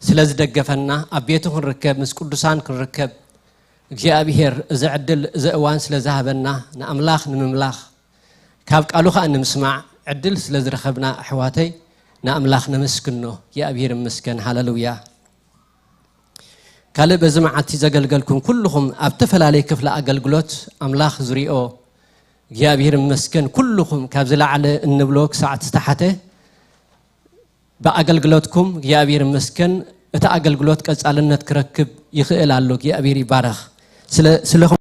ስለ ዝደገፈና፣ ኣብ ቤቱ ክንርከብ፣ ምስ ቅዱሳን ክንርከብ እግዚኣብሔር እዚ ዕድል እዚ እዋን ስለ ዝሃበና ንኣምላኽ ንምምላኽ ካብ ቃሉ ኸኣ ንምስማዕ ዕድል ስለ ዝረኸብና ኣሕዋተይ ንኣምላኽ ነመስግኖ። እግዚኣብሔር ይመስገን። ሃለሉያ። ካልእ በዚ መዓልቲ ዘገልገልኩም ኩልኹም ኣብ ተፈላለየ ክፍሊ ኣገልግሎት ኣምላኽ ዝሪኦ እግዚኣብሔር ይመስገን። ኩልኹም ካብ ዝለዓለ እንብሎ ክሳዕ ዝተሓተ ብኣገልግሎትኩም እግዚኣብሔር ይመስገን። እቲ ኣገልግሎት ቀጻልነት ክረክብ ይኽእል ኣሎ። እግዚኣብሔር ይባረኽ። ስለ ስለኹም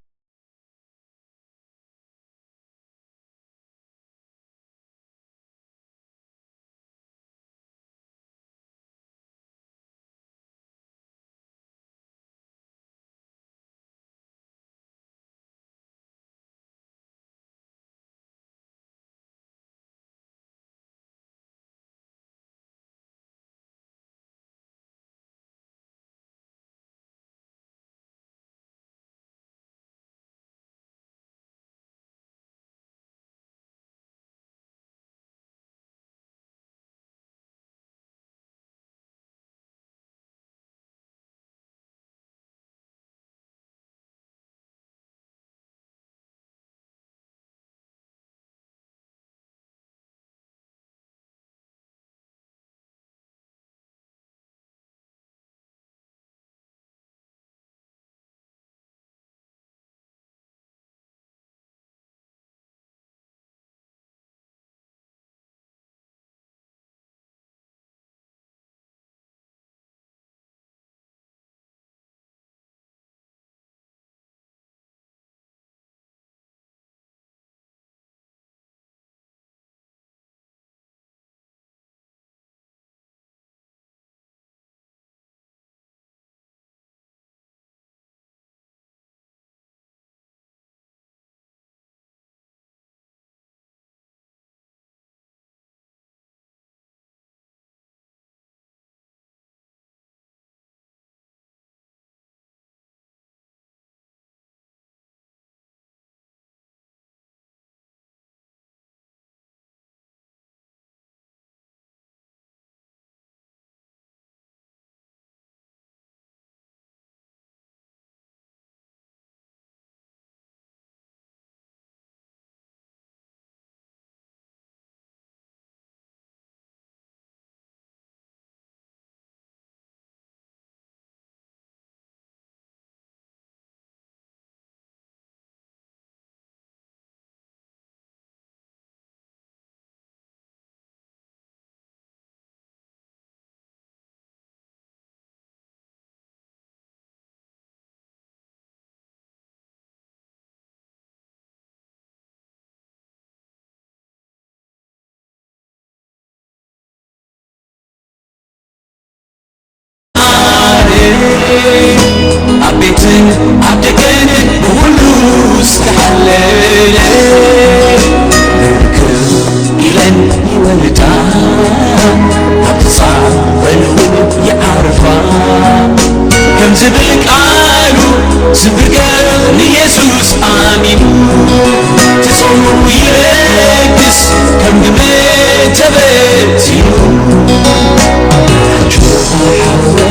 ኣብ ቤትን ኣብ ደገን ብኹሉ ዝተሓለለ ርክብ ኢለን ይወልዳ፣ ኣብ ጻዕረን እውን ይዓርፋ። ከም ዝብል ቃሉ ዝብገር ንየሱስ ኣሚኑ፣ ትጾሙ ይለግስ ከም ግመ ተበቲኑ። ኣጆኻ ሓወይ